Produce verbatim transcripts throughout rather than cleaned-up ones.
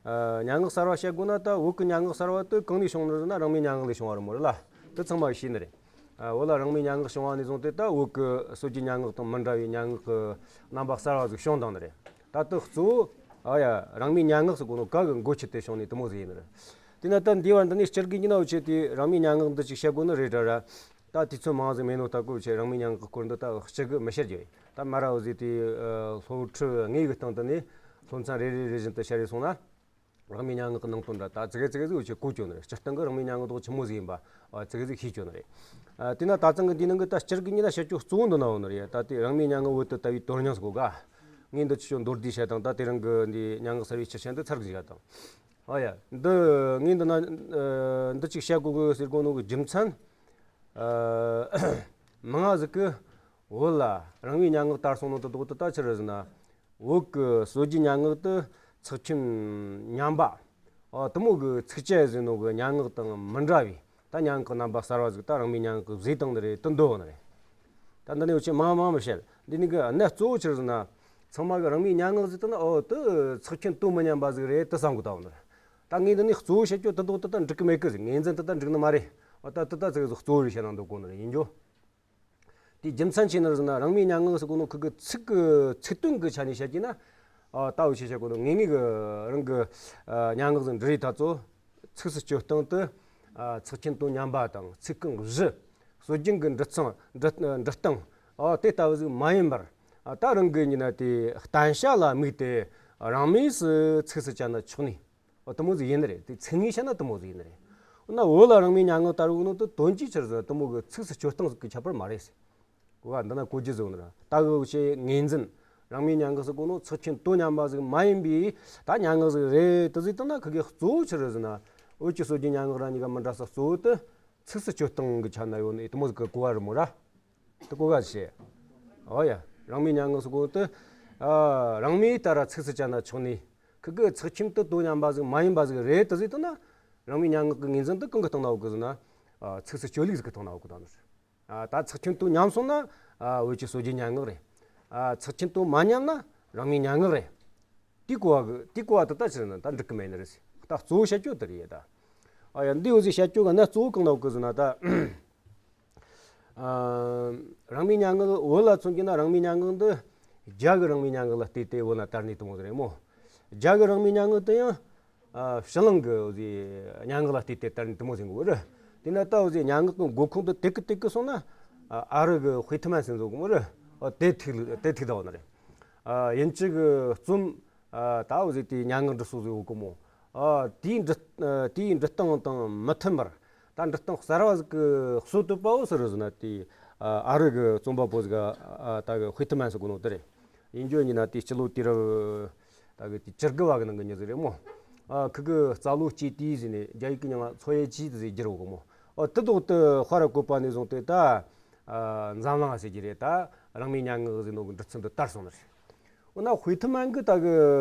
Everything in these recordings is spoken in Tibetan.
ཨ། སྙན་ངག་གསར་བ་བཤད་དགོས་ན་ད་བོད་ཀྱི་སྙན་ངག་གསར་བ་དེ་གང་ནས་བྱུང་ནི་ཟེར་ན་རང་མོས་སྙན་ངག་ལས་བྱུང་བ་རེད་མོ་རེད་ལ། དེ་ཚང་མ་ཤེས་ནི་རེད། ཨ། བོད་ལ་རང་མོས་སྙན་ངག་བྱུང་བ་ནས་བཟུང་སྟེ་ད་བོད་ཀྱི་སྲོལ་རྒྱུན་སྙན་ངག་དང་མི་འདྲ་བའི་སྙན་ངག་གི་རྣམ་པ་གསར་བ་ཟིག་བྱུང་བཏང་ནི་རེད། ད་དེ་གཙོ་བོ། ཨ་ཡ། རང་མོས་སྙན་ངག་ཟེར་གོ་ནོ་ག་གི་འགོ་ཁྱེར་ཏེ་བྱུང་ནི་དེ་མོ་ཟིག་ཡིན་ནི་རེད། དེས་ན་ད་འདིའི་བར་འདི་ནས་སྤྱིར་གི་ཡིན་ན་འུ་ཆོས་དེ་རང་མོས་སྙན་ངག་འདི་ཅིག་བཤད་དགོས་ནི་རེད་དྲ་ར། ད་དུས་ཚོད་མང་ཟིག་མེད་ནོ་ད་གོ་འུ་ཆོས་རང་མོས་སྙན་ངག་གི་སྐོར་འདི་ད་སྤྱི་གི་མི་བཤད་རྒྱུ་ཡིན། ད་མ་ར་འུ་ཟིག་དེ་སློབ་ཁྲིད་དངོས་གི་སྟེང་དུ་ནས་སློབ་ཚན་རེ་རེ་རེ་བཞིན་དུ་བཤད་རེ་སོང་ན། རང་མོས་སྙན་ངག་གི་ནང་དོན་འདྲ་ད་ཙི་གེ་ཙི་གེ་ཟིག་འུ་ཆོས་གོ་ཆོད་ནི་རེད། སྤྱིར་བཏང་གི་རང་མོས་སྙན་ངག་དོག་ཆི་མོ་ཟིག་ཡིན་པ་ཨ་ཙི་གེ་ཟིག་ཤེས་ཆོད་ནི་རེད། ཨ། དེས་ན་ད་ཚང་གི་འདིའི་ནང་གི་ད་སྤྱིར་གི་ཡིན་ན་བཤད་རྒྱུ་གཙོ་བོ་འདི་ན་ཡོད་ནི་རེད། ད་དེ་རང་མོས་སྙན་ངག་བོད་དུ་དར་བའི་དོན་སྙིང་ཟེར་གོ་ག། ངས་འདི་ཆི་ཆོད་མདོར་བསྡུས་བཤད་དང་ད་དེ་རིང་གི་འདི་སྙན་ངག་གསར་བའི་ཆེད་ཆེན་འདི་ཚར་གི་བཞག་དང་། ཨ་ཡ། འདི་ངས་འདི་ན་ཨ་འདི་ཅིག་བཤད་དགོས་གི་ཟེར་གོ་ནོ་གི་རྒྱུ་མཚན། ཨ། མང་ང་ཟིག་གི་བོད་ལ་རང་མོས་སྙན་ངག་དར་སོང་ནོ་དེ་དོག་ཏུ་ད་ཆི་རེད་ཟེར་ན། བོད་ཀྱི་སྲོལ་རྒྱུན་སྙན་ངག་ཏུ་ཚེགས་ཆེན་མཉམ་པ། ཨ། དེ་མོ་གི་ཚིགས་བཅད་ཟེར་ནོ་གི་སྙན་ངག་དང་མི་འདྲ་བའི་ད་སྙན་ངག་གི་རྣམ་པ་གསར་བ་ཟིག་ད་རང་མོས་སྙན་ངག་གིས་བཟོས་བཏང་ནི་རེད་དེ་འདོད་ནི་རེད། ད་འདི་ནས་འུ་ཆོས་མང་མང་མི་བཤད། འདི་ནས་གི་གནད་གཙོ་བོ་ཆི་རེད་ཟེར་ན། ཚང་མ་གི་རང་མོས་སྙན་ངག་ཟེར་དུས་ན་ཨོ་དེ་ཚེགས་ཆེན་དོན་མི་མཉམ་པ་ཟིག་རེད་དེ་བསམ་གི་ད་འོ་ནི་རེད། ད་ངས་འདི་ནས་གཙོ་བོ་བཤད་རྒྱུ་དེ་དོག་དེ་ད་འགྲིག་གི་མེད་གི་ཟིག་ངོས་འཛིན་དེ་ད་འགྲིག་ནི་མ་རེད། ཨོ་ད་དེ་ད་ཚིག་གཙོ་བོ་རེད་བཤད་ན་འདོད་གོ་ནི་རེད་ཡིན་རྒྱུ། དེའི་རྒྱུ་མཚན་ཆི་ནི་རེད་ཟེར་ན་རང་མོས་སྙན་ངག་ཟེར་གོ་ནོ་ཁུ་གི་ཚིག་གི་ཚིག་དོན་གི་ཆ་ནས་བཤད་ཀྱི་ན། ཨ། ད་འུ་ཆོས་བཤད་གོ་ནོ་ངེས་ངེས་གི་རང་གི་ཨ་སྙན་ངག་ཟིག་འབྲི་རེས་ད་ཚོ། ཚིགས་སུ་བཅད་སྟངས་དེ་ཨ་ཚེགས་ཆེན་དོན་མཉམ་པ་དང་ཚིག་རྐང་བཞི། སྲོལ་རྒྱུན་གི་འབྲི་སྟངས་འབྲི་འབྲི་སྟངས། ཨ། དེ་ལྟ་བུ་ཟིག་མ་ཡིན་པར། ཨ། ད་རང་གི་ཡིན་ན་དེ་བསྟན་བྱ་ལ་དམིགས་ཏེ་རང་མོས་སུ་ཚིགས་སུ་བཅད་ན་ཆོག་ནི། ཨོ་དེ་མོ་ཟིག་ཡིན་ནི་རེད། དེ་ཚིག་ངོས་བཤད་ན་དེ་མོ་ཟིག་ཡིན་ནི་རེད། འོ་ན་བོད་ལ་རང་མོས་སྙན་ངག་དར་བའི་ནང་དུ་དོན་གྱིས་ཆི་རེད་ཟེར་ན་དེ་མོ་གི་ཚིགས་སུ་བཅད་སྟངས་ཟིག་གི་ཁྱད་པར་མ་རེད་ཟེར། གོ་ག། འདི་ན་གོ་རྒྱུ་ཟིག་ཡོད་ནི་རེད། ད་གི་འུ་ཆོས་ངོས་འཛིན། རང་མོས་སྙན་ངག་ཟེར་གོ་ནོ་ཚེགས་ཆེན་དོན་མཉམ་པ་ཟིག་མ་ཡིན་པའི་ད་སྙན་ངག་ཟིག་རེད་དེ་ཟིག་བཏང་ན་ཁུ་གི་གཙོ་བོ་ཆི་རེད་ཟེར་ན། བོད་ཀྱི་སྲོལ་རྒྱུན་སྙན་ངག་རང་གཉིས་ཀ་མི་འདྲ་ས་གཙོ་བོ་དེ་ཚིགས་སུ་བཅད་སྟངས་གི་ཆ་ན་ཡོད་ནི་དེ་མོ་ཟིག་གི་གོ་བ་རེད་མོ་ར། དེ་གོ་ག་བྱེད། ཨོ་ཡ། རང་མོས་སྙན་ངག་ཟེར་གོ་དེ། ཨ། རང་མོས་ལྟར་ཚིགས་སུ་བཅད་ན་ཆོག་ནི། ཁུ་གི་ཚེགས་ཆེན་དེ་དོན་མཉམ་པ་ཟིག་མ་ཡིན་པ་ཟིག་རེད་དེ་ཟིག་བཏང་ན། རང་མོས་སྙན་ངག་གི་ངོས་འཛིན་དེ་གང་གི་སྟེང་ན་ཡོད་གི་ཟེར་ན། ཨ། ཚིགས་སུ་བཅད་ལུགས་ཟིག་གི་སྟེང་ན་ཡོད་གི་ད་ནི། ཨ། ད་ཚེགས་ཆེན་དོན་མཉམ་སོང་ན། ཨ། བོད་ཀྱི་སྲོལ་རྒྱུན་སྙན་ངག་རེད། ཨ། ཚེགས་ཆེན་དོན་མ་མཉམ་ན་རང་མོས་སྙན་ངག་རེད། དེའི་གོ་བ་གི་དེའི་གོ་བ་དེ་ད་ཆི་རེད་ན་ད་འགྲིག་གི་མེད་ནི་རེད་ཟེར། ད་གཙོ་བོ་བཤད་རྒྱུ་དེ་རེད་ད། ཨ་ཡ། འདི་འོ་ཟིག་བཤད་རྒྱུ་གི་གནད་གཙོ་བོ་གང་ན་ཡོད་གི་ཟེར་ན་ད། ཨ། རང་མོས་སྙན་ངག་བོད་ལ་མཚོན་གྱི་ན་རང་མོས་སྙན་ངག་འདི་རྒྱ་གི་རང་མོས་སྙན་ངག་ལ་བལྟས་ཏེ་བོད་ན་དར་ནི་དེ་མོ་ཟིག་རེད་མོ། རྒྱ་གི་རང་མོས་སྙན་ངག་དེ་ཡང་། ཨ། ཕྱི་གླིང་གི་འོ་ཟིག་སྙན་ངག་ལ་བལྟས་ཏེ་དར་ནི་དེ་མོ་ཟིག་གི་རེད། དེས་ན་ད་འོ་ཟིག་སྙན་ངག་གི་འགོ་ཁུངས་དེ་དེ་གི་དེ་གི་སོང་ན། ཨ། ཨ་རི་གི་ཧུའེ་ཐི་མན་ཟེར་ནོ་གི་མོ་རེད། ཨ། དེ་ཐུག་དེ་ཐུག་ད་བ་ནི་རེད། ཨ། དབྱིན་ཇི་གི་རྩོམ། ཨ། ད་འོ་ཟིག་དེའི་སྙན་ངག་འབྲི་སྲོལ་ཟིག་ཡོད་གི་མོ། ཨ། དེའི་འབྲི་ཨ་དེའི་འབྲི་སྟངས་དང་མི་མཐུན་པར། ད་འབྲི་སྟངས་གསར་བ་ཟིག་གི་སྲོལ་བཏོད་པ་བོ་སུ་རེད་ཟེར་ན་དེ། ཨ། ཨ་རི་གི་རྩོམ་པ་པོ་ཟིག་ཨ། ད་གི་ཧུའེ་ཐི་མན་ཟེར་གོ་ནོ་དེ་རེད། ཡིན་རྒྱུ་ཡིན་ན་དེ་སྤྱི་ལོ་དུས་རབས་ད་གི་དེ་བཅུ་དགུ་བ་གི་ནང་གི་མྱི་ཟིག་རེད་མོ། ཨ། ཁུ་གི་རྩ་ལོ་སྐྱེས་དུས་ཟེར་ནས་རྒྱ་ཡིག་གི་མྱིང་ང་ཚོ་ཡེ་ཅི་དེ་ཟིག་བསྒྱུར་ཡོད་གི་མོ། ཨོ་དེ་དོག་དེ་དཔའ་ར་བཀོད་པ་ནས་བཟུང་སྟེ་ད། ཨ། འཛམ་གླིང་ཟེར་གྱི་རེད་ད། རང་མོས་སྙན་ངག་ཟེར་ནོ་གི་འབྲི་ཚུལ་འདི་དར་སོང་ནི་རེད། འོ་ན་ཧུའེ་ཐི་མན་གི་ད་གི་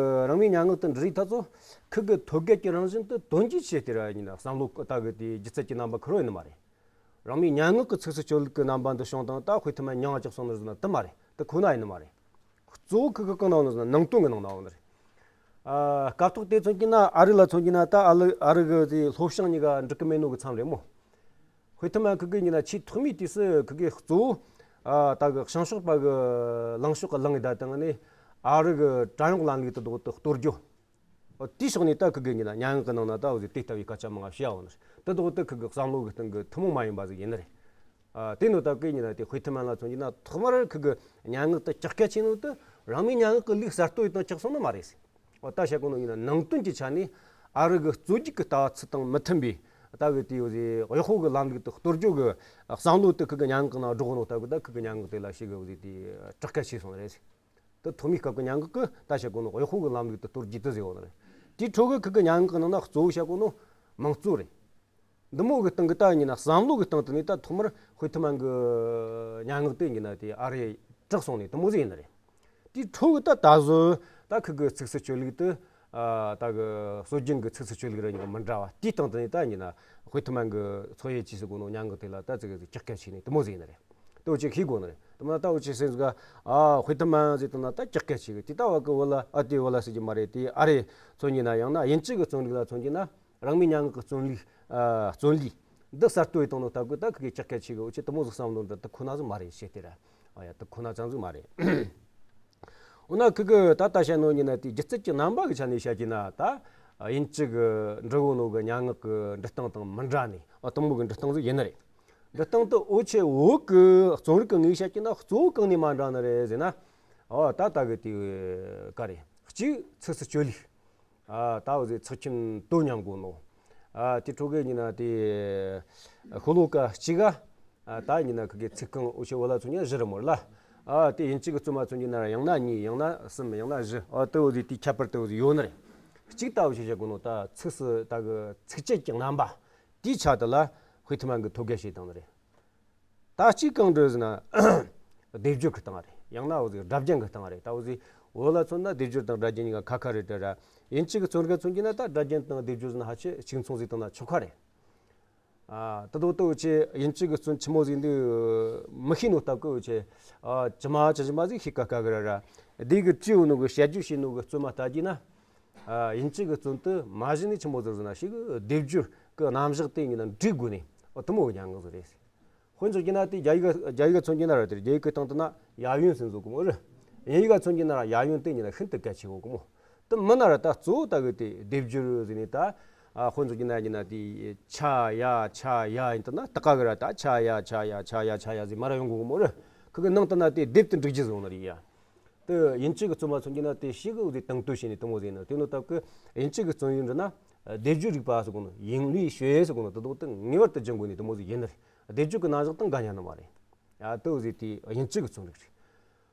རང་མོས་སྙན་ངག་དེ་འབྲི་རིས་ད་ཚོ། ཁུ་གི་ཐོད་རྒལ་གྱི་རང་བཞིན་དེ་དོན་གྱིས་བྱས་ཏེ་ར་ཡིན་ན་བསམ་བློ་ད་གི་དེའི་སྒྱུ་རྩལ་གྱི་རྣམ་པ་ཁུར་བ་ཡིན་ནི་མ་རེད། རང་མོས་སྙན་ངག་གི་ཚིགས་སུ་བཅད་ལུགས་ཀྱི་རྣམ་པ་འདི་བྱུང་དང་ད་ཧུའེ་ཐི་མན་མྱིང་ང་བཅག་སོང་ནི་རེད་ཟེར་ན་དེ་མ་རེད། དེ་ཁོ་ན་ཡིན་ནི་མ་རེད། གཙོ་བོ་ཁུ་གི་གང་ན་ཡོད་ནི་ཟེར་ན་ནང་དོན་གི་ནང་ན་ཡོད་ནི་རེད། ཨ། སྐབས་ཐོག་དེ་མཚོན་གྱི་ན་ཨ་རི་ལ་མཚོན་གྱི་ན་ད་ཨ་ལི་ཨ་རི་གི་དེ་སློབ་བྱང་གཉིས་ཀ་འགྲིག་གི་མེད་ནོ་གི་མཚམས་རེད་མོ། ཧུའེ་ཐི་མན་ཁུ་གི་ཡིན་ན་ཆེས་ཐོག་མའི་དུས་སུ་ཁུ་གི་གཙོ་བོ། ཨ། ད་གི་བྱང་ཕྱོགས་པ་གི་ལངས་ཕྱོགས་གི་ལངས་ཡི་ད་དང་ནི་ཨ་རི་གི་བྲན་གཡོག་ལམ་ལུགས་དེ་དོག་དེ་གཏོར་རྒྱུ། འོ་དེའི་ཕྱོགས་ནས་ད་ཁུ་གི་ཡིན་ན་སྙན་ངག་གི་ནང་ན་ད་འོ་ཟིག་དེ་ལྟ་བུའི་སྐད་ཆ་མང་ང་བཤད་ཡོད་ནི་རེད། དེ་དོག་དེ་ཁུ་གི་བསམ་བློ་གི་སྟེང་གི་ཐུན་མོང་མ་ཡིན་པ་ཟིག་ཡིན་ནི་རེད། ཨ། དེ་ནོ་ད་གི་ཡིན་ན་དེ་ཧུའེ་ཐི་མན་ལ་མཚོན་གྱི་ན་ཐོག་མར་ཁུ་གི་སྙན་ངག་དེ་ལྕགས་སྐད་ཆེ་ནོ་དེ་རང་མོས་སྙན་ངག་གི་ལུགས་གསར་གཏོད་ཡི་དང་ལྕགས་སོང་ནི་མ་རེད་ཟེར། འོ་ད་བཤད་གོ་ནོ་ཡིན་ན་ནང་དོན་གྱི་ཆ་ནས་ཨ་རི་གི་རྩོད་རྒྱུགས་ཀྱི་ལྟ་བ་ཚུལ་དང་མི་མཐུན་པའི་ད་གི་དེའི་འོ་ཟིག་གཡོག་པོ་གི་ལམ་ལུགས་དེ་གཏོར་རྒྱུ་གི་བསམ་བློ་དེ་ཁུ་གི་སྙན་ངག་གི་ནང་སྒྲོག་ནོ་ད་གི་ད་ཁུ་གི་སྙན་ངག་དེ་ལ་ཞིག་གི་འོ་ཟིག་དེ་དྲག་སྐད་ཆེ་སོང་རེད་ཟེར། དེ་ཐོག་མའི་སྐབས་ཀྱི་སྙན་ངག་གི་ད་བཤད་གོ་ནོ་གཡོག་པོ་གི་ལམ་ལུགས་དེ་གཏོར་རྒྱུ་དེ་ཟེར་བ་ནི་རེད། དེའི་ཁྲོད་གི་ཁུ་གི་སྙན་ངག་གི་ནང་ན་གཙོ་བོ་བཤད་གོ་ནོ་མང་གཙོ་རེད། འདི་མོ་གི་སྟེང་གི་ད་ཡིན་ན་བསམ་བློ་གི་སྟེང་དུ་ནི་ད་ཐོག་མར་ཧུའེ་ཐི་མན་གི་སྙན་ངག་དེ་ཡིན་ན་དེ་ཨ་རི་གྲགས་སོང་ནི་དེ་མོ་ཟིག་ཡིན་ནི་རེད། དེའི་ཁྲོད་གི་ད་ད་གཟོད་ད་ཁུ་གི་ཚིགས་སུ་བཅད་ལུགས་དེ། ཨ། ད་གི་སྲོལ་རྒྱུན་གི་ཚིགས་སུ་བཅད་ལུགས་ར་གཉིས་ཀ་མི་འདྲ་བ་དེའི་སྟེང་དུ་ནི་ད་ཡིན་ན་ཧུའེ་ཐི་མན་གི་ཚོ་ཡེ་ཅི་ཟེར་གོ་ནོ་སྙན་ངག་དེ་ལ་ད་ཙི་གི་ཙི་ཀྱག་ཀྱག་བྱས་ནི་དེ་མོ་ཟིག་ཡིན་ནི་རེད། ལྟོ་ཅིག་ཤེས་དགོས་ནི་རེད། དེ་མ་ལྟ་བུ་ཅིག་སེམས་ཟིག་ཨ་དཔེ་ཐུ་མ་ཟིག་དང་ན་ད་ཀྱག་ཀྱག་ཅིག་དེ་ལྟ་བ་གི་བོད་ལ་ཨ་དེ་བོད་ལ་ཟེར་གྱི་མ་རེད། དེ་ཨ་རེ་མཚོན་གྱི་ན་ཡང་ན་དབྱིན་ཇི་གི་རྩོམ་རིག་ལ་མཚོན་གྱི་ན་རང་མོས་སྙན་ངག་གི་རྩོམ་ལུས་ཨ་རྩོམ་ལུས་འདི་གསར་གཏོད་བཏང་ནོ་ལྟ་བུ་ད་ཁི་གི་ཀྱག་ཀྱག་ཅིག་གི་འོ་ཅི་དེ་མོ་ཟིག་བསམ་བློ་འདི་དེ་ཁོ་ན་ཟིག་མ་རེད། བཤད་དེ་ར་ཨ་ཡ་དེ་ཁོ་ན་ཙམ་ཟིག་མ་རེད། འོ་ན་ཁི་གི་ད་ལྟ་བཤད་ནོ་ཡིན་ན་དེ་སྒྱུ་རྩལ་གྱི་རྣམ་པ་གི་ཆ་ནས་བཤད་ཀྱི་ན་ད་དབྱིན་ཇི་གི་འབྲི་གོ་ནོ་གི་སྙན་ངག་གི་འབྲི་སྟངས་དང་མི་འདྲ་ནི་ཨ་དེ་མོ་གི་འབྲི་སྟངས་ཟིག་ཡིན་ནི་རེད། འབྲི་སྟངས་དེ་འོ་ཆེ་བོད་གི་རྩོམ་རིག་གི་ངོས་བཤད་ཀྱི་ན་གཙོ་བོ་གང་ནས་མ་འདྲ་ནི་རེད་ཟེར་ན། ཨོ་ད་ལྟ་གི་དེ་ག་རེད། གཅིག་ཚིགས་སུ་བཅད་ལུས། ཨ་ད་འོ་ཟེར་ཚེག་ཁྱིམ་དོ་མཉམ་གོ་ནོ། ཨ་དེ་ཕྲོ་གི་ཡིན་ན་དེ་ཤོ་ལོ་ཀ་གཅིག་ག་ཨ་ད་ཡིན་ན་ཁི་གི་ཚིག་རྐང་འོ་ཆེ་བོད་ལ་མཚོན་ན་བཞི་རེད་མོ་ལ། ཨ་དེ་དབྱིན་ཇི་གི་རྩོམ་མ་མཚོན་གྱི་ན་ཡང་ན་གཉིས་ཡང་ན་གསུམ་ཡང་ན་བཞི་ཨ་དེ་འོ་ཟེར་དེ་ཁྱད་པར་དེ་འོ་ཟེར་ཡོད་ནི་རེད། གཅིག་ད་འོ་ཆེ་བཤད་གོ་ནོ་ད་ཚིགས་སུ་ད་གི་ཚིགས་བཅད་ཀྱི་རྣམ་པ། དེའི་ཆ་དེ་ལ་དཔེ་ཐུ་མ་གི་ཐོད་རྒལ་བྱེད་སྟངས་རེད། ད་གཅིག་གང་འདྲ་ཟེར་ན། སྡེབ་སྦྱོར་གི་སྟངས་རེད། ཡང་ན་འོ་ཟེར་སྒྲ་རྒྱན་གི་སྟངས་རེད། ད་འོ་ཟེར་བོད་ལ་མཚོན་ན་སྡེབ་སྦྱོར་དང་སྒྲ་རྒྱན་གཉིས་ཀ་ཁ་ཁ་རེད་དྲ་ར། དབྱིན་ཇི་གི་རྩོམ་རིག་མཚོན་གྱི་ན་ད་སྒྲ་རྒྱན་དང་སྡེབ་སྦྱོར་ཟེར་ན་ཧ་ཅང་གཅིག་མཚུངས་ཟིག་བཏང་ན་ཆོག་ཁ་རེད། ཨ་ད་དོ་ད་འུ་ཆེ་དབྱིན་ཇི་གི་རྩོམ་ཆི་མོ་ཟིག་འདི་མི་ཤེས་ནོ་སྟབས་གི་འུ་ཆེ་ཨ་ཇི་མ་ཇི་ཇི་མ་ཟིག་ཤེས་ཀ་ཀ་གི་ར་ར། འདི་གི་བྲིས་ཡོད་ནོ་གི་དཔྱད་བརྗོད་བྱས་ནོ་གི་རྩོམ་མ་ལྟ་རྒྱུ་ན། ཨ་དབྱིན་ཇི་གི་རྩོམ་དུ་མ་གཞི་ནས་ཆི་མོ་ཟིག་ཟེར་ན་ཞིག་སྡེབ་སྦྱོར་གི་རྣམ་གཞག་དེ་ཡིན་ན་འབྲི་དགོས་ནས་ཨོ་དུ་མོ་གི་སྙན་ངག་ཟིག་རེད། དཔེ་མཚོན་གྱི་ན་དེ་རྒྱ་ཡིག་ག་རྒྱ་ཡིག་ག་མཚོན་གྱི་ན་ར་དེ་རྒྱ་ཡིག་གི་སྟེང་དུ་ན་ཡ་ཡོན་ཟེར་ཟེར་གོ་མོ་རེད། དབྱིན་ཡིག་ག་མཚོན་གྱི་ན་ར་ཡ་ཡོན་དེ་ཡིན་ན་ཤིན་ཏུ་གལ་ཆེ་གོ་གོ་མོ། དེ་མིན་ན་ར་ད་གཙོ་བོ་ད་གི་དེ་སྡེབ་སྦྱོར་ཟེར་ནས་ད་ཨ་དཔེ་མཚོན་གྱི་ན་ཡིན་ན་དེ་ཆ་ཡ་ཆ་ཡ་ཡིན་དུ་ན་ད་ག་གི་ར་ད་ཆ་ཡ་ཆ་ཡ་ཆ་ཡ་ཆ་ཡ་ཟེར་མ་ར་ཡོང་གོ་གོ་མོ་རེད། ཁི་གི་ནང་དུ་ན་དེ་སྡེབ་ཏུ་འགྲིག་རྒྱུ་ཟེར་ཡོང་ན་རེད་ཡ། དེ་དབྱིན་ཇི་གི་རྩོམ་པ་མཚོན་གྱི་ན་དེ་ཞིག་གི་འོ་དེ་དང་དོད་བྱས་ནས་དེ་མོ་ཟེར་ན་དེ་ནོ་སྟབས་ཀི་དབྱིན་ཇི་གི་རྩོམ་ཡིག་འདྲ་ན་སྡེབ་སྦྱོར་རིག་པ་ཟེར་གོ་ནོ་ཡིན་ལུས་ཤོད་ཟེར་གོ་ནོ་དེ་དག་དེ་ངེས་པར་དུ་སྦྱང་དགོས་ནི་དེ་མོ་ཟིག་ཡིན་ནི་རེད། སྡེབ་སྦྱོར་གི་རྣམ་གཞག་དང་འགལ་ཉན་ནི་མ་རེད། ཨ་དེ་འོ་ཟེར་དེ་དབྱིན་ཇི་གི་རྩོམ་རིག་རེད།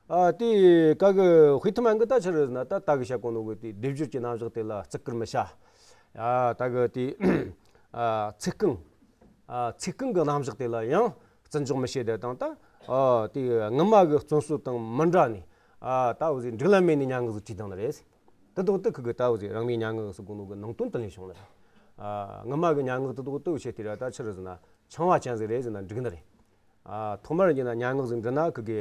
ཨ་དེ་ག་གི་དཔེ་ཐུ་མ་གི་ད་ཆི་རེད་ཟེར་ན་ད་ད་གི་བཤད་གོ་ནོ་གི་དེ་སྡེབ་སྦྱོར་གྱི་རྣམ་གཞག་དེ་ལ་བརྩི་བཀུར་མི་བྱ། ཨ་ད་གི་དེ་ཨ་ཚིག་རྐང་། ཨ་ཚིག་རྐང་གི་རྣམ་གཞག་དེ་ལ་ཡང་བརྩི་འཇོག་མི་བྱེད་དེ་དང་ད་ཨ་དེ་སྔ་མ་གི་རྩོམ་སྲོལ་དང་མི་འདྲ་ནས་ཨ་ད་འོ་ཟིག་འགྲིག་ལམ་མེད་ནས་སྙན་ངག་ཟིག་བྲིས་བཏང་ནི་རེད། དེ་དག་དེ་ཁི་གི་ད་འོ་ཟིག་རང་མོས་སྙན་ངག་ཟེར་གོ་ནོ་གི་ནང་དོན་དེ་ལས་བྱུང་ནི་རེད། ཨ་སྔ་མ་གི་སྙན་ངག་དེ་དག་དེ་བྱེད་དེ་ར་ད་ཆི་རེད་ཟེར་ན་ཆང་བ་ཅན་ཟིག་རེད་ཟེར་ན་འགྲིག་ནི་རེད། ཨ་ཐོག་མར་ཡིན་ན་སྙན་ངག་ཟིག་འབྲི་ན་ཁི་གི་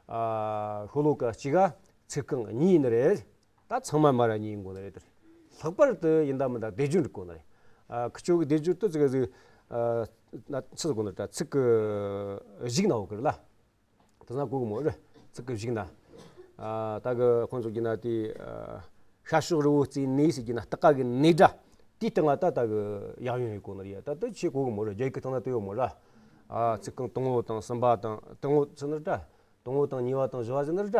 ཨ་ཤོ་ལོ་ཀ་གཅིག་ག་ཚིག་རྐང་གཉིས་ཡིན་ནི་རེད། ད་ཚང་མ་མ་ར་གཉིས་ཡིན་དགོས་ནི་རེད་དེ། ལྷག་པར་དུ་ཡིན་ད་མིན་ད་སྡེབ་སྦྱོར་འགྲིག་དགོས་ནི་རེད། ཨ་ཁི་ཆོ་གི་སྡེབ་སྦྱོར་དེ་ཚིག་ག་ཟིག་ཨ་ན་ཆི་ཟིག་དགོས་ནི་རེད། ད་ཚིག་གི་གཞུག་ན་འོ་གི་རེད་ལ། དེ་ན་གོ་གི་མོ་རེད། ཚིག་གི་གཞུག་ན། ཨ་ད་གི་ཁོང་ཚོ་གི་ན་དེ་ཨ་ཤར་ཕྱོགས་རི་བོ་རྩེའི་གནས་ཟེར་གྱི་ན་སྟག་ག་གི་གནས་སྒྲ། དེའི་སྟེང་ལ་ད་ད་གི་ཡ་ཡོན་ཡོད་གོ་ནི་རེད། ད་དེ་ཆེ་གོ་གི་མོ་རེད། རྒྱ་ཡིག་གི་སྟེང་ན་དེ་ཡོད་མོ་ར། ཨ་ཚིག་རྐང་དང་བོ་དང་གསུམ་པ་དང་དང་བོ་ཚུ་ནི་ར། དང་བོ་དང་གཉིས་པ་དང་བཞི་བ་ཟེར་ན་ར།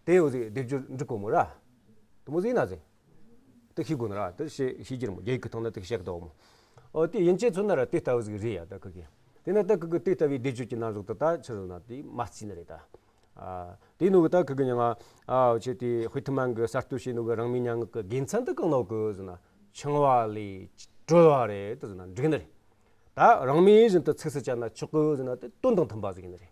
དེ་འོ་ཟིག་སྡེབ་སྦྱོར་འགྲིག་གོ་མོ་ར། དེ་མོ་ཟིག་ན་ཟེར། དེ་ཤེས་དགོས་ན་ར། དེ་ཤེས་ཤེས་རྒྱུ་རེད་མོ། རྒྱ་ཡིག་གི་ཐོག་ན་དེ་བཤད་གི་འདུག་མོ། ཨོ་དེ་དབྱིན་ཇི་ཚོ་ན་ར་དེ་ལྟ་བུ་ཟིག་རེད་ཡ། ད་ཁི་གི། དེ་ན་ད་ཁི་གི་དེ་ལྟ་བུའི་སྡེབ་སྦྱོར་གྱི་རྣམ་གཞག་དེ་ད་ཆི་རེད་ན་དེ་མ་རྩིས་ནི་རེད་ད། ཨ་དེ་ནོ་གི་ད་ཁི་གི་ཉང་ཨ་ཨོ་ཆེ་དེ་དཔེ་ཐུ་མ་གི་གསར་གཏོད་བྱས་ནོ་གི་རང་མོས་སྙན་ངག་གི་དགེ་མཚན་དེ་གང་ནོ་གི་ཟེར་ན་ཆང་བ་ལས་གྲོལ་བ་རེད་དེ་ཟེར་ན་འགྲིག་ནི་རེད། ད་རང་མོས་བཞིན་དུ་ཚིགས་སུ་བཅད་ན་ཆོག་གི་ཟེར་ན་དེ་དོན་དང་མཐུན་པ་ཟིག་ཡིན་ནི་རེད།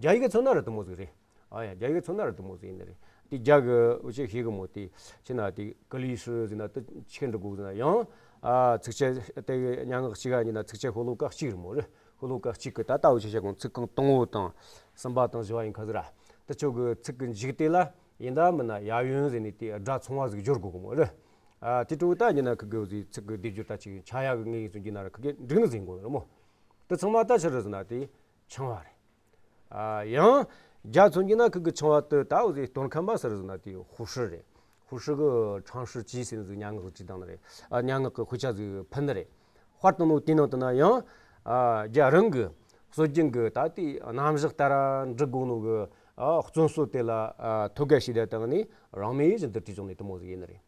རྒྱ་ཡིག་གི་མཚོན་ན་ར་དེ་མོ་ཟིག་རེད། ཨ་ཡ་རྒྱ་ཡིག་གི་མཚོན་ན་ར་དེ་མོ་ཟིག་ཡིན་ནི་རེད། དེ་རྒྱ་གི་འུ་ཆོས་ཤེས་གི་མོ། དེ་ཆི་ན་དེ་ཀི་ལི་ཧྲི་ཟེར་ན་དེ་ཆི་འགྲོ་དགོས་ཟེར་ན་ཡང་ཨ་ཚིགས་བཅད་དེ་གི་སྙན་ངག་གཅིག་ག་ཡིན་ན་ཚིགས་བཅད་ཤོ་ལོ་ཀ་གཅིག་རེད་མོ་རེད། ཤོ་ལོ་ཀ་གཅིག་གི་ད་ལྟ་འུ་ཆོས་བཤད་གོང་ཚིག་རྐང་དང་བོ་དང་གསུམ་པ་དང་བཞི་བ་ཡིན་ཁ་ཟིག་ར། དེ་ཆོ་གི་ཚིག་གི་མཇུག་དེ་ལ་ཡིན་ད་མིན་ན་ཡ་ཡོན་ཟེར་ནས་དེ་སྒྲ་ཚང་བ་ཟིག་སྦྱོར་དགོས་གི་མོ་རེད། ཨ་དེ་འཕྲོ་ད་ཡིན་ན་ཁི་གི་འུ་ཚོའི་ཚིག་གི་སྡེབ་སྦྱོར་ད་ཅིག་ཆ་ཡ་གི་ངེས་ཡིན་ཚུན་གྱི་ན་ར་ཁི་གི་འགྲིག་ནི་ཟིག་ཡིན་དགོས་ནི་རེད་མོ། དེ་ཚང་མ་ད་ཆི་རེད་ཟེར་ན་དེ་ཆང་བ་རེད། ཨ་ཡང་རྒྱ་མཚོན་གྱི་ན་ཁི་གི་ཆང་བ་དེ་ད་འུ་ཟིག་སྟོན་མཁན་པ་སུ་རེད་ཟེར་ན་དེ་ཧུ་ཧྲི་རེད། ཧུ་ཧྲི་གི་ཁྲང་ཧྲི་ཅི་ཟེར་ནི་ཟིག་སྙན་ངག་ཅིག་བཏང་ནི་རེད། ཨ་སྙན་ངག་གི་དཔེ་ཆ་ཟིག་ཕུལ་ནི་རེད། དཔར་བཏང་ནོ་དེའི་ནང་དུ་ན་ཡང་ཨ་རྒྱ་རང་གི་སྲོལ་རྒྱུན་གི་ད་ལྟའི་རྣམ་གཞག་ལྟར་འབྲི་དགོས་ནོ་གི་ཨ་རྩོམ་སྲོལ་དེ་ལ་ཨ་ཐོད་རྒལ་བྱས་ཏེ་བཏང་ནས་རང་མོས་བཞིན་དུ་བྲིས་བྱུང་ནས་དེ་མོ་ཟིག་ཡིན་ནི་རེད།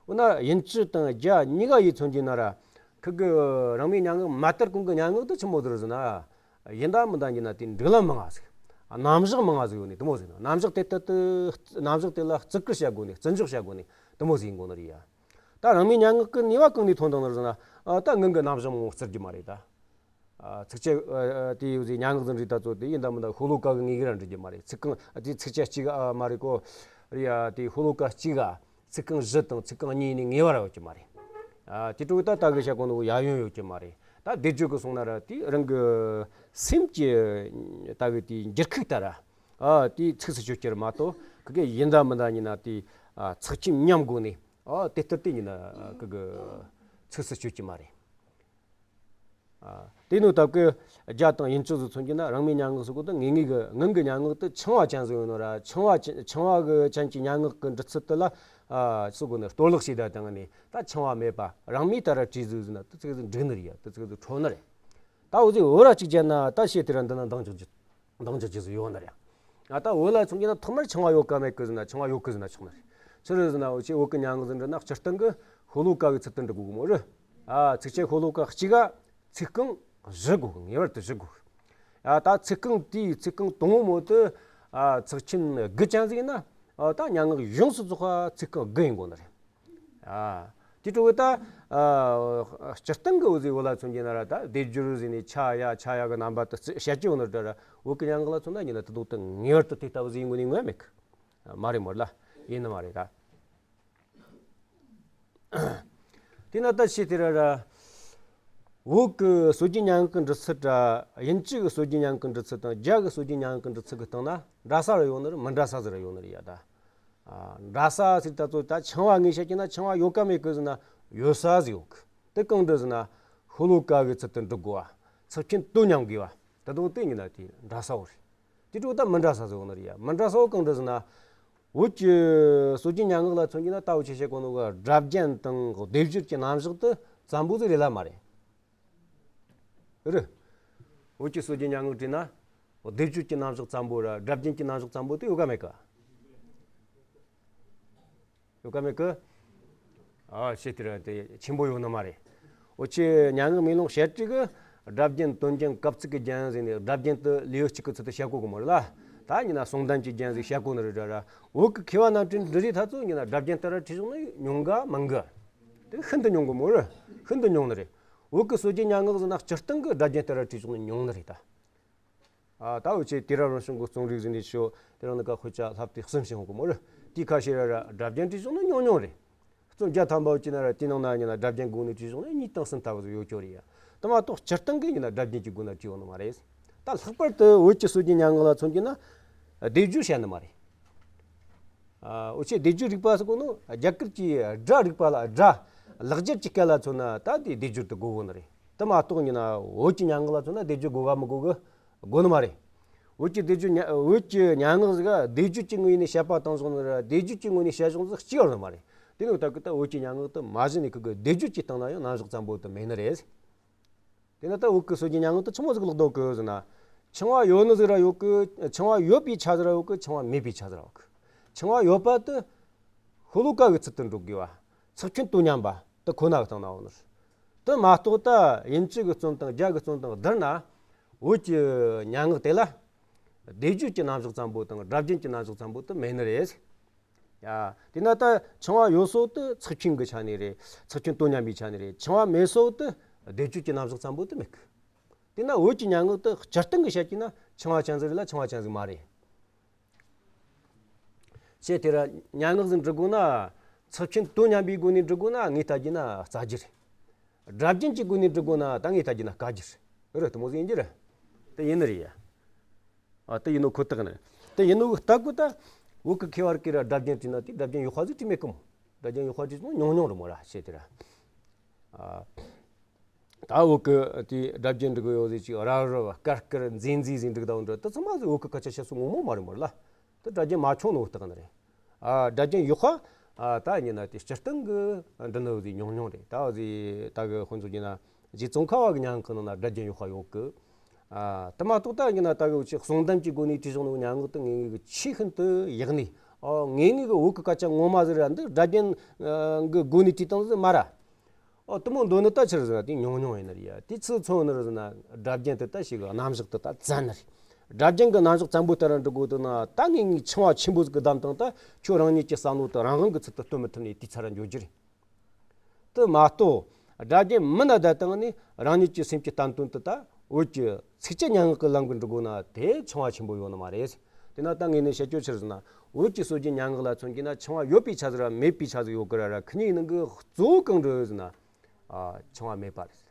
འོ་ན་དབྱིན་ཇི་དང་རྒྱ་གཉིས་ཀ་ཡིས་མཚོན་གྱི་ན་ར་ཁི་གི་རང་མོས་སྙན་ངག་མ་དར་གོང་གི་སྙན་ངག་དེ་ཆི་མོ་ཟིག་རེད་ཟེར་ན། ཡིན་ད་མིན་ད་ཡིན་ན་དེ་འགྲིག་ལམ་མང་ང་ཟིག་རྣམ་གཞག་མང་ང་ཟིག་ཡོད་ནི་དེ་མོ་ཟིག་ན། རྣམ་གཞག་དེ་ལྟར་དུ་རྣམ་གཞག་དེ་ལ་བརྩི་བཀུར་བྱ་དགོས་ནི། བརྩི་འཇོག་བྱ་དགོས་ནི་དེ་མོ་ཟིག་ཡིན་དགོས་ནི་རེད་ཡ། ད་རང་མོས་སྙན་ངག་གི་ནུས་པ་གང་ནས་ཐོན་བཏང་ནི་རེད་ཟེར་ན། ཨ་ད་ངང་གི་རྣམ་གཞག་མང་བོ་བརྩི་རྒྱུ་མ་རེད་ད། ཨ་ཚིགས་བཅད་ཨ་དེ་ཡོད་ཟིག་སྙན་ངག་ཟིག་འབྲི་ད་ཚོ་དེ་ཡིན་ད་མིན་ད་ཤོ་ལོ་ཀ་གི་ངེས་གི་ར་འབྲི་རྒྱུ་མ་རེད། ཚིག་རྐང་ཨ་དེ་ཚིགས་བཅད་གཅིག་ཨ་མ་རེད་གོ། རེད་ཡ། དེ་ཤོ་ལོ་ཀ་གཅིག་ག་ཚིག་རྐང་བཞི་དང་ཚིག་རྐང་གཉིས་ནི་ངེས་པ་ར་ཡོད་ཀྱི་མ་རེད། ཨ་དེ་འཕྲོ་ད་ལྟ་གི་བཤད་གོ་ནོ་ཡ་ཡོན་ཡོད་ཀྱི་མ་རེད། ད་སྡེབ་སྦྱོར་གི་སོང་ན་ར་དེ་རང་གི་སེམས་ཀྱི་ད་གི་དེ་འགྱུར་ཁུག་ལྟར་ར། ཨ་དེ་ཚིགས་སུ་ཆུད་རྒྱུ་རེད་མ་གཏོགས་ཁི་གེ་ཡིན་ད་མིན་ད་ཡིན་ན་དེ་ཨ་ཚེག་ཆེན་མཉམ་དགོས་ནས་ཨ་དེ་ལྟར་དེ་ཡིན་ན་ཁི་གེ་ཚིགས་སུ་ཆུད་རྒྱུ་མ་རེད། ཨ་དེ་ནོ་ད་གི་རྒྱ་དང་དབྱིན་ཇི་ཚོ་མཚོན་གྱི་ན་རང་མོས་སྙན་ངག་ཟེར་གོ་ད་ངེས་ངེས་གི་ངང་གི་སྙན་ངག་དེ་འཆིང་བ་ཅན་ཟིག་ཡོད་ནོ་ར། འཆིང་བ་ཅན་འཆིང་བ་གི་ཅན་གྱི་སྙན་ངག་གི་འབྲི་ཚུལ་དེ་ལ་ཨ་ཟེར་གོ་ནི་གཏོར་བརླག་བྱས་ད་དང་ནི་ད་འཆིང་བ་མེད་པ་རང་མོས་ལྟར་བྲིས་ཟིག་ཟེར་ན་དེ་ཚིག་ཟིག་འགྲིག་ནི་རེད་ཡ། དེ་ཚིག་ཟིག་འཕྲོ་ནི་རེད། ད་འོ་ཟིག་འོ་ར་གཅིག་བྱས་ན་ད་བཤད་དེ་ར་འདི་ན་འདང་རྒྱག་རྒྱུ་འདང་རྒྱག་རྒྱུ་ཟིག་ཡོད་ནི་རེད། ང་ད་བོད་ལ་མཚོན་གྱི་ན་ཐོག་མར་འཆིང་བ་ཡོད་ག་མེད་གི་ཟེར་ན་འཆིང་བ་ཡོད་གི་ཟེར་ན་ཆོག་ནི་རེད། ཆི་རེད་ཟེར་ན་འུ་ཆོས་བོད་གི་སྙན་ངག་ཟིག་འབྲི་ན་སྤྱིར་བཏང་གི་ཤོ་ལོ་ཀ་གི་ཚུལ་དུ་འབྲི་དགོས་གི་མོ་རེད། ཨ་ཚིགས་བཅད་ཤོ་ལོ་ཀ་གཅིག་ག་ཚིག་རྐང་བཞི་དགོས་གི། ངེས་པར་དུ་བཞི་དགོས་གི། ཨ་ད་ཚིག་རྐང་དེའི་ཚིག་རྐང་དང་པོ་མོ་དེ་ཨ་ཚེག་ཆེན་དགུ་ཅན་ཟིག་ཡིན་ན་ཨ་ད་སྙན་ངག་ཡོངས་སུ་རྫོགས་པ་ཚིག་རྐང་དགུ་ཡིན་དགོས་ནི་རེད། ཨ། དེ་འཕྲོ་བོད་ད། ཨ། སྤྱིར་བཏང་གི་འུ་ཟིག་བོད་ལ་མཚོན་གྱི་ན་ར་ད་སྡེབ་སྦྱོར་ཟེར་ནས་ཆ་ཡ་ཆ་ཡ་གི་རྣམ་པ་དེ་བཤད་ཀྱི་ཡོད་ནོ་འདྲ་ར། བོད་ཀྱི་སྙན་ངག་ལ་མཚོན་ན་ཡིན་ན་དེ་དག་ཏུ་ངེས་པར་དུ་དེ་ལྟ་བུ་ཟིག་ཡིན་དགོས་ནི་ངོ་མེད་གི། མ་རེད་མོ་ལ། ཡིན་ནི་མ་རེད་ད། དེ་ན་ད་ཤེས་དེ་ར་ར། བོད་ཀྱི་སྲོལ་རྒྱུན་སྙན་ངག་གི་འབྲི་ཚུལ་ར། དབྱིན་ཇི་གི་སྲོལ་རྒྱུན་སྙན་ངག་གི་འབྲི་ཚུལ་དང་རྒྱ་གི་སྲོལ་རྒྱུན་སྙན་ངག་གི་འབྲི་ཚུལ་གི་སྟེང་ན་འདྲ་ས་ར་ཡོད་ནི་རེད། མི་འདྲ་ས་ཟིག་ར་ཡོད་ནི་རེད་ཡ་ད། ཨ། འདྲ་ས་ཟེར་ད་ཚོ་ད་འཆིང་བ་ངས་བཤད་ཀྱི་ན་འཆིང་བ་ཡོད་ག་མེད་གི་ཟེར་ན་ཡོད་ས་ཟིག་ཡོད་གི། དེ་གང་འདྲ་ཟེར་ན་ཤོ་ལོ་ཀ་གི་ཚུལ་དུ་འབྲི་དགོས་པ། ཚེག་ཆེན་དོན་མཉམ་དགོས་པ། ད་དུང་དེ་ཡིན་ན་དེ་འདྲ་ས་བོ་རེད། དེ་འཕྲོ་ད་མི་འདྲ་ས་ཟིག་ཡོད་ནི་རེད་ཡ། མི་འདྲ་ས་བོ་གང་འདྲ་ཟེར་ན། བོད་ཀྱི་སྲོལ་རྒྱུན་སྙན་ངག་ལ་མཚོན་གྱི་ན་ད་འུ་ཆོས་བཤད་གོ་ནོ་གི་སྒྲ་རྒྱན་དང་སྡེབ་སྦྱོར་གྱི་རྣམ་གཞག་དེ་ཙམ་པོ་ཟིག་རེད་ལ་མ་རེད། རེད། བོད་ཀྱི་སྲོལ་རྒྱུན་སྙན་ངག་བྲིས་ན། སྡེབ་སྦྱོར་གྱི་རྣམ་གཞག་ཙམ་པོ་ར་སྒྲ་རྒྱན་གྱི་རྣམ་གཞག་ཙམ་པོ་དེ་ཡོད་ག་མེད་ག་ཡོད་ག་མེད་གི། ཨ་ཤེས་དེ་ར་དེ་ཆེན་པོ་ཡོད་ནི་མ་རེད། འུ་ཆོས་སྙན་ངག་མེ་ལོང་བཤད་རྒྱུ་གི་སྒྲ་རྒྱན་དོན་རྒྱན་གབ་ཚིག་གི་རྒྱན་ཟེར་ནས་སྒྲ་རྒྱན་དེ་ལེའུ་གཅིག་གི་ཚུལ་དུ་བཤད་གོ་གི་མ་རེད་ལ། ད་ཡིན་ན་གསུང་གདམས་ཀྱི་རྒྱན་ཟིག་བཤད་གོ་ནི་རེད་ར་ར། བོད་ཀྱི་མཁས་པ་རྣམས་ཀྱིས་འབྲི་རིགས་ད་ཚོ་ཡིན་ན་སྒྲ་རྒྱན་དེ་ར་བྲིས་བྱུང་ནི་ཉུང་ག་མང་གི། དེ་ཤིན་ཏུ་ཉུང་གི་མོ་རེད། ཤིན་ཏུ་ཉུང་ནི་རེད། བོད་ཀྱི་སྲོལ་རྒྱུན་སྙན་ངག་ཟེར་ན་སྤྱིར་བཏང་གི་སྒྲ་རྒྱན་དེ་ར་བྲིས་བྱུང་ནི་ཉུང་ནི་རེད་ད། ཨ་ད་འུ་ཆོས་དུས་རབས་རང་བྱུང་གི་རྩོམ་རིག་ཟིན་ནས་ཤོ་དེ་རང་ནི་ཀ་དཔེ་ཆ་ལྷག་དེ་གསུམ་ཞིག་ཡོང་གི་མོ་རེད། དེའི་ཁ་ཤས་ར་ར་སྒྲ་རྒྱན་བྲིས་བྱུང་ནི་ཉུང་ཉུང་རེད། རྩོམ་བརྒྱ་ཐམ་པ་བྱས་ན་ར་དེའི་ནང་ན་ཡིན་ན་སྒྲ་རྒྱན་དགོས་ནི་བྲིས་བྱུང་ནི་གཉིས་དང་གསུམ་ལྟ་བུ་ཟིག་ཡོད་ཀྱོ་རེད་ཡ། དེ་མ་གཏོགས་སྤྱིར་བཏང་གི་ཡིན་ན་སྒྲ་རྒྱན་གྱི་སྒོ་ན་བྲིས་ཡོང་ནི་མ་རེད། ད་ལྷག་པར་དུ་བོད་ཀྱི་སྲོལ་རྒྱུན་སྙན་ངག་ལ་མཚོན་གྱི་ན་སྡེབ་སྦྱོར་བཤད་ནི་མ་རེད། ཨ་འུ་ཆོས་སྡེབ་སྦྱོར་རིག་པ་ཟེར་གོ་ནོ་རྒྱ་གར་གྱི་སྒྲ་རིག་པ་ལ་སྒྲ་ལེགས་སྦྱར་གྱི་སྐད་ལ་མཚོན་ན་ད་དེ་སྡེབ་སྦྱོར་དེ་དགོས་གོ་ནི་རེད། དེ་མ་གཏོགས་ཡིན་ན་བོད་ཀྱི་སྙན་ངག་ལ་མཚོན་ན་སྡེབ་སྦྱོར་དགོས་ག་མི་དགོས་གི། དགོས་ནི་མ་རེད། བོད་ཀྱི་སྡེབ་སྦྱོར་སྙན་བོད་ཀྱི་སྙན་ངག་ཟིག་ག་སྡེབ་སྦྱོར་གྱི་ངོས་ནས་བཤད་པ་བཏང་སོང་ནི་ར་སྡེབ་སྦྱོར་གྱི་ངོས་ནས་བཤད་སོང་ཟིག་གཅིག་ཡོད་ནི་མ་རེད། དེ་ནི་ད་གི་ད་བོད་ཀྱི་སྙན་ངག་དེ་མ་གཞི་ནས་ཁུ་གི་སྡེབ་སྦྱོར་གྱི་སྟེང་ན་ཡང་རྣམ་གཞག་ཙམ་པོ་དེ་མེད་ནི་རེད། དེ་ན་ད་བོད་ཀྱི་སྲོལ་རྒྱུན་སྙན་ངག་དེ་ཆི་མོ་ཟིག་ལོག་འདུག་གི་ཟེར་ན། འཆིང་བ་ཡོད་ནི་ཟིག་ར་ཡོད་གི། འཆིང་བ་ཡོད་པའི་ཆ་ཟིག་ར་ཡོད་གི། འཆིང་བ་མེད་པའི་ཆ་ཟིག་ར་ཡོད་གི། འཆིང་བ་ཡོད་པ་དེ་ཤོ་ལོ་ཀ་གི་ཚུལ་དུ་འགྲོ་དགོས་པ། ཚེག་ཆེན་དོན་མཉམ་པ་དེ་ཁོ་ན་གི་སྟེང་ན་ཡོད་ནི་རེད། དེ་མ་གཏོགས་ད་དབྱིན་ཇི་གི་རྩོམ་དང་རྒྱ་གི་རྩོམ་དང་བསྡུར་ན། བོད་ཀྱི་སྙན་ངག་དེ་ལ་སྡེབ་སྦྱོར་གྱི་རྣམ་གཞག་ཙམ་པོ་དང་སྒྲ་རྒྱན་གྱི་རྣམ་གཞག་ཙམ་པོ་དེ་མེད་ནི་རེད། ཡ། དེས་ན་ད་འཆིང་བ་ཡོད་སོ་དེ་ཚེག་ཆེན་གྱི་ཆ་ནས་རེད། ཚེག་ཆེན་དོན་མཉམ་པའི་ཆ་ནས་རེད། འཆིང་བ་མེད་སོ་དེ་སྡེབ་སྦྱོར་གྱི་རྣམ་གཞག་ཙམ་པོ་དེ་མེད་གི། དེས་ན་བོད་ཀྱི་སྙན་ངག་དེ་སྤྱིར་བཏང་གི་བཤད་ཀྱི་ན་འཆིང་བ་ཅན་ཟིག་རེད་ལ་འཆིང་བ་ཅན་ཟིག་མ་རེད། ཞེས་དེ་ར་སྙན་ངག་ཟིག་འབྲི་དགོས་ན་ཚེག་ཆེན་དོན་མཉམ་པའི་སྒོ་ནས་འབྲི་དགོས་ན་ངས་ལྟ་རྒྱུ་ན་རྩ་རྒྱུ་རེད། སྒྲ་རྒྱན་གྱི་སྒོ་ནས་འབྲི་དགོས་ན་ད་ངས་ལྟ་རྒྱུ་ན་དཀའ་རྒྱུ་རེད། རེད་དེ་མོ་ཟིག་ཡིན་རྒྱུ་རེད། དེ་ཡིན་ནི་རེད་ཡ། ཨ་དེ་ཡིན་ནོ་ཁོ་ཐག་ནི། དེ་ཡིན་ནོ་གི་སྟབས་ཀྱིས་ད་བོད་ཀྱི་མཁས་པ་རིགས་ཀྱིས་ར་སྒྲ་རྒྱན་བྲིས་ན་དེ་སྒྲ་རྒྱན་ཡག་པ་ཟིག་བྲིས་མེད་གི་མོ། སྒྲ་རྒྱན་ཡག་པ་བྲིས་སོང་ཉུང་ཉུང་རེད་མོ་ར་ཞེས་དེ་ར། ཨ་ད་བོད་ཀྱི་དེ་སྒྲ་རྒྱན་འབྲི་གི་ཡོད་ཟིག་ཅིག་ར་ར་བ་དཀར་དཀར་མཛེས་མཛེས་ཟིག་འབྲི་གི་ད་འོ་འདྲ་དེ་ཚང་མ་ཟིག་བོད་ཀྱི་སྐད་ཆ་བཤད་སྲོལ་ངོ་མ་མ་རེད་མོ་ར་ལ། དེ་སྒྲ་རྒྱན་མ་འཁྱོངས་ནོ་གི་སྟབས་ཀྱིས་ནི་རེད། ཨ་སྒྲ་རྒྱན་ཡག་པ་ཨ་ད་ཡིན་ན་དེ་སྤྱིར་བཏང་གི་འབྲི་ནི་ཟིག་ཉུང་ཉུང་རེད། ད་ཟིག་ད་གི་དཔེ་མཚོན་བྱས་ན་རྗེ་ཙོང་ཁ་བ་གི་སྙན་ངག་གི་ནང་ན་སྒྲ་རྒྱན་ཡག་པ་ཡོད་གི། ཨ་དེ་མ་གཏོགས་ད་ཡིན་ན་ད་གི་འུ་ཆོས་གསུང་གདམས་ཀྱི་སྒོ་ནས་བྲིས་བྱུང་ནོ་སྙན་ངག་དེ་ངེས་ངེས་གི་ཆེས་ཤིན་ཏུ་ཡག་ནི། ཨོ་ངེས་ངེས་གི་བོད་ཀྱི་སྐད་ཆ་ངོ་མ་ཟིག་ར་འདི་སྒྲ་རྒྱན་གི་སྒོ་ནས་བྲིས་བཏང་ཟིག་མ་ར། ཨོ་དེ་མོ་འདོད་ནི་ད་ཆི་རེད་ཟེར་ན་དེ་ཉུང་ཉུང་ཡིན་ནི་རེད་ཡ། དེ་ཆི་མཚོན་ནི་རེད་ཟེར་ན་སྒྲ་རྒྱན་དེ་ད་ཞིག་རྣམ་གཞག་དེ་ད་བཙན་ནི་རེད། སྒྲ་རྒྱན་གི་རྣམ་གཞག་བཙན་པོ་ལྟར་འབྲི་དགོས་དུས་ན་ད་ངེས་ངེས་འཆིང་བ་ཆེན་པོ་ཟིག་གི་བསྡམས་བཏང་ད་ཁྱོད་རང་ཉིད་ཀྱི་བསམ་བློ་དེ་རང་དབང་གི་ཚུལ་དུ་སྟོན་མི་ཐུབ་ནས་དེའི་ཚད་ར་འགྱོ་རྒྱུ་རེད། དེ་མ་གཏོགས་སྒྲ་རྒྱན་མིན་ན་ད་བཏང་ནས་རང་ཉིད་ཀྱི་སེམས་ཀྱི་བསྟན་དོན་དེ་ད་བོད་ཀྱི་ཚིགས་བཅད་སྙན་ངག་གི་ལམ་གྱིས་འབྲི་དགོས་ན་དེ་འཆིང་བ་ཆེན་པོ་ཡོད་ནི་མ་རེད། དེ་ན་ད་ངས་ནི་བཤད་རྒྱུ་ཆི་རེད་ཟེར་ན་བོད་ཀྱི་སྲོལ་རྒྱུན་སྙན་ངག་ལ་མཚོན་གྱི་ན་འཆིང་བ་ཡོད་པའི་ཆ་ཟིག་ར་མེད་པའི་ཆ་ཟིག་ཡོད་གི་ར་ར། ཁི་གཉིས་ནང་གི་གཙོ་བོ་གང་རེད་ཟེར་ན། ཨ་འཆིང་བ་མེད་པ་རེད།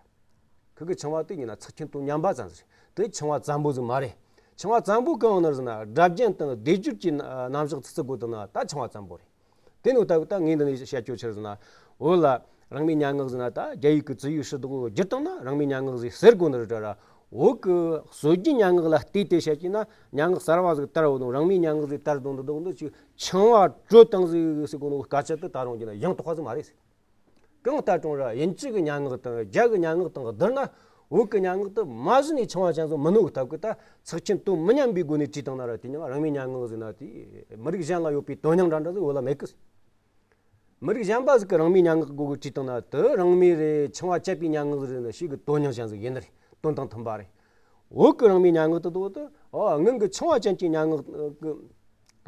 ཁུ་གི་འཆིང་བ་དེ་ཡིན་ན་ཚེགས་ཆེན་དོན་མཉམ་པ་ཙམ་ཟེར། དེ་འཆིང་བ་བཙན་པོ་ཟིག་མ་རེད། འཆིང་བ་བཙན་པོ་གང་ནར་ཟེར་ན་སྒྲ་རྒྱན་དང་སྡེབ་སྦྱོར་གྱི་རྣམ་གཞག་ཚིག་ཚིག་གོ་དང་ན་ད་འཆིང་བ་བཙན་པོ་རེད། དེ་ནོ་ད་གི་ད་ངས་འདི་ནས་བཤད་རྒྱུ་ཆི་ཟེར་ན། བོད་ལ་རང་མོས་སྙན་ངག་ཟེར་ན་ད་རྒྱ་ཡིག་གི་ཚིག་ཡིག་ཧྲིལ་བསྡོག་བསྒྱུར་བཏང་ན་རང་མོས་སྙན་ངག་ཟེར་ཟེར་དགོས་ནི་རེད་དྲ་ར། བོད་གི་སྲོལ་རྒྱུན་སྙན་ངག་ལ་བལྟས་ཏེ་བཤད་ཀྱི་ན་སྙན་ངག་གསར་བ་ཟིག་དར་བོ་ནོ་རང་མོས་སྙན་ངག་ཟིག་དར་དོན་འདི་དོན་འདི་ཅིག་འཆིང་བ་དྲོད་བཏང་ཟིག་ཟེར་གོ་ནོ་སྐད་ཆ་དེ་ད་རུང་གྱི་ན་ཡང་དག་པ་ཟིག་མ་རེད་ཟེར། གང་ལྟར་ཀྲུང་ར་དབྱིན་ཇི་གི་སྙན་ངག་དང་རྒྱ་གི་སྙན་ངག་དང་བསྡུར་ན་བོད་ཀྱི་སྙན་ངག་དེ་མ་གཞི་ནས་འཆིང་བ་ཅན་ཟིག་མིན་ནོ་གི་སྟབས་ཀྱིས་ད་ཚེགས་ཆེན་དོན་མི་མཉམ་པའི་སྒོ་ནས་བྲིས་བཏང་ན་ར་དེ་ཉིད་རང་མོས་སྙན་ངག་ཟེར་ན་དེ་མི་རིགས་གཞན་ལ་ཡོད་པའི་དོན་སྙིང་འདྲ་འདྲ་ཟིག་བོད་ལ་མེད་གི། མི་རིགས་གཞན་པ་ཟིག་གིས་རང་མོས་སྙན་ངག་གི་སྒོ་གིས་བྲིས་བཏང་ན་དེ་རང་མོས་རེད། འཆིང་བ་བཅད་པའི་སྙན་ངག་རེད་ན་ཞིག་གི་དོན་སྙིང་ཅན་ཟིག་ཡིན་ནི་རེད། དོན་དང་མཐུན་པ་རེད། བོད་ཀྱི་རང་མོས་སྙན་ངག་དེ་དག་དེ་ཨོ་སྔོན་གྱི་འཆིང་བ་ཅན་གྱི་སྙན་ངག་གི་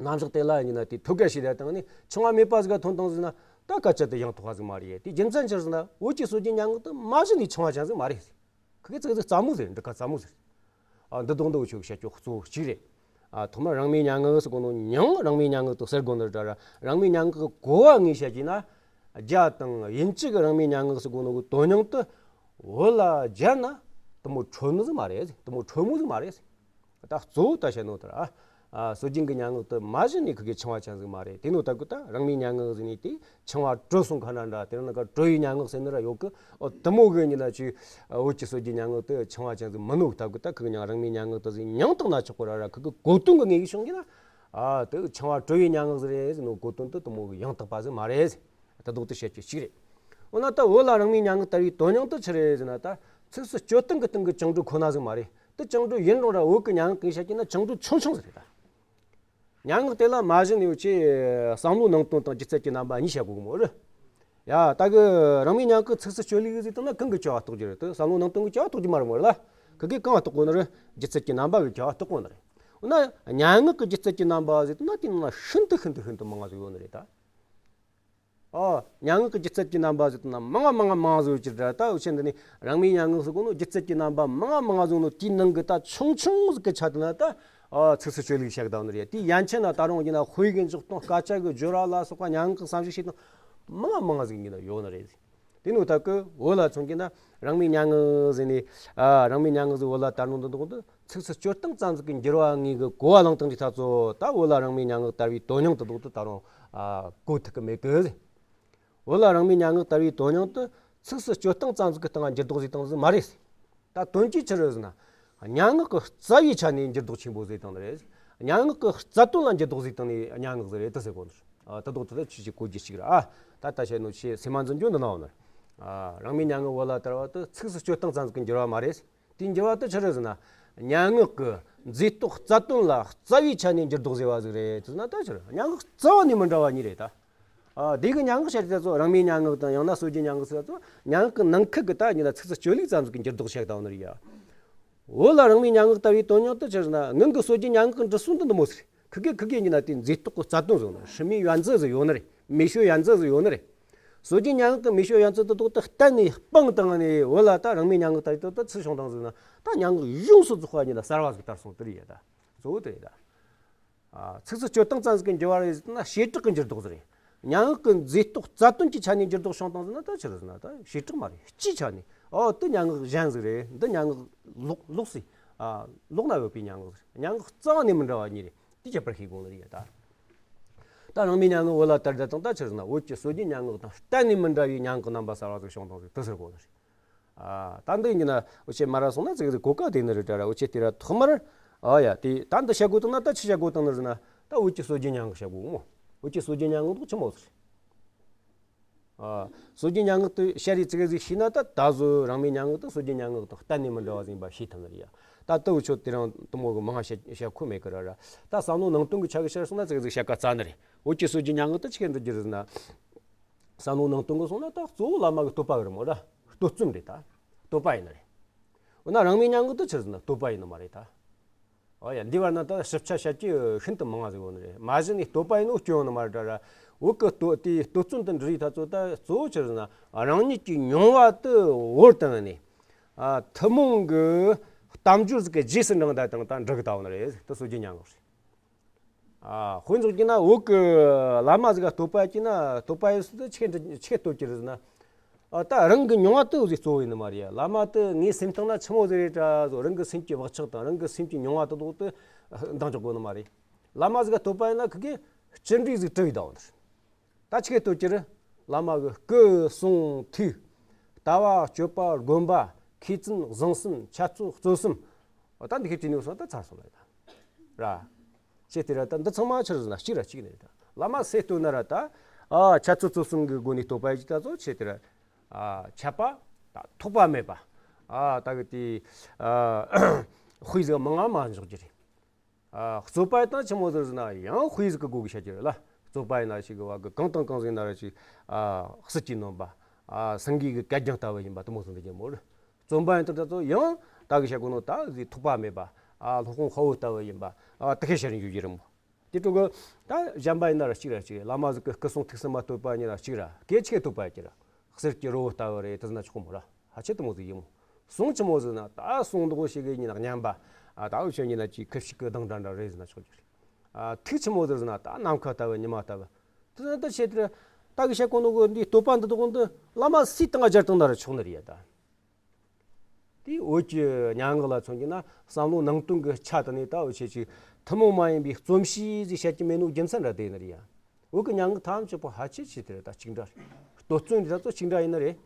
རྣམ་གཞག་དེ་ལ་ཡིན་ན་དེ་ཐོད་རྒལ་བྱས་ད་བཏང་ནས་འཆིང་བ་མེད་པ་ཟིག་ག་ཐོན་བཏང་ཟིག་ན་ད་སྐད་ཆ་དེ་ཡང་དག་པ་ཟིག་མ་རེད། དེ་རྒྱུ་མཚན་ཆི་ཟིག་ན་བོད་ཀྱི་སྲོལ་རྒྱུན་སྙན་ངག་དེ་མ་གཞི་ནས་འཆིང་བ་ཅན་ཟིག་མ་རེད། ཁི་གེ་ཙིག་ཟིག་རྩ་མོ་ཟིག་རེད། འདི་ཁ་རྩ་མོ་ཟིག་རེད། ཨ་འདི་དོན་དུ་ཆོག་བཤད་རྒྱུ་གཙོ་བོ་གཅིག་རེད། ཨ་ཐོག་མར་རང་མོས་སྙན་ངག་ཟེར་གོ་ནོ་མྱིང་རང་མོས་སྙན་ངག་ཏུ་ཟེར་དགོས་ནི་རེད་དྲ་ར། རང་མོས་སྙན་ངག་གི་གོ་བ་ངོས་བཤད་ཀྱི་ན། རྒྱ་དང་དབྱིན་ཇི་གི་རང་མོས་སྙན་ངག་ཟེར་གོ་ནོ་གི་དོན་སྙིང་དེ་བོད་ལ་སྦྱར་ན་དེ་མོ་འཕྲོད་ནི་ཟིག་མ་རེད། དེ་མོ་འཕྲོད་མོ་ཟིག་མ་རེད། ད་གཙོ་བོ་ད་བཤད་ནོ་ད་ར། ཨ་སྲོལ་རྒྱུན་གྱི་སྙན་ངག་དེ་མ་གཞི་ནས་ཁི་གེ་འཆིང་བ་ཅན་ཟིག་མ་རེད། དེ་ནོ་ད་གི་ད་རང་མོས་སྙན་ངག་ཟེར་ནས་དེ་འཆིང་བ་དྲོད་སོང་ཁ་ན་འདྲ། དེ་རིང་ནང་ཀ་དྲོད་ཡི་སྙན་ངག་ཟེར་ནི་ར་ཡོད་གི། ཨོ་དེ་མོ་གི་ཉིན་ན་ཅིག་བོད་ཀྱི་སྲོལ་རྒྱུན་སྙན་ངག་དེ་འཆིང་བ་ཅན་ཟིག་མིན་ནོ་ད་གི་ད་ཁི་གེ་ཉང་རང་མོས་སྙན་ངག་དེ་ཟིག་མྱིང་བཏགས་ན་ཆོག་གོ་ར་ར། ཁི་གེ་གོ་དོན་གི་ངེས་ཤིང་གི་ན་ཨ་དེ་འཆིང་བ་དྲོད་ཡི་སྙན་ངག་ཟིག་རེད་ཟེར་ནོ་གོ་དོན་དེ་དེ་མོ་གི་ཡང་དག་པ་ཟིག་མ་རེད། ད་དོག་ཏུ་བཤད་རྒྱུ་གཅིག་རེད། འོ་ན་ད་བོད་ལ་རང་མོས་སྙན་ངག་དར་བའི་དོན་སྙིང་དེ་ཆི་རེད་ཟེར་ན། ད་ཚིགས་སུ་བཅད་སྟངས་ཀྱི་སྟེང་གི་བཅིངས་འགྲོལ་ཁོ་ན་ཟིག་མ་རེད། དེ་བཅིངས་འགྲོལ་ཡིན་རུང་ར་བོད་ཀྱི་སྙན་ངག་གིས་བཤད་ཀྱི་ན་བཅིངས་འགྲོལ་ཆུང་ཆུང་ཟིག་རེད་ད། སྙན་ངག་དེ་ལ་མ་གཞི་ནས་ཡོད་ཆེ་བསམ་བློ་ནང་དོན་དང་སྒྱུ་རྩལ་གྱི་རྣམ་པ་གཉིས་བཤད་དགོས་གི་མོ་རེད། ཡ་ད་གི་རང་མོས་སྙན་ངག་གི་ཚིགས་སུ་བཅད་ལུགས་ཟིག་བཏང་ན་གང་གི་བཅད་པ་རྟོགས་རྒྱུ་རེད། དེ་བསམ་བློ་ནང་དོན་གྱི་བཅད་པ་རྟོགས་རྒྱུ་མ་རེད་མོ་རེད་ལ། ཁི་གེ་གང་བ་རྟོགས་དགོས་ནི་རེད། སྒྱུ་རྩལ་གྱི་རྣམ་པ་གི་བཅད་པ་རྟོགས་དགོས་ནི་རེད། འོ་ན་སྙན་ངག་གི་སྒྱུ་རྩལ་གྱི་རྣམ་པ་ཟིག་བཏང་ན་དེ་ནང་ན་ཤིན་ཏུ་ཤིན་ཏུ་ཤིན་ཏུ་མང་ང་ཟིག་ཡོད་ནི་རེད་ད། ཨོ། སྙན་ངག་གི་སྒྱུ་རྩལ་གྱི་རྣམ་པ་ཟིག་དང་མང་ང་མང་ང་མང་ང་ཟིག་ཡོད་ཀྱི་རེད། ད་འུ་ཆོ་འདི་ནས་རང་མོས་སྙན་ངག་ཟེར་གོ་ནོ་སྒྱུ་རྩལ་གྱི་རྣམ་པ་མང་ང་མང་ང་ཟིག་ནོ་དེའི་ནང་གི་ད་ཆུང་ཆུང་ཟིག་གི་ཆ་དེ་ན་ད། ཨོ་ཚིགས་སུ་བཅད་ལུགས་བཤད་གདའ་ནི་རེད། དེའི་ཡན་ཆད་ན་ད་རུང་ཡིན་ན་དཔེ་གི་འཇོག་སྟངས། སྐད་ཆ་གི་སྦྱོར་བ་ལ་སོགས་པ་སྙན་ངག་གི་བསམ་གཞིག་བྱེད་སྟངས་མང་ང་མང་ང་ཟིག་ཡིན་ན་ཡོད་ནི་རེད། དེ་ནོ་ད་གི་བོད་ལ་མཚོན་གྱི་ན་རང་མོས་སྙན་ངག་ཟེར་ནས། ཨ་རང་མོས་སྙན་ངག་ཟིག་བོད་ལ་དར་ནོ་འདི་དག་འདི། ཚིགས་སུ་བཅད་སྟངས་ཙམ་ཟིག་གི་འགྱུར་བ་ངོས་གི་གོ་བ་བླངས་བཏང་དུས་ད་གཙོ་བོ་ད་བོད་ལ་རང་མོས་སྙན་ངག་དར་བའི་དོན་སྙིང་དེ་དག་ཏུ་ད་རུང་ཨ་གོ་ཐུབ་ཀྱི་མེད་གི། བོད་ལ་རང་མོས་སྙན་ངག་དར་བའི་དོན་སྙིང་དེ་ཚིགས་སུ་བཅད་སྟངས་ཙམ་ཟིག་གི་སྟེང་ང་འགྱུར་ལྡོག་བཟོས་བཏང་ཟིག་མ་རེད། ད་དོན་གྱིས་ཆི་རེད་ཟེར་ན། སྙན་ངག་གི་རྩ་བའི་ཆ་ནས་འགྱུར་ལྡོག་ཆེན་པོ་བཟོས་བཏང་ནི་རེད། སྙན་ངག་གི་རྩ་དོན་ལ་འགྱུར་ལྡོག་བཟོས་བཏང་ནི་སྙན་ངག་ཟིག་རེད་དེ་ཟེར་གོ་ནི་རེད། ཨ་ད་དོག་དེ་ལ་ཆི་ཆི་གོ་རྒྱུ་གཅིག་རེད། ཨ་ད་ད་བཤད་ནོ་ཆེ་སེམས་མ་འཛིན་རྒྱུ་འདི་ན་འོ་ནི་རེད། ཨ་རང་མོས་སྙན་ངག་བོད་ལ་དར་བ་དེ་ཚིགས་སུ་བཅད་སྟངས་ཙམ་ཟིག་གི་འགྱུར་བ་མ་རེད། དེའི་འགྱུར་བ་དེ་ཆི་རེད་ཟེར་ན། སྙན་ངག་གི་མཛེས་རྟོག་རྩ་དོན་ལ་རྩ་བའི་ཆ་ནས་འགྱུར་ལྡོག་བཟོས་པ་ཟིག་རེད་ཟེར་ན་ད་ཆི་རེད། སྙན་ངག་རྩ་བ་ནས་མི་འདྲ་བ་གཉིས་རེད་ད། ཨ་དེ་གི་སྙན་ངག་བཤད་དེ་ཚོ་རང་མོས་སྙན་ངག་དང་ཡང་ན་སྲོལ་རྒྱུན་སྙན་ངག་ཟེར་ཚོ་སྙན་ངག་གི་ནང་ཁུལ་གི་ད་ཉིད་ལ་ཚིགས་སུ་བཅད་ལུགས་ཙམ་ཟིག་གི་འགྱུར་ལྡོག་བཤད་བཏང་ནི་རེད་ཡ། བོད་ལ་རང་མོས་སྙན་ངག་དར་བའི་དོན་སྙིང་དེ་ཆི་རེད་ཟེར་ན། སྔོན་གི་སྲོལ་རྒྱུན་སྙན་ངག་གི་འབྲི་སྲོལ་འདི་འདི་མོ་ཟིག་རེད། ཁི་གེ་ཁི་གེ་ཡིན་ན་དེ་མཛེས་རྟོག་གི་རྩ་དོན་བཟོ་ནི། ཧྲི་མའི་ཡོན་ཙི་ཟིག་ཡོད་ནི་རེད། མེ་ཤོ་ཡོན་ཙི་ཟིག་ཡོད་ནི་རེད། སྲོལ་རྒྱུན་སྙན་ངག་གི་མེ་ཤོ་ཡོན་ཙི་དེ་དག་དེ་གཏན་ནས་སྤངས་བཏང་ནས་བོད་ལ་ད་རང་མོས་སྙན་ངག་དར་དེ་དག་ཚུར་བྱུང་བཏང་ཟིག་ན་ད་སྙན་ངག་ཡོངས་སུ་རྫོགས་པ་ཉིད་ལ་གསར་བ་ཟིག་དར་སོང་དེ་རེད་ཡ། ད་གཙོ་བོ་དེ་རེད་ད། ཨ་ཚིགས་སུ་བཅད་སྟངས་ཙམ་ཟིག་གི་འགྱུར་བ་རེད་ཟེར་ན་བྱེ་བྲག་གི་འགྱུར་ལྡོག་ཟིག་རེད། སྙན་ངག་གི་མཛེས་རྟོག་རྩ་དོན་གྱི་ཆ་ནས་འགྱུར་ལྡོག་བྱུང་བཏང་ཟིག་ན་ད་ཆི་རེད་ཟེར་ན་ད་བྱེ་བྲག་མ་རེད། སྤྱིའི་ཆ་ནས་ཨོ་དེ་སྙན་ངག་གཞན་ཟིག་རེད། འདི་སྙན་ངག་ལོག་ལོག་སི་ཨ་ལོག་ན་ཡོད་པའི་སྙན་ངག་ཟིག་རེད། སྙན་ངག་རྩ་བ་ནས་མི་འདྲ་བ་གཉིས་རེད། དེ་ཁྱད་པར་ཤེས་དགོས་ནི་རེད་ཡ། ད་ད་རང་མོས་སྙན་ངག་བོད་ལ་དར་ད་དང་ད་ཆི་རེད་ཟེར་ན་བོད་ཀྱི་སྲོལ་རྒྱུན་སྙན་ངག་དང་གཏན་ནས་མི་འདྲ་བའི་སྙན་ངག་རྣམ་པ་གསར་བ་ཟིག་བྱུང་བཏང་ཟིག་དེ་ཟེར་དགོས་ནི་རེད། ཨ་ད་འདི་ཡིན་ན་འུ་ཆོས་མར་སོང་ན་ཙིག་ཙིག་གོ་སྐབས་དེ་ནི་རེད་དྲ་ར། འུ་ཆོས་དེ་ར་ཐོག་མར་ཨ་ཡ་དེ་ད་འདི་བཤད་དགོས་བཏང་ན་ད་ཆི་བཤད་དགོས་བཏང་ནི་ཟེར་ན། ད་བོད་ཀྱི་སྲོལ་རྒྱུན་སྙན་ངག་བཤད་དགོས་མོ། བོད་ཀྱི་སྲོལ་རྒྱུན་སྙན་ངག་འདུག་ཆི་མོ་ཟེར། ཨ་སྲོལ་རྒྱུན་སྙན་ངག་དེ་བཤད་རེས་ཙིག་ཙིག་ཤེས་ན་ད་ད་གཟོད་རང་མོས་སྙན་ངག་དང་སྲོལ་རྒྱུན་སྙན་ངག་དང་གཏན་ནས་མི་འདྲ་བ་ཟིག་ཡིན་པ་ཤེས་ཐུབ་ནི་རེད་ཡ། ད་ལྟ་འུ་ཆོས་དེ་རིང་དེ་མོ་གི་མང་བཤད་བཤད་ཁོམ་མེད་གི་ར་ར། ད་བསམ་བློ་ནང་དོན་གི་ཆ་གི་བཤད་སོང་ན་ཙིག་ཙིག་བཤད་ཀ་རྩ་ནི་རེད། བོད་ཀྱི་སྲོལ་རྒྱུན་སྙན་ངག་དེ་ཆི་གེ་འདྲ་རྒྱུ་རེད་ཟེར་ན། བསམ་བློ་ནང་དོན་གི་སོང་ན་ད་གཙོ་བོ་བླ་མ་གི་བསྟོད་པ་གི་རེད་མོ་ར། བསྟོད་རྩོམ་རེད་ད། བསྟོད་པ་ཡིན་ནི་རེད། འོ་ན་རང་མོས་སྙན་ངག་དེ་ཆི་རེད་ཟེར་ན་བསྟོད་པ་ཡིན་ནི་མ་རེད་ད། ཨོ་ཡ་འདི་བར་ན་ད་ཞིབ་ཆ་བཤད་རྒྱུ་ཤིན་ཏུ་མང་ང་ཟིག་ཡོད་ནི་རེད། མ་གཞི་ནས་བསྟོད་པ་ཡིན་ནོ་སྐྱོན་ཡོད་ནི་མ་རེད་དྲ་ར། བོད་གི་བསྟོད་དེའི་བསྟོད་རྩོམ་དེ་འབྲི་རིས་ད་གཙོ་ད་གཙོ་བོ་ཆི་རེད་ཟེར་ན་རང་ཉིད་ཀྱི་མྱོང་བ་དེ་བོར་བཏང་ནས། ཨ་ཐུན་མོང་གི་གཏམ་སྦྱོར་ཟིག་གི་རྗེས་སུ་འབྲངས་ད་དང་ད་འབྲི་གི་ད་ཡོད་ནི་རེད། དེ་སྲོལ་རྒྱུན་སྙན་ངག་རེད། ཨ་དཔེ་འཇོག་རྒྱུ་ན་བོད་གི་བླ་མ་ཟིག་ག་བསྟོད་པ་བྱས་ན་བསྟོད་པ་ཡིན་སྲིད་དུ་ཆི་གེ་ཆི་གེ་བསྟོད་རྒྱུ་རེད་ཟེར་ན། ཨ། ད་རང་གི་མྱོང་བ་དེ་འོ་ཟིག་གཙོ་བོ་ཡིན་ནི་མ་རེད་ཡ། བླ་མ་དེ་ངའི་སེམས་གཏིང་ན་ཆི་མོ་ཟིག་རེད་དྲ་ཟོ། རང་གི་སེམས་ཀྱི་བག་ཆགས་དང་རང་གི་སེམས་ཀྱི་མྱོང་བ་དེ་དོག་དེ་འདང་རྒྱག་དགོས་ནི་མ་རེད། བླ་མ་ཟིག་ག་བསྟོད་པ་ཡིན་ན་ཁི་གེ་ཅི་འདྲ་ཟིག་དྲི་བའི་ཟླ་བ་འདིར། ད་ཆི་གེ་བསྟོད་ཀྱི་རེད། བླ་མ་གི་སྐུ་གསུང་ཐུགས། ལྟ་བ་སྤྱོད་པ་སྒོམ་པ། མཁས་བཙུན་བཟང་གསུམ། འཆད་རྩོད་རྩོད་གསུམ། འོ་ད་འདི་ཁེ་ཅི་ནས་སོང་ད་ཚར་སོང་ལ་ཡ་ད། ར། ཆེ་དེ་ར་ད་འདི་ཚང་མ་ཆི་རེད་ཟེར་ན་གཅིག་ར་གཅིག་ནས་རེད་ད། བླ་མ་སེ་བསྟོད་ན་ར་ད། ཨ། འཆད་རྩོད་རྩོད་གསུམ་གི་སྒོ་ནས་བསྟོད་པ་ཡི་ད་ཚོ་ཆེ་དེ་ར། ཨ། འཆད་པ། ད་ཐོགས་པ་མེད་པ། ཨ། ད་གི་དེ། ཨ། དཔེ་ཟིག་མང་ང་མ་འཇོག་རྒྱུ་རེད། ཨ། རྩོད་པ་དང་ཆི་མོ་ཟིག་ཟེར་ན་ཡང་དཔེ་ཟིག་གི་སྒོ་གི་བཤད་རྒྱུ་རེད་ལ། རྩོད་པ་ཡིན་ན་ཞིག་གི་བ་གི་གང་དང་གང་ཟིག་ཡིན་ན་ར་ཞིག་ཨ། ཟིལ་གྱིས་གནོན་པ། ཨ། སེང་གེ་གི་གད་རྒྱངས་ལྟ་བུ་ཡིན་པ་དེ་མོ་ཟིག་འདི་རྒྱུ་མོ་རེད། རྩོམ་པ་ཡིན་དུ་ད་ཚོ་ཡང་ད་གི་བཤད་གོ་ནོ་ད་ཟིག་ཐོགས་པ་མེད་པ། ཨ། སློབ་དཔོན་དཔའ་བོ་ལྟ་བུ་ཡིན་པ། ཨ། དེ་ཁེ་བཤད་རིན་ཡོད་རྒྱུ་རེད་མོ། དེ་དྲུག་གི་ད་གཞན་པ་ཡིན་ན་ར་གཅིག་ར་གཅིག་བླ་མ་ཟིག་གི་སྐུ་གསུང་ཐུགས་གསུམ་མ་བསྟོད་པ་ཉིད་ལ་གཅིག་ར་སྐད་ཆ་གི་བསྟོད་པ་གཅིག་ར། གསེར་གྱི་རི་བོ་ལྟ་བུ་རེད་དེ་ཟེར་ན་ཆོག་མོ་ར། ཕལ་ཆེར་དེ་མོ་ཟིག་ཡིན་མོ། གསུང་ཆི་མོ་ཟིག་ན་ད་གསུང་མདོག་ཞིག་གི་ཉིན་ན་སྙན་པ། ཨ། ད་འུ་ཆོ་ཉིན་ན་ཅིག་ཁུ་བྱུག་གི་གདངས་འདྲ་འདྲ་རེད་ཟེར་ན་ཆོག་རྒྱུ་རེད། ཨ། ཐུགས་ཆི་མོ་ཟིག་ན་ད་ནམ་མཁའ་ལྟ་བུ་ཉི་མ་ལྟ་བུ། དེ་ཟེར་ན་ད་ཆེ་དེ་ར་ད་གི་བཤད་གོ་ནོ་གི་འདི་བསྟོད་པ་འདི་དག་འདི་བླ་མ་སུའི་སྟེང་ང་སྦྱར་བཏང་ན་ར་ཆོག་ནི་རེད་ཡ་ད། དེའི་བོད་ཀྱི་སྙན་ངག་ལ་མཚོན་གྱི་ན་བསམ་བློ་ནང་དོན་གྱི་ཆ་དེ་ནས་ད་འུ་ཆོས་ཅིག་ཐུན་མོང་མ་ཡིན་པའི་རྩོམ་གཤིས་ཟིག་བཤད་ཀྱི་མེད་ནོ་རྒྱུ་མཚན་ར་དེ་ནི་རེད་ཡ། བོད་ཀྱི་སྙན་ངག་ཐམས་ཅད་པོ་ཕལ་ཆེར་ཆེ་དེ་ར་ད་གཅིག་འདྲ་རེད། བསྟོད་བརྩོན་འདི་ད་ཚོ་གཅིག་འདྲ་ཡིན་ནི་རེད།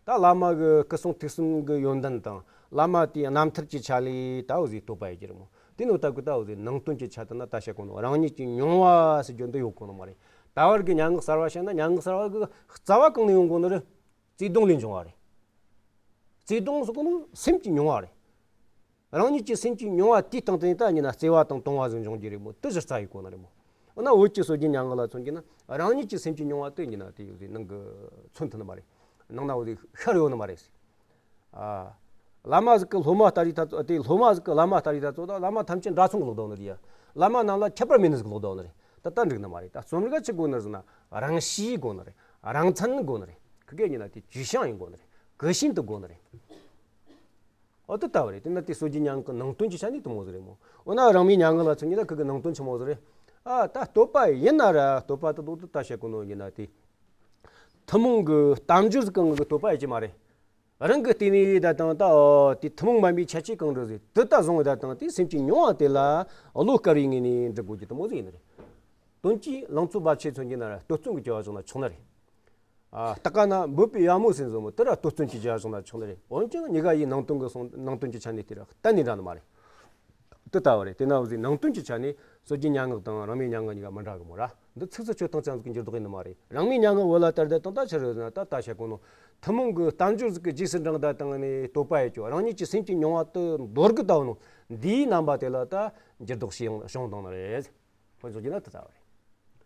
ད་བླ་མ་གི་སྐུ་གསུང་ཐུགས་གསུམ་གི་ཡོན་ཏན་དང་བླ་མ་དེའི་རྣམ་ཐར་གྱི་ཆ་ལས་ད་འུ་ཟིག་བསྟོད་པ་ཡི་གྱུར་མོ། དེ་ནོ་ད་གི་ད་འུ་ཟིག་ནང་དོན་གྱི་ཆ་དེ་ན་ད་བཤད་གོ་ནོ་རང་ཉིད་ཀྱི་མྱོང་བ་ཟེར་རྒྱུ་འདི་ཡོད་གོ་ནི་མ་རེད། ད་བར་གྱི་སྙན་ངག་གསར་བ་བཤད་ན་སྙན་ངག་གསར་བ་གི་རྩ་བ་གང་ནས་ཡོང་གོ་ནི་རེད། བརྩེ་དུང་ལས་འབྱུང་བ་རེད། བརྩེ་དུང་ཟེར་གོ་ནི་སེམས་ཀྱི་མྱོང་བ་རེད། རང་ཉིད་ཀྱི་སེམས་ཀྱི་མྱོང་བ་དེའི་སྟེང་དུ་ནི་ད་ཉིན་ན་བརྩེ་བ་དང་དུང་བ་ཟིག་འབྱུང་རྒྱུ་རེད་མོ། དེ་ཟུར་རྩ་ཡི་གོ་ནི་རེད་མོ། འོ་ན་བོད་ཀྱི་སྲོལ་རྒྱུན་སྙན་ངག་ལ་མཚོན་གྱི་ན་རང་ཉིད་ཀྱི་སེམས་ཀྱི་མྱོང་བ་དེ་ཉིན་ན་དེ་ཡོད་ཟིག་ནང་གི་མཚོན་ཐུབ་ནི་མ་རེད། ནང་ན་འོ་ཟིག་ཤར་ཡོད་ནི་མ་རེད། ཨ། བླ་མ་ཟིག་གི་སློབ་མ་ལྟ་རེ་ད་ཚོ་དེ་སློབ་མ་ཟིག་གི་བླ་མ་ལྟ་རེ་ད་ཚོ་ད་བླ་མ་ཐམས་ཅད་འདྲ་མཚུངས་གི་ལོག་ལྡོག་ནི་རེད་ཡ། བླ་མ་རྣམས་ལ་ཁྱད་པར་མེད་ནི་ཟིག་ལོག་ལྡོག་ནི་རེད། ད་ལྟ་འགྲིག་ནི་མ་རེད། ད་རྩོམ་རིག་ག་ཆི་དགོས་ནི་ཟེར་ན་རང་གཤིས་དགོས་ནི་རེད། རང་མཚན་དགོས་ནི་རེད། ཁི་གེ་ཉིན་ན་དེ་ཅི་ཤང་ཡིན་དགོས་ནི་རེད། གི་ཤིན་ཏུ་དགོས་ནི་རེད། འོ་དེ་ལྟ་བུ་རེད། དེ་ན་དེ་སྲོལ་རྒྱུན་སྙན་ངག་གི་ནང་དོན་གྱི་ཆ་ནས་དེ་མོ་ཟིག་རེད་མོ། འོ་ན་རང་མོས་སྙན་ངག་ལ་མཚོན་ཉིན་ན་ཁི་གི་ནང་དོན་ཆི་མོ་ཟིག་རེད། ཨ། ད་བསྟོད་པ་ཡིན་ན་ར་བསྟོད་པ་དེ་དོག་དེ་ད་བཤད་གོ་ནོ་ཡིན་ན་དེ། ཐུན་མོང་གི་གཏམ་རྒྱུད་ཟིག་གང་གི་བསྟོད་པ་ཡི་གྱི་མ་རེད། རང་གི་ལྟས་ནས་ཡིན་ད་དང་ད་འོ་དེ་ཐུན་མོང་མ་ཡིན་པའི་ཁྱད་ཆོས་གང་རུ་ཟིག་དེ་ད་བཟུང་ཡོད་ད་དང་དེ་སེམས་ཀྱི་མྱོང་བ་དེ་ལ་བློ་དཀར་བའི་ངོས་ནས་འབྲི་དགོས་ཀྱི་དེ་མོ་ཟིག་ཡིན་ནི་རེད། དོན་གྱིས་ལང་ཚོ་རྦབ་ཆེ་མཚོན་གྱི་ན་ར་བསྟོད་བརྩོན་གྱི་བྱ་བ་བྱུང་ན་ཆོག་ནི་རེད། ཨ། སྟག་ཀ་ན་འབོད་པའི་ཡ་མོ་ཟེར་མཚོན་མོ་དེ་ར་བསྟོད་བརྩོན་གྱི་བྱ་བ་བྱུང་ན་ཆོག་ནི་རེད། འོན་ཀྱང་གཉིས་ཀ་ཡི་ནང་དོན་གྱི་སོང་ནང་དོན་གྱི་ཆ་ནས་དེ་ར་གཏན་ནས་འདྲ་ནི་མ་རེད། དེ་ལྟ་བུ་རེད། དེ་ན་འོ་ཟིག་ནང་དོན་གྱི་ཆ་ནས་སྲོལ་རྒྱུན་སྙན་ངག་དང་རང་མོས་སྙན་ངག་གཉིས་ཀ་མི་འདྲ་གི་མོ་ར། འདི་ཚིག་རྩུབ་སྤྱོད་སྟངས་ཅན་ཟིག་གི་འགྱུར་ལྡོག་ཡིན་ནི་མ་རེད། རང་མོས་སྙན་ངག་བོད་ལ་དར་བསྡད་དང་ད་ཆི་རེད་ཟེར་ན་ད་ད་བཤད་གོ་ནོ། ཐུན་མོང་གི་གཏམ་རྒྱུད་ཟིག་གི་རྗེས་སུ་འབྲངས་ད་དང་ནས་བསྟོད་པ་ཡི་གྱོ་རང་ཉིད་ཀྱི་སེམས་ཀྱི་མྱོང་བ་དེ་མདོར་བསྡུས་ལྟ་བུ་ནོ། འདིའི་རྣམ་པ་དེ་ལ་ད་འགྱུར་ལྡོག་བྱུང་བྱུང་བཏང་ནི་རེད། དཔེ་འཇོག་རྒྱུ་ན་དེ་ལྟ་བུ་རེད།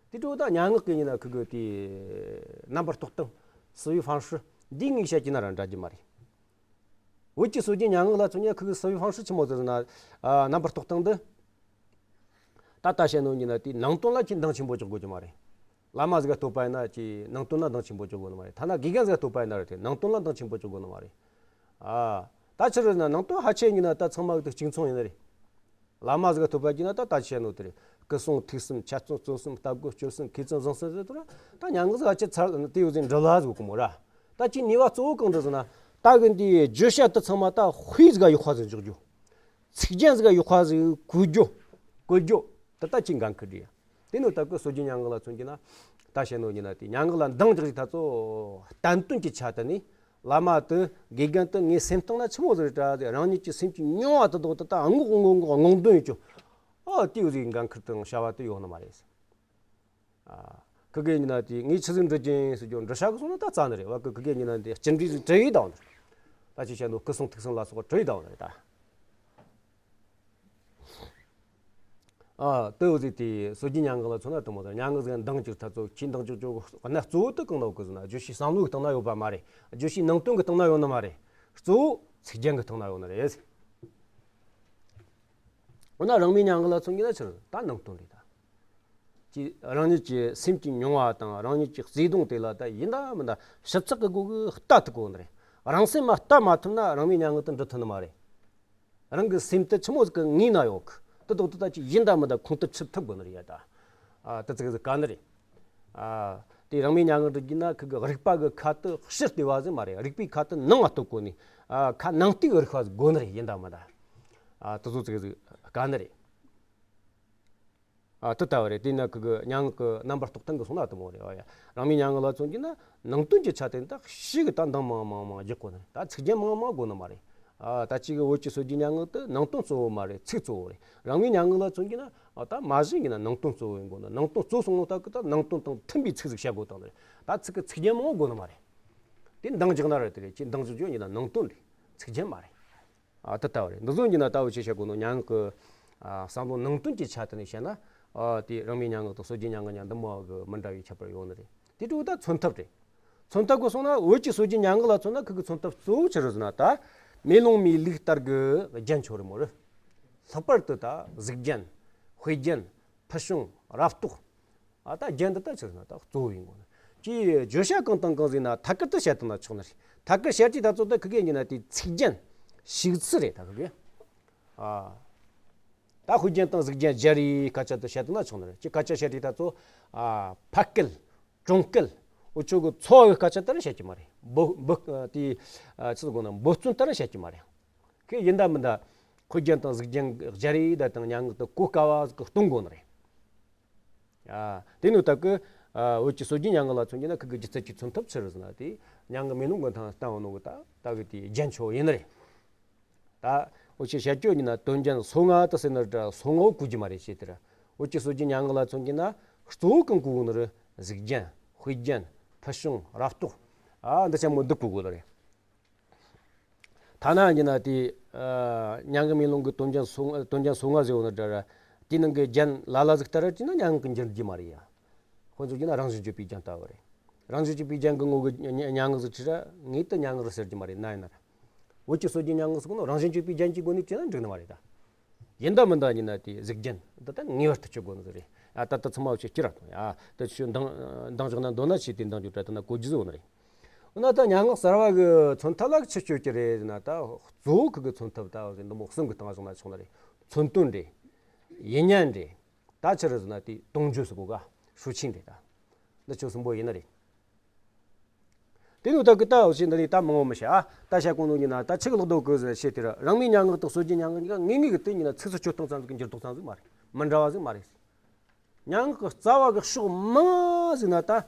དེ་འཕྲོ་ད་སྙན་ངག་གི་ཡིན་ན་ཁི་གི་དེ་རྣམ་པར་རྟོག་སྟངས་思维方式འདི་ངས་བཤད་རྒྱུ་ན་ར་འདྲ་རྒྱུ་མ་རེད། བོད་ཀྱི་སྲོལ་རྒྱུན་སྙན་ངག་ལ་མཚོན་ན་ཁི་གི་思维方式་ཆི་མོ་ཟེར་ན། ཨ། རྣམ་པར་རྟོག་སྟངས་འདི། ད་ལྟ་བཤད་ནོ་ཡིན་ན་དེ་ནང་དོན་ལ་ཁྱེད་འདང་ཆེན་པོ་རྒྱག་དགོས་ཀྱི་མ་རེད། བླ་མ་ཟིག་ག་བསྟོད་པ་ཡིན་ན་ཀྱི་ནང་དོན་ལ་འདང་ཆེན་པོ་རྒྱག་དགོས་ནི་མ་རེད། ཐ་ན་དགེ་རྒན་ཟིག་ག་བསྟོད་པ་ཡིན་ན་ར་དེ་ནང་དོན་ལ་འདང་ཆེན་པོ་རྒྱག་དགོས་ནི་མ་རེད། ཨ། ད་ཆི་རེད་ན་ནང་དོན་ཕལ་ཆེར་ཡིན་ན་ད་ཚང་མ་གི་དེ་གཅིག་མཚུངས་ཡིན་ནི་རེད། བླ་མ་ཟིག་ག་བསྟོད་པ་བགྱིས་ན་ད་ད་ཆི་བཤད་ནོ་དེ་རེད། སྐུ་གསུང་ཐུགས་གསུམ་འཆད་རྩོད་རྩོད་གསུམ་ལྟ་དགོས་སྤྱོད་གསུམ་མཁས་བཙུན་བཟང་གསུམ་ཟེར་དུས་ར། ད་སྙན་ངག་ཟིག་ཕལ་ཆེར་ཚར་དེ་ཡོད་ཟིག་འབྲི་ལ་ཟིག་གོ་མོ་ར། ད་ཅི་ནུས་པ་གཙོ་བོ་གང་འདྲ་ཟེར་ན། ད་གི་འདིའི་བརྗོད་བྱ་དེ་ཚང་མ་ད་དཔེ་ཟིག་ག་ཡག་པ་ཟིག་འཇོག་རྒྱུ། ཚིག་རྒྱན་ཟིག་ག་ཡག་པ་ཟིག་བཀོལ་རྒྱུ། བཀོལ་རྒྱུ། དེ་ད་ཅི་འགན་འཁུར་རྒྱུ་ཡ། དེ་ནོ་ད་གི་སྲོལ་རྒྱུན་སྙན་ངག་ལ་མཚོན་རྒྱུ་ན། ད་བཤད་ནོ་ཡིན་ན་དེ་སྙན་ངག་ལ་འདང་རྒྱག་རྒྱུ་ད་ཚོ་བསྟན་དོན་གྱི་ཆ་དེ་ནི། བླ་མ་དེ་དགེ་རྒན་དེ་ངའི་སེམས་གཏིང་ན་ཆི་མོ་ཟིག་རེད་དྲ་དེ་རང་ཉིད་ཀྱི་སེམས་ཀྱི་མྱོང་བ་དེ་དག་དེ་ད་སྔོག་སྔོག་སྔོག་སྔོག་འདོན་ཡོད་རྒྱུ། ཨ། དེ་ཡོད་ཟིག་འགན་འཁུར་དང་བྱ་བ་དེ་ཡོད་ནི་མ་རེད། ཨ། ཁི་གེ་ཉིན་ན་དེ་ངས་ཆི་ཟིག་འབྲི་གྱིན་ཟེར་རྒྱུ་འབྲི་བྱ་གི་སོང་ན་ད་རྩ་ནི་རེད་བ། ཁི་ཁི་གེ་ཉིན་ན་དེ་ཅི་འདྲ་ཟིག་བྲི་ཡི་དང་ནི་རེད། ད་ཅི་བྱས་ནོ་སྐུ་གསུང་ཐུགས་གསུམ་ལ་སོགས་བྲི་ཡི་དང་ནི་རེད་ད། ཨ། དེ་འོ་ཟིག་དེ་སྲོལ་རྒྱུན་སྙན་ངག་ལ་མཚོན་ན་དེ་མོ་ད་སྙན་ངག་ཟིག་འདང་རྒྱག་ཐ་ཚོ་ཁྱི་འདང་རྒྱག་རྒྱུ་གནད་གཙོ་བོ་དེ་གང་ན་གི་ཟེར་ན་བརྗོད་བྱའི་བསམ་བློའི་སྟེང་ན་ཡོད་པ་མ་རེད། བརྗོད་བྱའི་ནང་དོན་གི་སྟེང་ན་ཡོད་ནི་མ་རེད། གཙོ་བོ་ཚིག་རྒྱན་གི་སྟེང་ན་ཡོད་ནི་རེད། འོ་ན་རང་མོས་སྙན་ངག་ལ་མཚོན་གྱི་ན་ཕྱིར་ད་ནང་དོན་རེད་ད། ཀྱི་རང་ཉིད་ཀྱི་སེམས་ཀྱི་མྱོང་བ་དང་རང་ཉིད་ཀྱི་བརྩེ་དུང་དེ་ལ་ད་ཡིན་ད་མིན་ད་ཞིབ་ཚགས་ཀྱི་སྒོ་གི་ལྟ་ཐུབ་དགོས་ནི་རེད། རང་སེམས་མ་ལྟ་མ་ཐུབ་ན་རང་མོས་སྙན་ངག་དེ་འབྲི་ཐུབ་ནི་མ་རེད། རང་གི་སེམས་དེ་ཆི་མོ་ཟིག་གི་ངོས་ན་ཡོད་གི་དེ་དོག་དེ་ད་ཅིག་ཡིན་ད་མིན་ད་ཁུངས་དེ་ཆུད་ཐུབ་དགོས་ནི་རེད་ཡ་ད། ཨ། དེ་ཙིག་ཟིག་དཀའ་ནི་རེད། ཨ། དེ་རང་མོས་མྱ་ངན་བསྒྲུབ་རྒྱུ་ན་ཁི་གི་རིག་པ་གི་ཁ་དུ་ཕྱི་ལྟེ་བ་ཟིག་མ་རེད། རིག་པའི་ཁ་དུ་ནང་ང་ལྟོས་དགོས་ནི། ཨ། ཁ་ནང་ལྟོས་གི་རིག་པ་ཟིག་དགོས་ནི་རེད། ཡིན་དང་མིན་དང་། ཨ། དེ་ཚོ་ཚིག་ཟིག་དཀའ་ནི་རེད། ཨ། དེ་ལྟ་བུ་རེད། དེས་ན་ཁི་གི་མྱ་ངན་གི་རྣམ་པར་རྟོག་སྟངས་གི་སོང་ན་དེ་མོ་རེད། ཨ་ཡ། རང་མོས་མྱ་ངན་ལ་མཚོན་རྒྱུ་ན་ནང་དོན་གྱི་ཆ་དེ་ད་ཞིག་གི་ད་འདང་མང་མང་མང་རྒྱག་དགོས་ནི་རེད། ད་ཚིག་རྒྱན་མང་མང་དགོས་ནི་མ་རེད། ཨ། ད་ཅིག་གི་བོད་ཀྱི་སྲོལ་རྒྱུན་མྱ་ངན་དེ་ནང་དོན་གཙོ་བོ་མ་རེད། ཚིག་གཙོ་བོ་རེད། རང་མོས་མྱ་ངན་ལ་མཚོན་རྒྱུ་ན། ཨ། ད་མ་གཞི་ཡིན་ན་ནང་དོན་གཙོ་བོ་ཡིན་དགོས་ནི། ནང་དོན་གཙོ་སོང་ནོ་ད་གི་ད་ནང་དོན་དང་མཐུན་པའི་ཚིག་ཟིག་བཤད་དགོས་དང་ནི་རེད། ད་ཚིག་གི་ཚིག་རྒྱན་མང་བོ་དགོས་ནི་མ་རེད། དེ་འདང་རྒྱག་ན་རེད། དེ་རེད། ཁྱེད་འདང་རྒྱག་རྒྱུ་ཡིན་ན་ནང་དོན་རེད། ཚིག་རྒྱན་མ་རེད། ཨ། དེ་ལྟ་བུ་རེད། འདི་ཚོ་ཡིན་ན་ད་འུ་ཆོས་བཤད་དགོས་ནོ་མྱ་ངན་གི། ཨ། བསམ་བློ་ནང་དོན་གྱི་ཆ་དེ་ནས་བཤད་ན། ཨ། དེ་རང་མོས་མྱ་ངན་དང་སྲོལ་རྒྱུན་མྱ་ངན་གཉིས་འདི་མོ་གི་མི་འདྲ་བའི་ཁྱད་པར་ཡོད་ནི་རེད། དེ་འཕྲོ་ད་མཚོན་ཐབས་རེད། མཚོན་ཐབས་གི་སོང་ན་བོད་ཀྱི་སྲོལ་རྒྱུན་མྱ་ངན་ལ་མཚོན་ན་ཁི་གི་མཚོན་ཐབས་གཙོ་བོ་ཆི་རེད་ཟེར་ན། ད་མེ་ལོང་མའི་ལུགས་ལྟར་གི་རྒྱན་ཆོ་རེད་མོ་རེད། ལྷག་པར་དུ་ད་གཟུགས་རྒྱན། དཔེ་རྒྱན། ཕུལ་བྱུང་། རབ་རྟོག། ཨ། ད་རྒྱན་འདི་ད་ཆི་རེད་ན་ད་གཙོ་བོ་ཡིན་དགོས་ནི། ཅིག་བརྗོད་བྱ་གང་དང་གང་ཟིག་ན་ཐད་ཀར་དུ་བཤད་བཏང་ན་ཆོག་ནི་རེད། ཐད་ཀར་བཤད་དུས་ད་ཚོ་ད་ཁི་གེ་ཡིན་ན་དེ་ཚིག་རྒྱན་ཞུགས་ཚུལ་རེད། ད་ཁི་གེ། ཨ། ད་དཔེ་རྒྱན་དང་གཟུགས་རྒྱན་སྦྱར་རེས་སྐད་ཆ་དུ་བཤད་བཏང་ན་ཆོག་ནི་རེད། ཅིག་སྐད་ཆ་བཤད་དུས་ད་ཚོ། ཨ། ཕ་སྐད། གྲོང་སྐད། འུ་ཆོ་གི་ཚོ་བའི་སྐད་ཆ་ལྟར་བཤད་ཀྱི་མ་རེད། འབོ་འབོ་དེ། ཨ། ཆི་ཟེར་དགོས་ན་འབོ་རྩོན་ལྟར་བཤད་ཀྱི་མ་རེད། ཁི་ཡིན་ད་མིན་ད་དཔེ་རྒྱན་དང་གཟུགས་རྒྱན་སྦྱར་རེས་ད་དང་མྱ་ངན་དེ་གོ་དཀའ་བ་ཟིག་གཏོང་དགོས་ནི་རེད། ཨ། དེ་ནི་ད་གི། ཨ། བོད་ཀྱི་སྲོལ་རྒྱུན་མྱ་ངན་ལ་མཚོན་རྒྱུ་ན་ཁི་གི་སྒྱུ་རྩལ་གྱི་མཚོན་ཐབས་ཆི་རེད་ཟེར་ན་དེ་མྱ་ངན་མེ་ལོང་གི་ཐང་བསྟན་བ་ནོ་གི་ད་ད་གི་དེ་རྒྱན་ཆོ་ཡིན་ནི་རེད། ད་འུ་ཆོས་བཤད་རྒྱུ་ཡིན་ན་དོན་རྒྱན་སོ་ལྔ་དུ་ཟེར་ནི་འདྲ། སོ་ལྔ་བོ་གོ་རྒྱུ་མ་རེད་ཞེས་དེ་ར། བོད་ཀྱི་སྲོལ་རྒྱུན་མྱ་ངན་ལ་མཚོན་རྒྱུ་ན་གཙོ་བོ་གང་གོ་དགོས་ནི་རེད། གཟུགས་རྒྱན། དཔེ་རྒྱན། ཕུལ་བྱུང་། རབ་རྟོག། ཨ། འདི་ཆ་མོ་འདི་གོ་དགོས་ནི་རེད། ཐ་ན་ཡིན་ན་དེ། ཨ། མྱ་ངན་མེ་ལོང་གི་དོན་རྒྱན་སོ་དོན་རྒྱན་སོ་ལྔ་ཟེར་བ་ནི་འདྲ་ར། དེའི་ནང་གི་རྒྱན་ལ་ལ་ཟིག་ལྟར་བྱས་ན་མྱ་ངན་གྱི་འགྱུར་རྒྱུ་མ་རེད་ཡ། དཔེ་མཚོན་བྱས་ན་རང་བཞིན་བརྗོད་པའི་རྒྱན་ལྟ་བུ་རེད། རང་བཞིན་བརྗོད་པའི་རྒྱན་གྱི་ངོ་གི་མྱ་མྱ་ངན་ཟིག་བྲིས་ར་ངེས་དུ་མྱ་ངན་རེད་ཟེར་རྒྱུ་མ་རེད། ན་ཡིན་ན་ར། བོད་ཀྱི་སྲོལ་རྒྱུན་མྱ་ངན་ཟེར་གོ་ནོ་རང་བཞིན་བརྗོད་པའི་རྒྱན་གྱི་སྒོ་ནས་བྲིས་ན་འགྲིག་ནི་མ་རེད་ད། ཡིན་ད་མིན་ད་ཡིན་ན་དེ་གཟུགས་རྒྱན་འདི་ད་ངེས་པར་དུ་བརྗོད་དགོས་ནི་ཟིག་རེད། ཨ། ད་ལྟ་ཚང་མ་བྱེད་ཀྱི་ར་དང་ཡ། ད་ཆུ་འདང་འདང་འཇོག་ན་འདོད་ན་ཆེ་དེ་འདང་རྒྱུ་དྲ་ད་ན་གོ་རྒྱུ་ཟིག་ཡོད་ནི་རེད། འོ་ན་ད་མྱ་ངན་གསར་བ་གི་མཚོན་ཐབས་ལ་ཆི་སྤྱོད་ཀྱི་རེད་ཟེར་ན། ད་གཙོ་བོ་ཁི་གི་མཚོན་ཐབས་ད་འོ་ཟེར་འདི་མོ་གསུམ་གི་སྟེང་བཞག་ན་ཆོག་ནི་རེད། མཚོན་དོན་རེད། ཡུལ་ཉན་རེད། ད་ཆི་རེད་ཟེར་ན་དེ་དུང་བརྗོད་ཟེར་གོ་ག་ཧྲུའུ་ཆིང་རེད་ད། འདི་ཆོ་གསུམ་པོ་ཡིན་ནི་རེད། དེ་ནི་ད་གི་ད་འོ་ཟེར་འདི་ནི་ད་མང་བོ་མི་བཤད། ཨ། ད་བཤད་གོ་ནོ་ཡིན་ན་ད་ཆི་གི་ལོག་རྡོ་གི་ཟེར་བཤད་དེ་ར། རང་མོས་མྱ་ངན་དང་སྲོལ་རྒྱུན་མྱ་ངན་གཉིས་ཀ་ངེས་ངེས་གི་དེ་ཡིན་ན་ཚིགས་སུ་བཅད་སྟངས་ཙམ་ཟིག་གི་འགྱུར་ལྡོག་ཙམ་ཟིག་མ་རེད། མི་འདྲ་བ་ཟིག་མ་རེད། མྱ་ངན་གྱི་རྩ་བ་གི་ཕྱོགས་མང་ཟིག་ན་ད་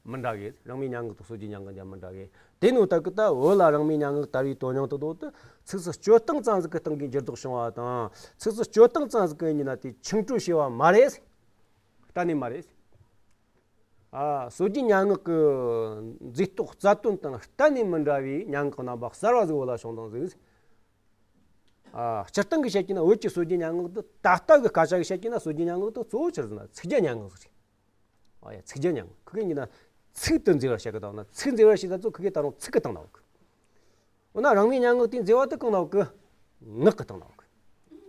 མི་འདྲ་གི། རང་མོས་མྱ་ངན་དང་སྲོལ་རྒྱུན་མྱ་ངན་ཀྱང་མི་འདྲ་གི། དེ་ནི་ད་གི་ད་བོད་ལ་རང་མོས་མྱ་ངན་ལྟ་བུའི་དོན་སྙིང་དུ་འདོད་དུ་ཚིགས་སུ་བཅད་སྟངས་ཙམ་ཟིག་གི་སྟེང་གི་འགྱུར་ལྡོག་བྱུང་བ་དང་། ཚིགས་སུ་བཅད་སྟངས་ཙམ་ཟིག་གི་ཡིན་ན་དེ་ཆིངས་གྲོལ་བྱས་པ་མ་རེད། གཏན་ནས་མ་རེད། ཨ། སྲོལ་རྒྱུན་མྱ་ངན་གྱི་མཛེས་རྟོག་རྩ་དོན་དང་གཏན་ནས་མི་འདྲ་བའི་མྱ་ངན་གྱི་རྣམ་པ་གསར་བ་ཟིག་བོད་ལ་བྱུང་བཏང་ཟིག། ཨ། སྤྱིར་བཏང་གི་བཤད་ཀྱི་ན་བོད་ཀྱི་སྲོལ་རྒྱུན་མྱ་ངན་འདི་ད་ལྟ་གི་སྐད་ཆ་གི་བཤད་ཀྱི་ན་སྲོལ་རྒྱུན་མྱ་ངན་འདི་གཙོ་བོ་ཆི་རེད་ཟེར་ན་ཚིག་རྒྱན་མྱ་ངན་ཟིག་རེད། ཨ་ཡ། ཚིག་རྒྱན་མྱ་ངན་ཁི་གེ་ཡིན་ན་ཚིག་ཏུ་མཛེས་པར་བྱེད་གི་དང་ན། ཚིག་མཛེས་པར་བྱེད་ད་ཚོ་ཁི་གེ་ད་རུང་ཚིག་གི་སྟེང་ན་ཡོད་གི། འོ་ན་རང་མོས་མྱ་ངན་དེའི་མཛེས་པ་དེ་གང་ན་ཡོད་གི། ངག་གི་སྟེང་ན་ཡོད་གི།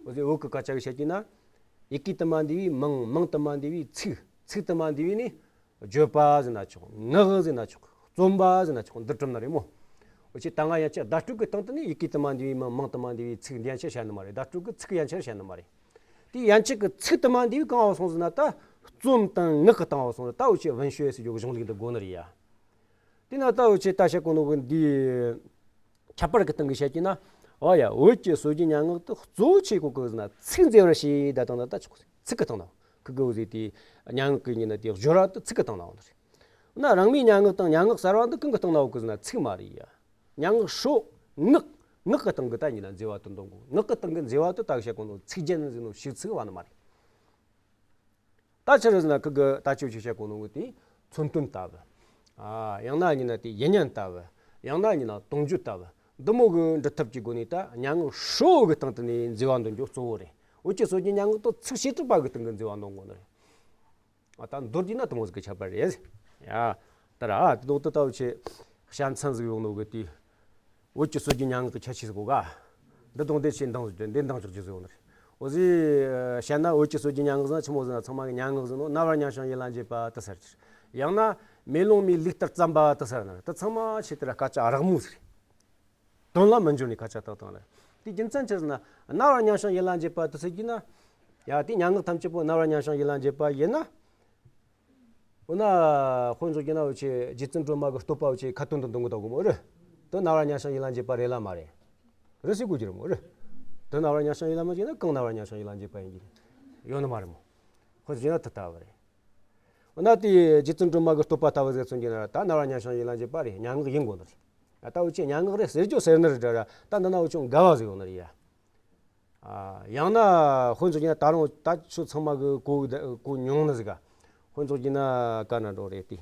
འོ་ཟེར་བོད་ཀྱི་སྐད་ཆ་གི་བཤད་ཀྱི་ན། ཡི་གེ་དུ་མ་འདུས་པའི་མིང་། མིང་དུ་མ་འདུས་པའི་ཚིག། ཚིག་དུ་མ་འདུས་པའི་ནི། བརྗོད་པ་ཟེར་ན་ཆོག། ངག་ཟེར་ན་ཆོག། རྩོམ་པ་ཟེར་ན་ཆོག། འདི་གྲུབ་ན་རེད་མོ། འོ་ཅི་ད་ང་ཡན་ཆད་བརྡ་སྤྲོད་ཀྱི་སྟེང་དུ་ནི་ཡི་གེ་དུ་མ་འདུས་པའི་མིང་། མིང་དུ་མ་འདུས་པའི་ཚིག་འདི་ཡན་ཆད་བཤད་ནི་མ་རེད། བརྡ་སྤྲོད་ཀྱི་ཚིག་ཡན་ཆད་བཤད་ནི་མ་རེད། དེ་ཡན་ཆད་ཀྱི་ཚིག་དུ་མ་འདུས་པའི་གང་བ་སོང་ཟེར་ན། ད་རྩོམ་དང་ངག་གི་སྟེང་བ་སོང་ཟེར། ད་འོ་ཅི་文学ཟེར་རྒྱུ་གི་གཞུང་ལུགས་འདི་དགོས་ནི་རེད་ཡ། དེ་ན་ད་འོ་ཅི་ད་བཤད་གོ་ནོ་གི་འདི། ཁྱད་པར་གྱི་སྟེང་གི་བཤད་ཀྱི་ན། འོ་ཡ། བོད་ཀྱི་སྲོལ་རྒྱུན་མྱ་ངན་དེ་གཙོ་བོ་ཆི་གོ་གི་ཟེར་ན་ཚིག་མཛེས་པར་བྱེད་ད་དང་ད་ད་ཆོག། ཚིག་གི་སྟེང་ན་ཁི་གི་འོ་ཟེར་དེ་མྱ་ངན་གི་ཡིན་ན་དེ་སྦྱོར་བ་དེ་ཚིག་གི་སྟེང་ན་འོང་ནི་རེད། ན་རང་མོས་མྱ་ངན་དང་མྱ་ངན་གསར་བ་འདི་གང་གི་སྟེང་ན་འོང་གི་ཟེར་ན་ཚིག་མ་རེད་ཡ། མྱ་ངན་སྲོག་ངག། ངག་གི་སྟེང་གི་ད་ཡིན་ན་མཛེས་པ་དེ་འདོན་དགོས། ངག་གི་སྟེང་གི་མཛེས་པ་དེ་ད་གི་བཤད་གོ་ནོ་ཚིག་རྒྱན་ཟེར་ནོ་ཞུགས་ཚིག་བ་ནི་མ་རེད། ད་ཆི་རེད་ཟེར་ན་ཁི་གི་ད་ཆོས་ཆོས་བཤད་གོ་ནོ་གི་དེ་མཚོན་དོན་ལྟ་བུ། ཨ། ཡང་ན་ཡིན་ན་དེ་ཡུལ་ཉན་ལྟ་བུ། ཡང་ན་ཡིན་ན་དུང་བརྗོད་ལྟ་བུ། འདི་མོ་གི་འབྲི་ཐབས་ཀྱི་སྒོ་ནས་ད་མྱ་ངན་སྲོག་གི་སྟེང་དུ་ནས་མཛེས་པ་འདོན་རྒྱུ་གཙོ་བོ་རེད། འུ་ཅི་སྲོལ་རྒྱུན་མྱ་ངན་དེ་ཚིག་བྱེ་བྲག་པ་གི་སྟེང་གི་མཛེས་པ་འདོན་དགོས་ནི་རེད། ཨ། ད་མདོར་བསྡུས་ན་དེ་མོ་ཟིག་གི་ཁྱད་པར་རེད་ཡ། ད་ར་ཨ་དེ་ལོག་ཏུ་ད་འུ་ཅི་བཤད་མཚམས་ཟིག་ཡོང་ནོ་གི་དེ། བོད་ཀྱི་སྲོལ་རྒྱུན་མྱ་ངན་གྱི་ཁྱད་ཆོས་ཟིག་གོ་ག་འདི་དང་འདི་ཆེ་འདང་ཟིག་འདི་འདང་ཆགས་རྒྱུ་ཟིག་ཡོང་ནི་རེད། འོ་ཟི། བཤད་ན་བོད་ཀྱི་སྲོལ་རྒྱུན་མྱ་ངན་ཟེར་ན་ཆི་མོ་ཟེར་ན་ཚང་མ་གི་མྱ་ངན་ཟེར་ནོ་རྣ་བར་མྱང་ཞིང་ཡིད་ལ་འཇེབས་པ་དེ་ཟེར་གྱི། ཡང་ན་མེ་ལོང་མའི་ལུགས་ལྟར་བརྩམས་པ་དེ་ཟེར་ན་དེ་ཚང་མ་ཆེ་དེ་ར་སྐད་ཆ་རགས་མོ་ཟིག་རེད། དོན་ལ་མི་འཇོན་ནི་སྐད་ཆ་ཏག་ཏག་རེད། དེ་རྒྱུ་མཚན་ཆི་ཟེར་ན་རྣ་བར་མྱང་ཞིང་ཡིད་ལ་འཇེབས་པ་དེ་ཟེར་གྱི་ན། ཡ་དེ་མྱ་ངན་ཐམས་ཅད་པོ་རྣ་བར་མྱང་ཞིང་ཡིད་ལ་འཇེབས་པ་ཡིན་ན། འོ་ན་དཔེ་འཇོག་རྒྱུ་ན་འུ་ཆོས་རྗེ་བཙུན་སྒྲོལ་མ་གི་བསྟོད་པ་འུ་ཆོས་ཁ་ཏོན་དུ་འདོན་གི་འདུག་གི་མོ་རེད། དེ་རྣ་བར་ཉན་ཞིང་ཡིད་ལ་འཇེབས་པ་རེད་ལ་མ་རེད། རེད་ཟེར་དགོས་ཀྱི་རེད་མོ་རེད། དེ་རྣ་བར་ཉན་ཞིང་ཡིད་ལ་མ་འཇེབས་ན་གང་རྣ་བར་ཉན་ཞིང་ཡིད་ལ་འཇེབས་པ་ཡིན་གྱི་རེད། ཡོད་ནི་མ་རེད་མོ། དཔེ་འཇོག་རྒྱུ་ན་དེ་ལྟ་བུ་རེད། འོ་ན་དེ་རྗེ་བཙུན་སྒྲོལ་མ་གི་བསྟོད་པ་ལྟ་བུ་ཟེར་མཚོན་གྱི་ན་ད་རྣ་བར་ཉན་ཞིང་ཡིད་ལ་འཇེབས་པ་རེད། སྙན་ངག་ཡིན་དགོས་ནི་རེད། ད་འུ་ཆོས་སྙན་ངག་རེད་ཟེར་རྒྱུ་ཟེར་ནི་རེད་དྲ་ར། ད་འདི་ན་འུ་ཆོས་འགལ་བ་ཟིག་ཡོད་ནི་རེད་ཡ། ཨ། ཡང་ན་དཔེ་འཇོག་རྒྱུ་ན་ད་རུང་ད་ཆོས་ཚང་མ་གི་གོ་གོ་མྱོང་ནི་ཟིག་ག་དཔེ་འཇོག་རྒྱུ་ན་ག་ན་འགྲོ་རེད་དེ།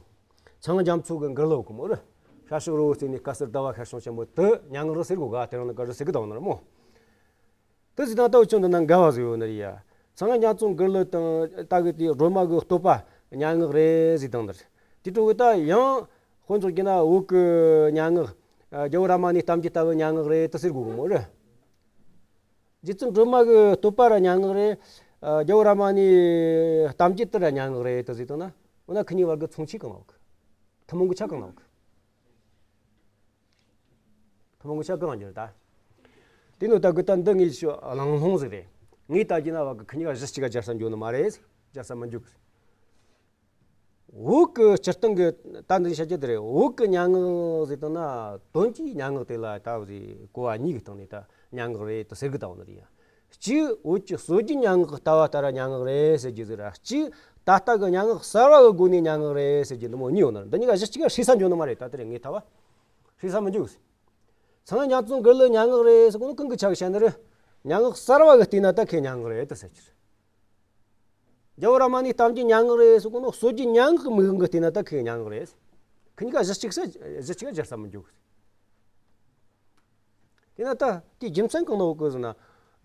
ཚངས་རྒྱ་མཚོ་གི་འགུར་ལོ་གི་མོ་རེད། ཤར་ཕྱོགས་རི་བོ་རྩེ་ནས་དཀར་གསལ་ཟླ་བ་ཤར་བྱུང་ཆེན་པོ་དེ་སྙན་ངག་རེད་ཟེར་གོ་ག་དེ་རིང་ནི་ག་རེད་ཟེར་གི་འདུག་ནི་རེད་མོ། དེ་ཟིག་དང་ད་འུ་ཆོས་འདི་ན་འགལ་བ་ཟིག་ཡོད་ནི་རེད་ཡ། ཚངས་རྒྱ་མཚོ་འགུར་ལོ་དང་ད་གི་དེ་སྒྲོལ་མ་གི་བསྟོད་པ་སྙན་ངག་རེད་ཟེར་དང་ནི་རེད། དེ་འཕྲོ་གི་ད་ཡང་དཔེ་འཇོག་རྒྱུ་ན་བོད་གི་སྙན་ངག་རྒྱལ་བོ་རཱ་མ་ཎའི་གཏམ་རྒྱུད་ལྟ་བུ་སྙན་ངག་རེད་དེ་ཟེར་དགོས་གི་མོ་རེད། རྗེ་བཙུན་སྒྲོལ་མ་གི་བསྟོད་པ་ར་སྙན་ངག་རེད། ཨ། རྒྱལ་བོ་རཱ་མ་ཎའི་གཏམ་རྒྱུད་དེ་ར་སྙན་ངག་རེད་དེ་ཟེར་དང་ན། འོ་ན་ཁི་གཉིས་བར་གི་མཚུངས་ཆོས་གང་ན་ཡོད་གི། ཐུན་མོང་གི་ཆ་གང་ན་ཡོད་གི། ཐུན་མོང་གི་ཆ་གང་ན་ཡོད་ད། དེ་ནོ་ད་གི་ད་འདི་ངས་ཤོ་གླེང་སློང་ཟིག་རེད། ངས་ད་རྒྱུ་ན་བ་གི་ཁི་གཉིས་ཀ་གཞི་གཅིག་ག་སྦྱར་ས་འགྱོ་ནི་མ་རེད། སྦྱར་ས་མི་འཇུག་གི། བོད་ཀྱི་སྤྱིར་བཏང་གི་ད་འདི་བཤད་རྒྱུ་དེ་རེད། བོད་ཀྱི་སྙན་ངག་ཟེར་དང་ན་དོན་གྱིས་སྙན་ངག་དེ་ལ་ད་བཟོས་གོ་བ་གཉིས་ཀྱི་སྟེང་ནས་ད་སྙན་ངག་རེད་དུ་ཟེར་གི་ད་འོ་ནི་རེད་ཡ། གཅིག་བོད་ཀྱི་སྲོལ་རྒྱུན་སྙན་ངག་ལྟ་བ་ལྟར་སྙན་ངག་རེད་ཟེར་རྒྱུ་ཟིག་ར། གཅིག་ད་ལྟ་གི་སྙན་ངག་གསར་བ་གི་སྒོ་ནས་སྙན་ངག་རེད་ཟེར་རྒྱུ་འདི་མོ་གཉིས་ཡོད་ནི་རེད། འདི་གཉིས་ཀ་གཞི་གཅིག་ག་བསྲེས་ས་འགྱོ་ནི་མ་རེད། ད་དེ་རེད་ངས་ཐ་བ་བསྲེས་ས་མི་འཇུག་ཚངས་རྒྱ་མཚོ་འགུར་ལོ་སྙན་ངག་རེད་ཟེར་གོ་ནོ་གང་གི་ཆ་གི་བཤད་ནི་རེད། སྙན་ངག་གསར་བ་གི་བལྟས་ན་ད་ཁོས་སྙན་ངག་རེད་དུ་ཟེར་རྒྱུ་རེད། རྒྱལ་བོ་རཱ་མ་ཎའི་གཏམ་རྒྱུད་སྙན་ངག་རེད་ཟེར་གོ་ནོ་སྲོལ་རྒྱུན་སྙན་ངག་གི་མིག་དབང་གིས་བལྟས་ན་ད་ཁོས་སྙན་ངག་རེད། ཁི་གཉིས་ཀ་གཞི་གཅིག་ས་གཞི་གཅིག་ག་སྦྱར་ས་མི་འཇུག་དེས་ན་ད་དེའི་རྒྱུ་མཚན་གང་ན་འོག་གི་ཟེར་ན།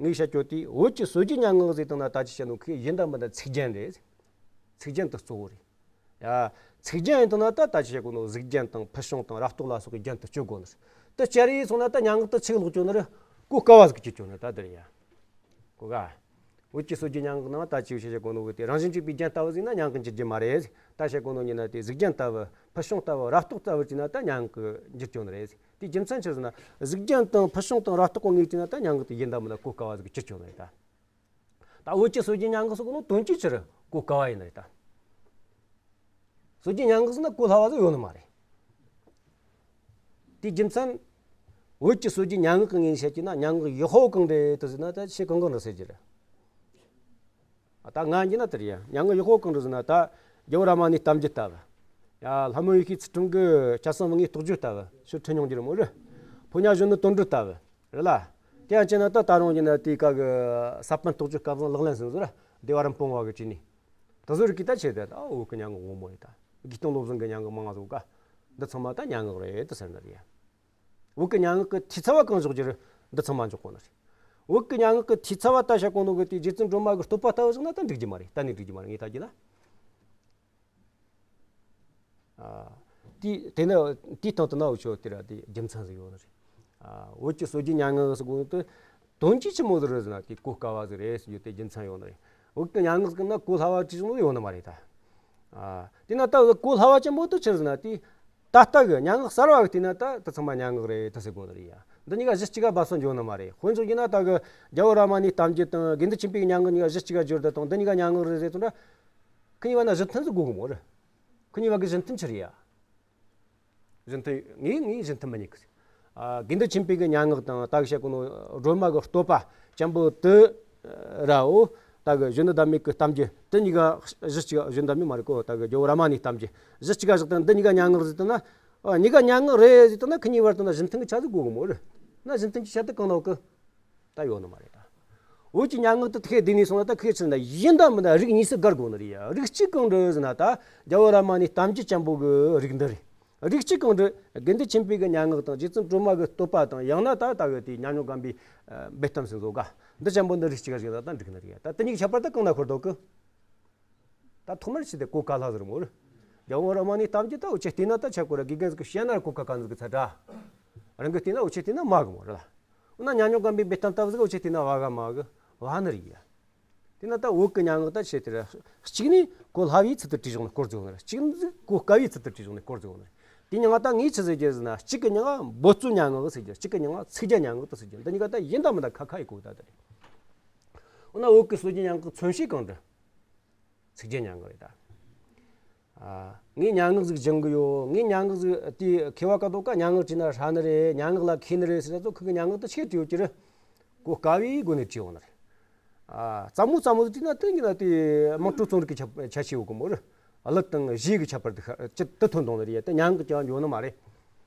ངས་བཤད་རྒྱུ་དེ་བོད་ཀྱི་སྲོལ་རྒྱུན་སྙན་ངག་ཟེར་དང་ན་ད་ཅི་བཤད་ནོ་ཁོས་ཡིན་དང་མིན་དང་ཚིག་རྒྱན་རེད། ཚིག་རྒྱན་དེ་གཙོ་བོ་རེད། ཡ། ཚིག་རྒྱན་ཡིན་དང་ན་ད་ད་ཅི་བཤད་གོ་ནོ་གཟུགས་རྒྱན་དང་ཕུལ་བྱུང་དང་རབ་རྟོག་ལ་སོགས་ཀྱི་རྒྱན་དུ་སྤྱོད་དགོས་ནི། དེ་སྤྱད་རེས་སོང་ན་ད་སྙན་ངག་ཏུ་ཚིག་ལོག་སྤྱོད་ནི་རེད། གོ་དཀའ་བ་ཟིག་གི་སྤྱོད་ནི་ད་དེ་རེད་ཡ། གོ་ག་བོད་ཀྱི་སྲོལ་རྒྱུན་སྙན་ངག་ནང་ད་ཅི་བཤད་གོ་ནོ་གི་དེ་རང་བཞིན་གཅིག་པའི་རྒྱན་ལྟ་བུ་ཟིག་ན་སྙན་ངག་འགྱུར་རྒྱུ་མ་རེད། ད་བཤད་གོ་ནོ་ཉིད་ན་དེ་གཟུགས་རྒྱན་ལྟ་བུ་ཕུལ་བྱུང་ལྟ་བུ་རབ་རྟོག་ལྟ་བུ་བྱས་ན་ད་སྙན་ངག་འགྱུར་སྐྱོ་ནི་རེད། དེའི་རྒྱུ་མཚན་ཆི་ཟེར་ན་གཟུགས་རྒྱན་དང་ཕུལ་བྱུང་དང་རབ་རྟོག་གི་ངོས་བྱས་ན་ད་སྙན་ངག་དེ་ཡིན་དང་མིན་ན་གོ་དཀའ་བ་ཟིག་གི་འགྱུར་སྐྱོ་ནི་རེད་ད། ད་བོད་ཀྱི་སྲོལ་རྒྱུན་སྙན་ངག་ཟེར་གོ་ནོ་དོན་གྱིས་ཆི་རེད་གོ་དཀའ་བ་ཡིན་ནི་རེད་ད། སྲོལ་རྒྱུན་སྙན་ངག་ཟེར་ན་གོ་སླ་བ་ཟིག་ཡོད་ནི་མ་རེད། དེའི་རྒྱུ་མཚན། བོད་ཀྱི་སྲོལ་རྒྱུན་སྙན་ངག་གི་ངོས་ནས་བཤད་རྒྱུ་ན་སྙན་ངག་ཡག་པོ་གང་རེད་དུ་ཟེར་ན་ད་ཆེས་གང་གང་རེད་ཟེར་རྒྱུ་རེད། ད་ང་འགྱུར་ན་དེ་རེད་ཡ། སྙན་ངག་ཡག་པོ་གང་རེད་ཟེར་ན་ད་རྒྱལ་བོ་རཱ་མ་ཎའི་གཏམ་རྒྱུད་ལྟ་བུ། ཡ། ལྷ་མོ་ཡེ་ཤེས་ཚུལ་ཁྲིམས་ཀྱི་སྐྱབས་སེམས་དབང་ངེའི་རྟོགས་བརྗོད་ལྟ་བུ་ཞུ་ཁྲིད་མྱོང་རྒྱུ་རེད་མོ་རེད། ཕོ་ཉ་གཞོན་ནུ་དོན་གྲུབ་ལྟ་བུ་རེད་ལ། དེ་ཡང་བྱས་ན་ད་ད་རུང་ཡིན་ན་དེའི་སྐབས་ཀྱི་ས་པཎ་རྟོགས་བརྗོད་སྐལ་བཟང་ལག་ལེན་ཟེར་ཟེར་བདེ་བ་རིན་སྤུངས་པ་གི་བྲིས་ནི། དེ་ཚོ་རིགས་ཀྱིས་ད་ཆེ་དེ་ད་བོད་ཀྱི་སྙན་ངག་ངོ་མ་རེད་ད། དགེ་སྟོན་བློ་བཟང་གི་སྙན་ངག་མང་ང་ཟིག་ག་འདི་ཚང་མ་ད་སྙན་ངག་རེད་དུ་ཟེར་ནི་རེད་ཡ། བོད་ཀྱི་སྙན་ངག་གི་འཐུས་ཚབ་བ་གང་འཇོག་རྒྱུ་རེད། འདི་ཚང་མ་འཇོག་གོ་ནི་རེད། བོད་ཀྱི་སྙན་ངག་གི་འཐུས་ཚབ་བ་ད་བཤད་གོ་ནོ་གི་དེ་རྗེ་བཙུན་སྒྲོལ་མ་གི་བསྟོད་པ་ལྟ་བུ་བཞག་ན་ད་འགྲིག་རྒྱུ་མ་རེད། གཏན་ནས་འགྲིག་རྒྱུ་མ་རེད་ངས་ལྟ་རྒྱུ་ན། ཨ། དེ་དེ་ནི་དེའི་སྟེང་དུ་ན་འུ་ཆོ་དེ་ར་དེ་རྒྱུ་མཚན་ཟིག་ཡོད་ནི་རེད། ཨ། བོད་ཀྱི་སྲོལ་རྒྱུན་སྙན་ངག་ཟེར་གོ་ནོ་དེ་དོན་གྱིས་ཆི་མོ་ཟིག་རེད་ཟེར་ན་དེ་གོ་དཀའ་བ་ཟིག་རེད་ཟེར་རྒྱུ་དེ་རྒྱུ་མཚན་ཡོད་ནི་རེད། བོད་ཀྱི་སྙན་ངག་ཟེར་ན་གོ་སླ་བ་བྲིས་བྱུང་ནི་ཡོད་ནི་མ་རེད་ད། ཨ། དེ་ན་ད་གོ་སླ་བ་ཅན་པོ་དེ་ཆི་ཟེར་ན་དེ། ད་ལྟ་གི་སྙན་ངག་གསར་བ་གི་བལྟས་ན་ད་དེ་ཚང་མ་སྙན་ངག་རེད་དེ་ཟེར་དགོས་ནི་རེད་ཡ། འདི་གཉིས་ཀ་གཞི་གཅིག་ག་སྦ་གསང་འགྱོ་ནི་མ་རེད། དཔེ་འཇོག་རྒྱུ་ན་ད་གི་རྒྱལ་བོ་རཱ་མ་ཎའི་གཏམ་རྒྱུད་དང་དགེ་འདུན་ཆོས་འཕེལ་གྱི་སྙན་ངག་གཉིས་ཀ་གཞི་གཅིག་ག་སྦྱོར་བ་དང་འདི་གཉིས་ཀ་སྙན་ངག་རེད་ཟེར་དུས་ན། ཁོ་གཉིས་བར་ན་གཞི་མཐུན་ཟིག་དགོས་གི་མོ་རེད། ཁོ་གཉིས་བར་གི་གཞི་མཐུན་ཆི་རེད་ཡ། གཞི་མཐུན་ངས་ངས་གཞི་མཐུན་མི་རྙེད་གི། ཨ། དགེ་འདུན་ཆོས་འཕེལ་གྱི་སྙན་ངག་དང་ད་གི་བཤད་གོ་ནོ་སྒྲོལ་མ་གི་བསྟོད་པ་ཅན་པོ་དེ་ར་འོ། ད་གི་གཞོན་ནུ་ཟླ་མེད་ཀྱི་གཏམ་རྒྱུད་དེ་གཉིས་ཀ་གཞི་གཅིག་གཞོན་ནུ་ཟླ་མེད་མ་རེད་གོ་ད་གི་རྒྱལ་བོ་རཱ་མ་ཎའི་གཏམ་རྒྱུད་གཞི་གཅིག་ག་བཞག་སྟེ་འདི་གཉིས་ཀ་སྙན་ངག་ཟེར་དུས་ན། ཨ། གཉིས་ཀ་སྙན་ངག་རེད་ཟེར་དུས་ན་ཁོ་གཉིས་བར་དུ་ན་གཞི་མཐུན་གྱི་ཆ་ཟིག་དགོས་གི་མོ་རེད། ན་གཞི་མཐུན་གྱི་ཆ་དེ་གང་ན་ཡོད་གི། ད་ཡོད་ནི་མ་རེད་ད། བོད་ཀྱི་སྙན་ངག་དེ་དེ་ནས་སོང་ན་ད་ཁོས་ཆི་ན་ཡིན་དང་མིན་དང་རིགས་གཉིས་སུ་བགར་དགོས་ནི་རེད་ཡ། རིགས་གཅིག་གང་རེད་ཟེར་ན་ད་རྒྱལ་བོ་རཱ་མ་ཎའི་གཏམ་རྒྱུད་ཅན་པོ་གི་རིགས་འདི་རེད། རིགས་གཅིག་གང་རེད་དགེ་འདུན་ཆོས་འཕེལ་གི་སྙན་ངག་དང་རྗེ་བཙུན་སྒྲོལ་མ་གི་བསྟོད་པ་དང་ཡང་ན་ད་ད་གི་དེ་ཉམས་མྱོང་སྒོམ་པའི་འབེལ་གཏམ་ཟེར་ཟོ་ག་འདི་ཅན་པོ་འདི་རིགས་གཅིག་ག་བཞག་ན་ད་འགྲིག་ནི་རེད་ཡ། ད་དེ་གཉིས་ཀྱི་ཁྱད་པར་ད་གང་ན་ཤོར་འདུག་གི། ད་ཐོག་མར་ཆི་དེ་གོ་དཀའ་སླ་ཟེར་མོ་རེད། རྒྱལ་བོ་རཱ་མ་ཎའི་གཏམ་རྒྱུད་ད་འུ་ཆོས་བལྟས་ན་ད་ཆ་ཁོ་ར་དགེ་རྒན་ཟིག་གིས་བཤད་ན་གོ་དཀའ་ག་ཟིག་གི་ཚ་དྲ། རང་གིས་བལྟས་ན་འུ་ཆོས་བལྟས་ན་མ་གི་མོ་རེད་ལ། འོ་ན་ཉམས་མྱོང་སྒོམ་པའི་འབེལ་གཏམ་ལྟ་བུ་ཟིག་འུ་ཆོས་བལྟས་ན་བ་ག་མ་གི་བ་ནི་རེད་ཡ། དེས་ན་ད་བོད་ཀྱི་སྙན་ངག་ད་ཆེ་དེ་ར་གཅིག་ནས་གོ་སླ་བའི་ཚུལ་དུ་བྲིས་བཞག་ནི་སྐོར་ཟིག་ཡོད་ནི་རེད། གཅིག་ནས་གོ་དཀའ་བའི་ཚུལ་དུ་བྲིས་བཞག་ནི་སྐོར་ཟིག་ཡོད་ནི་རེད། དེ་མྱིང་ང་ད་ངས་ཆི་ཟེར་རྒྱུ་ཟེར་ན་གཅིག་གི་མྱིང་ང་འབོད་རྩོལ་སྙན་ངག་ཟེར་རྒྱུ་གཅིག་གི་མྱིང་ང་ཚིག་རྒྱན་སྙན་ངག་ཏུ་ཟེར་རྒྱུ་འདི་གཉིས་ཀ་ད་ཡིན་དང་མིན་དང་ཁ་ཁ་ཡི་གོ་ད་དེ་རེད། འོ་ན་བོད་ཀྱི་སྲོལ་རྒྱུན་སྙན་ངག་གི་མཚོན་བྱེད་གང་རེད། ཚིག་རྒྱན་སྙན་ངག་རེད་ད། ཨ། ངས་སྙན་ངག་ཟིག་སྦྱང་གི་ཡོད། ངས་སྙན་ངག་ཟིག་དེའི་མཁས་པ་ག་དོ་ག་སྙན་ངག་བྲིས་ན་ཧྲ་ནི་རེད། སྙན་ངག་ལ་མཁས་ནི་རེད་ཟེར་ད་ཚོ་ཁུ་གི་སྙན་ངག་དེ་ཆེ་བྲིས་ཡོད་ཀྱི་རེད། གོ་དཀའ་བའི་སྒོ་ནས་བྲིས་ཡོང་ནི་རེད། ཨ། རྩ་མོ་རྩ་མོ་ཟིག་བྲིས་ན་དེ་ཡིན་ན་དེ་དམངས་ཁྲོད་རྩོམ་རིག་གི་ཁྱད་ཁྱད་ཆོས་ཡོད་གི་མོ་རེད། གླུ་དང་གཞས་ཀྱི་ཁྱད་པར་དེ་ཁ་ཅི་དེ་ཐོན་དོང་ནི་རེད། དེ་སྙན་ངག་ཀྱང་ཡོད་ནི་མ་རེད།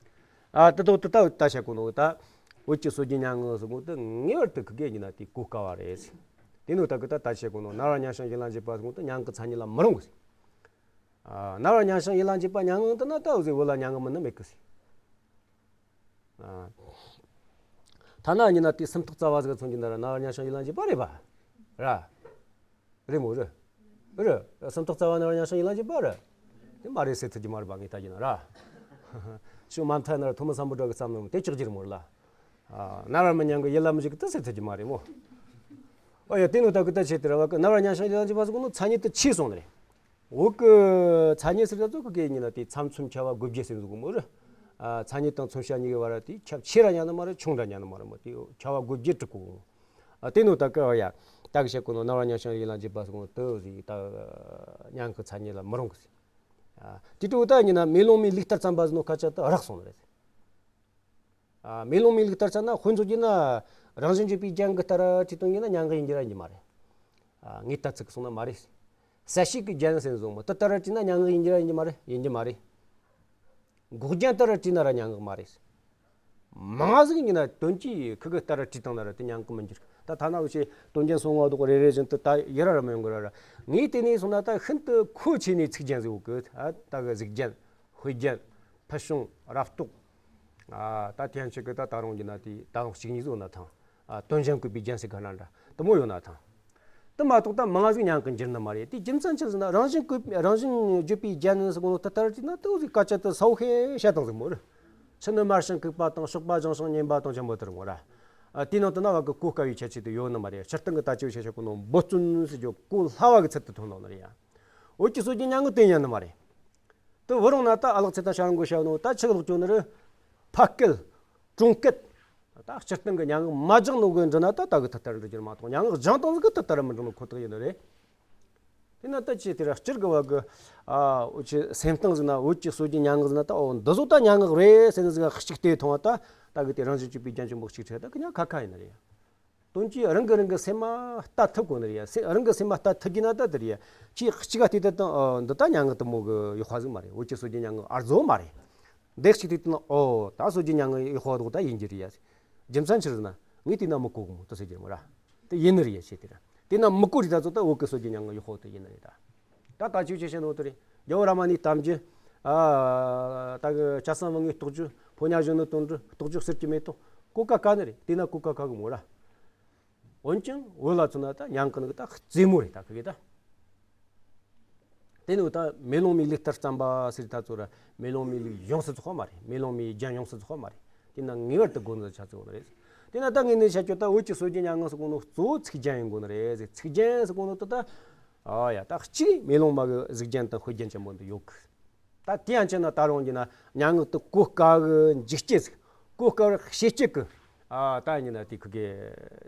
ཨ། དེ་དོ་དེ་ལྟ་བུ་ད་བཤད་གོ་ནོ་ད། བོད་ཀྱི་སྲོལ་རྒྱུན་སྙན་ངག་ཟེར་གོ་དེ་ངེས་པར་དུ་ཁུ་གེ་ཡིན་ན་དེ་གོ་དཀའ་བ་རེད། དེ་ནོ་ད་གི་ད་ད་བཤད་གོ་ནོ་ནར་བ་མཉམ་བྱུང་ཡིད་ལ་འཇུག་པ་ཟེར་གོ་དེ་སྙན་ངག་མཚན་ཉིད་ལ་མི་རུང་གི། ཨ། ནར་བ་མཉམ་བྱུང་ཡིད་ལ་འཇུག་པ་སྙན་ངག་འདི་ན་ད་འུ་ཟེ་བོད་ལ་སྙན་ངག་མིན་ནི་མེད་གི་ཟེར། ཨ། ཐ་ན་ཡིན་ན་དེ་སུམ་རྟགས་རྩ་བ་ཟིག་མཚོན་གྱི་ན་ར་ནར་བ་མཉམ་བྱུང་ཡིད་ལ་འཇུག་པ་རེད་པ། ར། རེད་མོ་རེད། རེད། སུམ་རྟགས་རྩ་བ་ནར་བ་མཉམ་བྱུང་ཡིད་ལ་འཇུག་པ་རེད། དེ་མ་རེད་ཟེར་ཐུབ་ཀྱི་མ་རེད་པ། ངས་ལྟ་གྱི་ན་ར། ཤོ་མ་མཐའ་ན་ར་ཐོན་མི་སམ་བྷོ་ཊ་གི་བརྩམས་ནོ་དེ་ཅོག་ཅིག་རེད་མོ་ར་ལ། ཨ། ནར་བ་མི་མཉམ་གི་ཡིད་ལ་མི་འཇུག་གི་དེ་ཟེར་ཐུབ་ཀྱི་མ་རེད་མོ། ཨོ་ཡ། དེ་ནོ་ད་གི་ད་ཆེ་དེ་ར་བ་གི་ནར་བ་མཉམ་བྱུང་ཡིད་ལ་འཇུག་པ་ཟེར་གོ་ནོ་མཚན་ཉིད་དེ་ཆེ་སོང་ནི་རེད། བོད་ཀྱི་མཚན་ཉིད་ཟེར་ད་ཚོ་ཁུ་གེ་ཡིན་ན་དེ་ཚམ་ཚོམ་ཁྱབ་པ་དགུ་བརྒྱད་ཟེར་འདུག་གི་མོ་རེད། ཨ། མཚན་ཉིད་དང་མཚོན་བྱ་གཉིས་ཀྱི་བར་དེ་ཁྱབ་ཆེ་ར་ཉན་ནི་མ་རེད། ཆུང་ར་ཉན་ནི་མ་རེད་མོ། དེ་ཁྱབ་པ་དགུ་བརྒྱད་དྲུག་གོ། ཨ། དེ་ནོ་ད་གི་ཨོ་ཡ། ད་གི་བཤད་གོ་ནོ་ནར་བ་མཉམ་བྱུང་ཡིད་ལ་འཇུག་པ་ཟེར་གོ་ནོ་དེ་ཟིག་ད་སྙན་ངག་གི་མཚན་ཉིད་ལ་མི་རུང་གི་ཟེར། ཨ། དེ་དྲུག་ད་ཡིན་ན་མེ་ལོང་མའི་ལུགས་ལྟར་བརྩམས་པ་ཟེར་ནོ་སྐད་ཆ་དེ་རག་སོང་ནི་རེད། ཨ། མེ་ལོང་མའི་ལུགས་ལྟར་བརྩམས་ན་དཔེ་མཚོན་གྱི་ན་རང་བཞིན་བརྗོད་པའི་རྒྱན་གྱི་ལྟར་བྲིས་བཏང་ཡིན་ན་སྙན་ངག་ཡིན་རྒྱུ་ར་ཡིན་རྒྱུ་མ་རེད། ཨ། ངས་ལྟ་ཚིག་གི་སོང་ན་མ་རེད། གསལ་བྱེད་ཀྱི་རྒྱན་ཟེར་བཟུང་མོ་དེ་ལྟར་བྲིས་ན་སྙན་ངག་ཡིན་རྒྱུ་ར་ཡིན་རྒྱུ་མ་རེད། ཡིན་རྒྱུ་མ་རེད། འགོག་རྒྱན་ལྟར་བྲིས་ན་ར་སྙན་ངག་མ་རེད། མང་ཟིག་ཡིན་ན་དོན་གྱིས་ཁུ་གེ་ལྟར་བྲིས་བཏང་ན་ར་དེ་སྙན་ངག་མི་འགྱུར། ད་ཐ་ན་འུ་ཆོས་དོན་རྒྱན་སོང་བ་དོག་རེ་རེ་བཞིན་དུ་ད་ཡི་ར་ར་མི་ཡོང་གི་ར་ར། ངས་དེ་ནས་སོང་ན་ད་ཤིན་ཏུ་མཁོ་ཆེ་ནས་ཚིག་རྒྱན་ཟིག་ཡོད་གི། ད་ད་གི་གཟུགས་རྒྱན། དཔེ་རྒྱན། ཕུལ་བྱུང་། རབ་རྟོག། ཨ། ད་ཐེན་ཆི་གི་ད་ད་རུང་གི་ན་དེ་ད་རུང་གཅིག་གཉིས་ཟིག་ཡོད་ན་ཐང་། ཨ། དོན་གཞན་བཀོད་པའི་རྒྱན་ཟེར་ག་ན་འདྲ་དེ་མོ་ཡོད་ན་ཐང་། དེ་མ་གཏོགས་ད་མང་ཟིག་སྙན་ངག་འགྱུར་ནི་མ་རེད། དེ་རྒྱུ་མཚན་ཆི་ཟེར་ན་རང་བཞིན་བཀོད་རང་བཞིན་བརྗོད་པའི་རྒྱན་ཟེར་གོ་ནོ་དེ་ལྟར་བྲིས་ན་དེ་ཟིག་སྐད་ཆ་དེ་ས་བོ་ཤེས་བཤད་བཏང་ཟིག་མོ་རེད། ཕྱི་ནི་དམར་ཞིང་ལྐུགས་པ་དང་གཤོག་པ་ལྗང་ཞིང་མཉེན་པ་དང་ཅན་པོ་དེ་རེད་མོ་ར། ཨ། དེའི་ནང་དུ་ན་བ་གི་གོ་དཀའ་བའི་ཁྱད་ཆོས་དེ་ཡོད་ནི་མ་རེད། སྤྱིར་བཏང་གི་ད་ཅི་བཤད་བཤད་གོ་ནོ་འབོད་བརྩོན་ཟེར་རྒྱུ་གོ་སླ་བ་གི་ཚུལ་དུ་ཐོན་ནོ་ནི་རེད་ཡ། བོད་ཀྱི་སྲོལ་རྒྱུན་སྙན་ངག་དེ་ཡིན་ནི་མ་རེད། དེ་བུ་རུང་ན་ད་ཨ་ལགས་ཚེ་དང་ཤ་རུང་གི་བཤད་ནོ་ད་ཆི་ལོག་ཅོ་ནི་རེད། ཕ་སྐད། གྲོང་སྐད། ད་སྤྱིར་བཏང་གི་སྙན་ངག་མ་སྦྱངས་ནོ་གི་འབྲི་ན་ད་ད་གི་ཐད་ལྟར་འབྲི་རྒྱུ་མ་གཏོགས། སྙན་ངག་སྦྱངས་བཏང་ཟིག་གི་ཐད་ལྟར་མི་འབྲི་ནོ་ཁོ་ཐག་ཡིན་ནི་རེད། དེ་ན་ད་ཅི་དེ་ར་སྤྱིར་གི་བ་གི། ཨ། འུ་ཆོས་སེམས་གཏིང་ཟིག་ན་བོད་ཀྱི་སྲོལ་རྒྱུན་སྙན་ངག་ཟིག་ན་ད་འོ་འདི་ཚོ་ད་སྙན་ངག་རེད་ཟེར་ནི་ཟིག་གཅིག་བལྟས་ཐོང་བ་ད། ད་གི་དེ་རང་བཞིན་བརྗོད་པའི་རྒྱན་ཆེན་པོ་གཅིག་ཁྲིད་ད་གི་ཉག་ཁ་ཁ་ཡིན་ནི་རེད། དོན་གྱིས་རང་གི་རང་གི་སེམས་མ་ལྟ་ཐུབ་དགོས་ནི་རེད་ཡ། སེ་རང་གི་སེམས་མ་ལྟ་ཐུབ་རྒྱུ་ན་ད་དེ་རེད་ཡ། ཁྱེད་གཅིག་ག་བལྟས་ད་དང་། ཨ། འདི་ད་སྙན་ངག་དེ་མོ་གི་ཡག་པ་ཟིག་མ་རེད། བོད་ཀྱི་སྲོལ་རྒྱུན་སྙན་ངག་ཨར་ཛོ་མ་རེད། འདི་གཅིག་བལྟས་ད་ན་ཨོ་ད་སྲོལ་རྒྱུན་སྙན་ངག་ཡག་པ་དོག་ད་ཡིན་རྒྱུ་རེད་ཡ། རྒྱུ་མཚན་ཆི་རེད་ཟེར་ན་ངས་བལྟས་ན་མི་གོ་གི་མོ་དེ་ཟེར་རྒྱུ་རེད་མོ་ར། དེ་ཡིན་ནི་རེད་ཡ། བྱས་དེ་ར་བལྟས་ན་མི་གོ་རེད། ད་ཚོ་ད་བོད་ཀྱི་སྲོལ་རྒྱུན་སྙན་ངག་ཡག་པོ་དེ་ཡིན་ནི་རེད་ད། ད་ད་ཅིག་ཅི་བཤད་ནོ་དེ་རེད། རྒྱལ་བོ་རཱ་མ་ནའི་གཏམ་རྒྱུད། ཨ། ད་གི་སྐྱ་སེང་དམུ་ལྔའི་རྟོགས་བརྗོད། ཕོ་ཉ་གཞོན་ནུའི་དོན་འགྲུབ། རྟོགས་བརྗོད་གསེར་གྱི་མེ་ཏོག། གོ་སྐབས་དཀའ་ནི་རེད། དེས་ན་གོ་སྐབས་དཀའ་གི་མོ་ར། འོན་ཀྱང་བོད་ལ་མཚོན་ན་ད་སྙན་ངག་ནི་ད་རྩེ་མོ་རེད། ད་གི་ད། དེ་ནི་ད་མེ་ལོང་མའི་ལུགས་ལྟར་བརྩམས་པ་ཟེར་ད་ཚོ་ར། མེ་ལོང་མའི་ལུགས་ཡོངས་སུ་རྫོགས་པ་མ་རེད། མེ་ལོང་མའི་རྒྱན་ཡོངས་སུ་རྫོགས་པ་མ་རེད། དེས་ན་ངེས་པར་དུ་དགོས་ནི་ཆ་ཚང་ནི་རེད། དེས་ན་ད་ངས་ནི་བཤད་རྒྱུ་ད་བོད་ཀྱི་སྲོལ་རྒྱུན་སྙན་ངག་ཟེར་གོ་ནོ་གཙོ་བོ་ཚིག་རྒྱན་ཡིན་དགོས་ནི་རེད་ཟེར། ཚིག་རྒྱན་ཟེར་གོ་ནོ་ད་ད། ཨ་ཡ། ད་གཅིག་མེ་ལོང་མ་གི་གཟུགས་རྒྱན་དང་དཔེ་རྒྱན་ཆེན་པོ་འདི་ཡོད་གི། ད་དེ་ཡང་བྱས་ན་ད་རུང་ཡིན་ན་སྙན་ངག་ཏུ་གོ་དཀའ་གི་འཇུག་སྤྱད་ཟིག་གོ་དཀའ་བར་བྱེད་སྤྱད་གི། ཨ། ད་ཡིན་ན་དེ་ཁུ་གེ་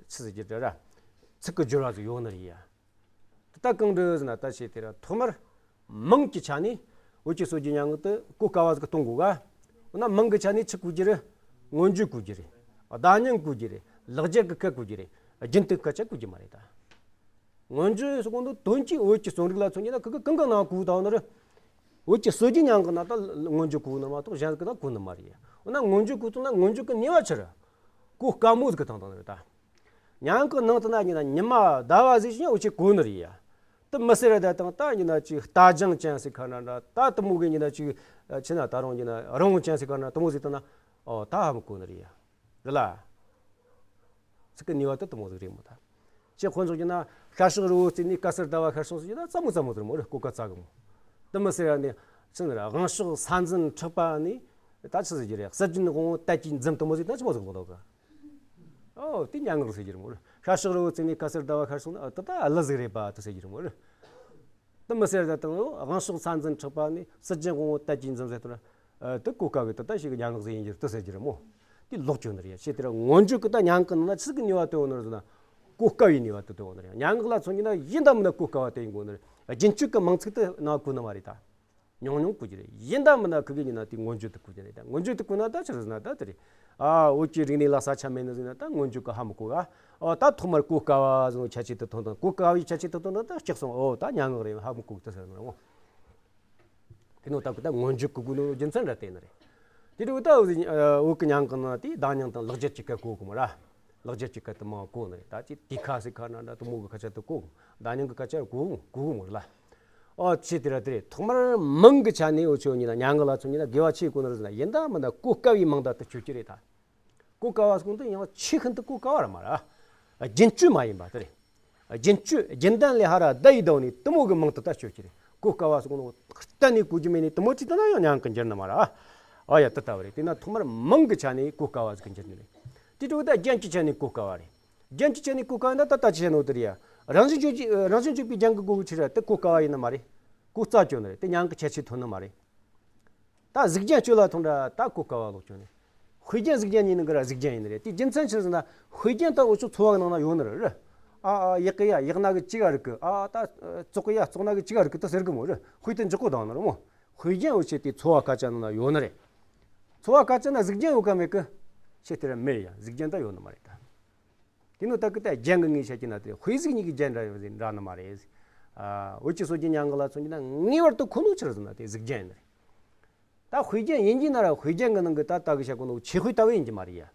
ཆི་ཟིག་རྒྱུ་ར་ར། ཚིག་གི་སྦྱོར་བ་ཟིག་ཡོད་ནི་རེད་ཡ། དེ་ད་གང་འདྲ་ཟེར་ན་ད་བྱས་དེ་ར་ཐོག་མར་མིང་གི་ཆ་ནས་བོད་ཀྱི་སྲོལ་རྒྱུན་སྙན་ངག་ཏུ་གོ་དཀའ་བ་ཟིག་གཏོང་དགོས་ག། འོ་ན་མིང་གི་ཆ་ནས་ཆི་གོ་རྒྱུ་རེད། མངོན་བརྗོད་གོ་རྒྱུ་རེད། བརྡ་རྙིང་གོ་རྒྱུ་རེད། ལེགས་སྦྱར་གི་སྐད་གོ་རྒྱུ་རེད། རྒྱུན་དུ་སྐད་ཆ་གོ་རྒྱུ་མ་རེད་ད། མངོན་བརྗོད་ཟེར་གོ་ནོ་དོན་གྱིས་བོད་ཀྱི་རྩོམ་རིག་ལ་མཚོན་རྒྱུ་ན་ཁུ་གེ་གང་གི་ནང་གོ་བཏང་ནི་རེད། བོད་ཀྱི་སྲོལ་རྒྱུན་སྙན་ངག་ནང་ད་མངོན་བརྗོད་གོ་ནི་མ་གཏོགས་གཞན་གི་ནང་གོ་ནི་མ་རེད། འོ་ན་མངོན་བརྗོད་གོ་བཏང་ན་མངོན་བརྗོད་གི་ནུས་པ་ཆི་རེད། གོ་དཀའ་མོ་ཟིག་གི་བཏང་བཏང་ནི་རེད་ད། སྙན་ངག་གི་ནང་དུ་ན་ཡིན་ན་ཉི་མ་ཟླ་བ་ཟིག་ཡང་འུ་ཆོས་གོ་ནི་རེད་ཡ། དེ་མི་ཟེར་ར་ད་དང་ད་ཡིན་ན་ཅིག་རྟ་རྒྱང་ཅན་ཟེར་ག་ན་འདྲ། ད་དེ་མོ་གི་ཡིན་ན་ཅིག་ཆི་ན་ད་རུང་ཡིན་ན་རི་བོང་ཅན་ཟེར་ག་ན་དེ་མོ་ཟིག་བཏང་ན། ཨོ་ད་ཧ་མི་གོ་ནི་རེད་ཡ། རེད་ལ། ཚིག་གི་ནུས་པ་དེ་དེ་མོ་ཟིག་རེད་མོ་ད། ཅི་ཁོ་ཚོ་ཡིན་ན་ཤར་ཕྱོགས་རི་བོ་རྩེ་ནས་དཀར་སེར་ཟླ་བ་ཤར་སོང་ཟེར་ཡིན་ན་རྩ་མོ་རྩ་མོ་ཟིག་རེད་མོ་རེད། གོ་སྐབས་རྩ་གི་མོ། དེ་མི་ཟེར་ཡ་ནི་ཆི་ཟེར་དབང་ཕྱུག་ས་འཛིན་གྲགས་པ་ནི་ད་ཆི་ཟེར་རྒྱུ་རེད། སྲིད་རྒྱུན་དབང་པོ་དལ་གྱིས་འཛུམ་དེ་མོ་ཟིག་ད་ཆི་མོ་ཟིག་ལོག་ལོག་གི། ཨོ་དེ་སྙན་ངག་ཟེར་རྒྱུ་རེད་མོ་རེད། ཤར་ཕྱོགས་རི་བོ་རྩེ་ནས་དཀར་སེར་ཟླ་བ་ཤར་སོང་ན་ཨ་དེ་ད་གླུ་ཟིག་རེད་པ་དེ་ཟེར་རྒྱུ་རེད་མོ་རེད། དེ་མི་ཟེར་ད་དང་དབང་ཕྱུག་ས་འཛིན་གྲགས་པ་ནི་སྲིད་རྒྱུན་དབང་པོ་དལ་གྱིས་འཛུམ་ཟེར་དུས། ཨ། དེ་གོ་དཀའ་གི་དེ་ད་ཞིག་སྙན་ངག་ཟིག་ཡིན་རྒྱུ་རེད་དེ་ཟེར་རྒྱུ་རེད་མོ། དེ་ལོག་ཅོ་ནི་རེད་ཡ། ཅི་དེ་ར་མངོན་བརྗོད་གི་ད་སྙན་ངག་གི་ནང་ན་ཆི་ཟིག་གི་ནུས་པ་དེ་ཡོད་ནི་རེད་ཟེར་ན། གོ་དཀའ་བའི་ནུས་པ་དེ་དེ་ཡོད་ནི་རེད། སྙན་ངག་ལ་མཚོན་རྒྱུ་ན་ཡིན་དང་མིན་ན་གོ་དཀའ་བ་དེ་ཡིན་དགོས་ནི་རེད། རྒྱུན་སྤྱོད་གི་མིང་ཚིག་དེ་ནང་གོ་ནི་མ་རེད་ད། ཉུང་ཉུང་བཀོལ་རྒྱུ་རེད། ཡིན་ད་མིན་ན་ཁུ་གེ་ཡིན་ན་དེ་མངོན་བརྗོད་དུ་བཀོལ་རྒྱུ་རེད། ད་མངོན་བརྗོད་དུ་བཀོལ་ན་ད་ཆི་རེད་ཟེར་ན་ད་དེ་རེད། ཨ་བོད་ཀྱི་རིག་གནས་ལ་ས་ཆ་མེད་ནི་ཟེར་ན་ད་མངོན་བརྗོད་ཀྱི་ཧ་མི་གོ་ག་ཨོ་ད་ཐོག་མར་གོ་དཀའ་བ་ཟེར་ནོ་ཁྱད་ཆོས་དུ་ཐོན་དང་། གོ་དཀའ་བའི་ཁྱད་ཆོས་དུ་ཐོན་དང་ད་སྐྱག་སོང་། ཨོ་ད་སྙན་ངག་རེད། ཧ་མི་གོ་གི་ད་ཟེར་ནོ་རེད་མོ། དེ་ནོ་ད་གི་ད་མངོན་བརྗོད་གི་དགོས་ནོ་རྒྱུ་མཚན་ར་དེ་ནི་རེད། དེ་འདྲ་བོ་ད་བོད་ཀྱི་སྙན་ངག་ནང་དེ་བརྡ་རྙིང་དང་ལེགས་སྦྱར་གྱི་སྐད་གོ་གི་མོ་ར། ལེགས་སྦྱར་གྱི་སྐད་དུ་མང་གོ་ནི་རེད། ད་ཅི་དེ་ཁ་སི་ཁ་ན་འདྲ་དུ་མོ་གི་ཁ་ཆ་དུ་གོ། བརྡ་རྙིང་གི་ཁ་ཆ་གོ་གོ་གི་མོ་ར་ལ། ཨོ་ཆི་དེ་ར་དེ་རེད། ཐོག་མར་མིང་གི་ཆ་ནས་འུ་ཆོ་ཉིད་ན་སྙན་ངག་ལ་ཚོ་ཉིད་ན་དགེ་བ་ཆེ་གོ་ནི་རེད་ཟེར་ན་ཡིན་ད་མིན་ད་གོ་དཀའ་བའི་མིང་ད་དུ་ཆོད་ཀྱི་རེད་ད། གོ་དཀའ་བ་སོང་དུ་ཡང་ཆེས་ཤིན་ཏུ་གོ་དཀའ་བ་ར་མ་ར། རྒྱུན་སྤྱོད་མ་ཡིན་པ་དེ་རེད། རྒྱུན་སྤྱོད་རྒྱུན་ལྡན་ལས་ཧ་ར་ད་ཡི་ཟླ་བ་ནས་དུ་མོ་གི་མིང་དུ་ད་སྤྱོད་ཀྱི་རེད། གོ་དཀའ་བ་སོང་ནོ་གཏན་ནས་གོ་རྒྱུ་མེད་ནས་དུ་མོ་ཅི་ད་ན་ཡང་ཉན་གི་འགྱུར་ནི་མ་ར། ཨ་ཡ་དུ་ལྟ་བ་རེད། དེ་ན་ཐོག་མར་མིང་གི་ཆ་ནས་གོ་དཀའ་བ་ཟིག་གི་འགྱུར་ནི་རེད། དེ་འདྲ་བོ་ད་རྒྱན་གྱི་ཆ་ནས་གོ་དཀའ་བ་རེད། རྒྱན་གྱི་ཆ་ནས་གོ་དཀའ་ན་ད་ད་ཅི་བྱས་ནོ་དེ་རེད་ཡ། རང་བཞིན་བརྗོད་ཀྱི་རང་བཞིན་བརྗོད་པའི་རྒྱན་གི་གོ་བོ་ཆི་ར་དེ་གོ་དཀའ་བ་ཡིན་ནི་མ་རེད། གོ་རྩ་གྱོན་ནི་རེད། དེ་ཉན་གི་ཁྱད་ཆོས་ཐོན་ནི་མ་རེད། ད་གཟུགས་རྒྱན་སྤྱོད་ལ་ཐོན་འདྲ་ད་གོ་དཀའ་བ་ལོག་ཀྱང་ནི། དཔེ་རྒྱན་གཟུགས་རྒྱན་གཉིས་ནང་གི་ར་གཟུགས་རྒྱན་ཡིན་ནི་རེད། དེ་རྒྱུ་མཚན་ཆི་ཟེར་ན་དཔེ་རྒྱན་ད་འུ་ཆོ་འཚོ་བ་གི་ནང་ན་ཡོད་ནི་རེད། ཨ་ཨ་ཡག་གི་ཡ་ཡག་ན་གི་ཅི་ག་རིག་གི། ཨ་ད་བཙོག་གི་ཡ་བཙོག་ན་གི་ཅི་ག་རིག་གི་ད་ཟེར་གི་མོ་རེད། དཔེ་དེ་འཇོག་གོ་དང་ནི་རེད་མོ། དཔེ་རྒྱན་འུ་ཆོ་དེ་འཚོ་བ་སྐད་ཆ་ནང་ན་ཡོད་ནི་རེད། འཚོ་བ་སྐད་ཆ་ན་གཟུགས་རྒྱན་ཡོད་ག་མེད་གི། ཆེ་དེ་ར་མེད་ཡ། གཟུགས་རྒྱན་ད་ཡོད་ནི་མ་རེད་ད། དེ་ནོ་ད་གི་ད་རྒྱན་གི་ངོས་བཤད་ཀྱི་ན་དེ་དཔེ་གཟུགས་གཉིས་ཀྱི་རྒྱན་འདྲ་ཡོད་ཟེར་འདྲ་ནི་མ་རེད། ཨ་འུ་ཆོ་སྲོལ་རྒྱུན་སྙན་ངག་ལ་མཚོན་གྱི་ན་ངེས་པར་དུ་ཁོ་ནོ་ཆི་རེད་ཟེར་ན་དེ་གཟུགས་རྒྱན་ཡིན་ནི་རེད། ད་དཔེ་རྒྱན་ཡིན་གྱི་ན་ར་དཔེ་རྒྱན་གི་ནང་གི་ད་ད་གི་བཤད་གོ་ནོ་ཆོས་དཔེ་ལྟ་བུ་ཡིན་གྱི་མ་རེད་ཡ།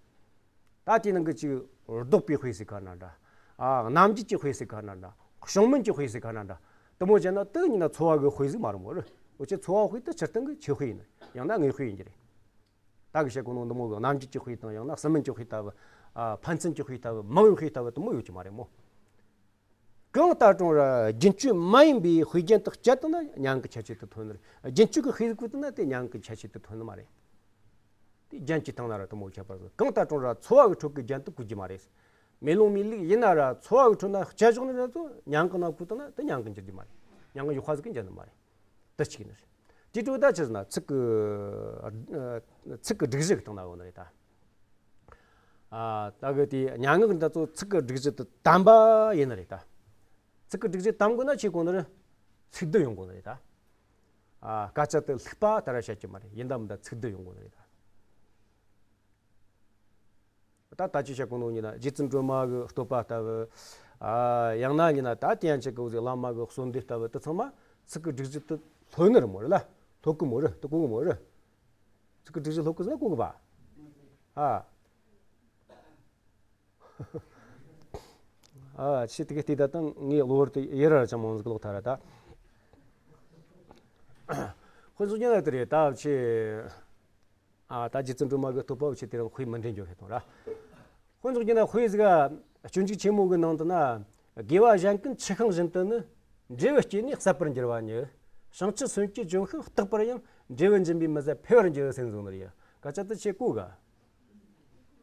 ད་དེ་ནང་གི་ཅིག་ལྡོག་པའི་དཔེ་ཟེར་ག་ན་འདྲ། ཨ་རྣམ་འབྱེད་ཀྱི་དཔེ་ཟེར་ག་ན་འདྲ། བྱུང་མིན་གྱི་དཔེ་ཟེར་ག་ན་འདྲ། དེ་མོ་བྱས་ན་དེ་ཡིན་ན་འཚོ་བ་གི་དཔེ་ཟིག་མ་རེད་མོ་རེད། འུ་ཆོ་འཚོ་བ་དཔེ་དེ་སྤྱིར་བཏང་གི་ཆོས་དཔེ་ཡིན་ནི་རེད། ཡང་ན་དངོས་དཔེ་ཡིན་གྱི་རེད། ད་གི་བཤད་གོ་ནོ་འདི་མོ་གི་རྣམ་འབྱེད་ཀྱི་དཔེ་དང་ཡང་ན་སྲིད་མིན་གྱི་དཔེ་ལྟ་བུ། ཨ་ཕན་ཚུན་གྱི་དཔེ་ལྟ་བུ། མིང་བའི་དཔེ་ལྟ་བུ་དེ་མོ་ཡོད་ཀྱི་མ་རེད་མོ། གང་ལྟར་ཀྲུང་ར་རྒྱུན་སྤྱོད་མ་ཡིན་པའི་དཔེ་རྒྱན་དག་སྤྱད་དང་ན་སྙན་གི་ཁྱད་ཆོས་དེ་ཐོན་ནི་རེད། རྒྱུན་སྤྱོད་ཀྱི་དཔེ་ཟིག་བཀོལ་དང་ན་དེ་སྙན་གི་ཁྱད་ཆོས་དེ་ཐོན་ནི་མ་རེད། དེ་རྒྱན་གྱི་སྟེང་ན་ར་དེ་མོ་ཁྱད་པར་ཟིག་གང་ལྟར་ཀྲུང་ར་འཚོ་བ་གི་ཁྲོད་ཀྱི་རྒྱན་དུ་བཀོལ་རྒྱུ་མ་རེད། མེ་ལོང་མེ་ལུག་ཡིན་ན་ར་འཚོ་བ་གི་ཁྲོད་ན་སྤྱད་བཞག་ནི་ར་ཚོ་སྙན་གི་ནང་བཀོལ་དང་ན་དེ་སྙན་གི་འགྱུར་རྒྱུ་མ་རེད། སྙན་གི་ཡོད་པ་ཟིག་གི་འགྱུར་ནི་མ་རེད། དེ་གཅིག་ནི་རེད། དེ་དྲུག་ད་ཆི་ཟེར་ན་ཚིག་གི་ཚིག་གི་སྒྲིག་གཞི་གི་སྟེང་ན་ཡོད་ནི་རེད་ད། ཨ་ད་གི་དེ་སྙན་ངག་འདི་ཚོ་ཚིག་གི་སྒྲིག་གཞི་དེ་དམ་པ་ཡིན་ནི་རེད་ད། ཚིག་གི་སྒྲིག་གཞི་དམ་དགོས་ན་ཆི་དགོས་ནི་རེད། ཚིག་སྡུད་ཡོང་དགོས་ནི་རེད་ད། ཨ་སྐད་ཆ་དེ་ལྷུག་པ་ལྟར་བཤད་ཀྱི་མ་རེད། ཡིན་ད་མིན་ད་ཚིག་སྡུད་ཡོང་དགོས་ནི་རེད་ད། ད་ལྟ་ཅི་བཤད་གོ་ནོ་ཡིན་ན་རྗེ་བཙུན་སྒྲོལ་མ་གི་བསྟོད་པ་ལྟ་བུ། ཨ་ཡང་ན་ཡིན་ན་ད་དེ་ཡང་ཅིག་གི་བླ་མ་གི་གསོལ་འདེབས་ལྟ་བུ་དེ་ཚང་མ་ཚིག་གི་སྒྲིག་གཞི་དེ་ལྷོད་ནི་རེད་མོ་རེད་ལ། ལྷོད་གི་མོ་རེད། དེ་གོ་གི་མོ་རེད། ཚིག་གི་སྒྲིག་གཞི་ལྷོད་གི་ཟེར་ན་གོ་གི་པ། ཨ། ཨ་ཆི་དེ་གི་དེ་ད་དང་ངའི་གློ་བུར་དུ་ཡི་ར་ར་ཅང་མང་ཟིག་ལོག་ཐ་ར་ད། ཁོ་ཚོ་ཀྱང་ལ་དེ་རེད་ད་ཆི། ཨ་ད་རྗེ་བཙུན་སྒྲོལ་མ་གི་བསྟོད་པ་བོ་ཆེ་དེ་རིང་དཔེ་མི་འདྲེན་རྒྱུ་རེད་དང་ར། དཔེ་འཇོག་རྒྱུ་ན་དཔེ་ཟིག་ག་སྤྱོད་འཇུག་ཆེན་མོ་གི་ནང་དུ་ན། དགེ་བ་གཞན་ཀུན་ཆུ་ཤིང་བཞིན་དུ་ནི། འབྲས་བུ་སྐྱེས་ནས་ཟད་པར་འགྱུར་བ་ཉིད། བྱང་ཆུབ་སེམས་ཀྱི་ལྗོན་ཤིང་རྟག་པར་ཡང་། འབྲས་བུ་འབྱིན་པས་མི་ཟད་འཕེལ་བར་འགྱུར་ཟེར་གསུངས་ནི་རེད། སྐད་ཆ་དེ་ཆེ་གོ་ག་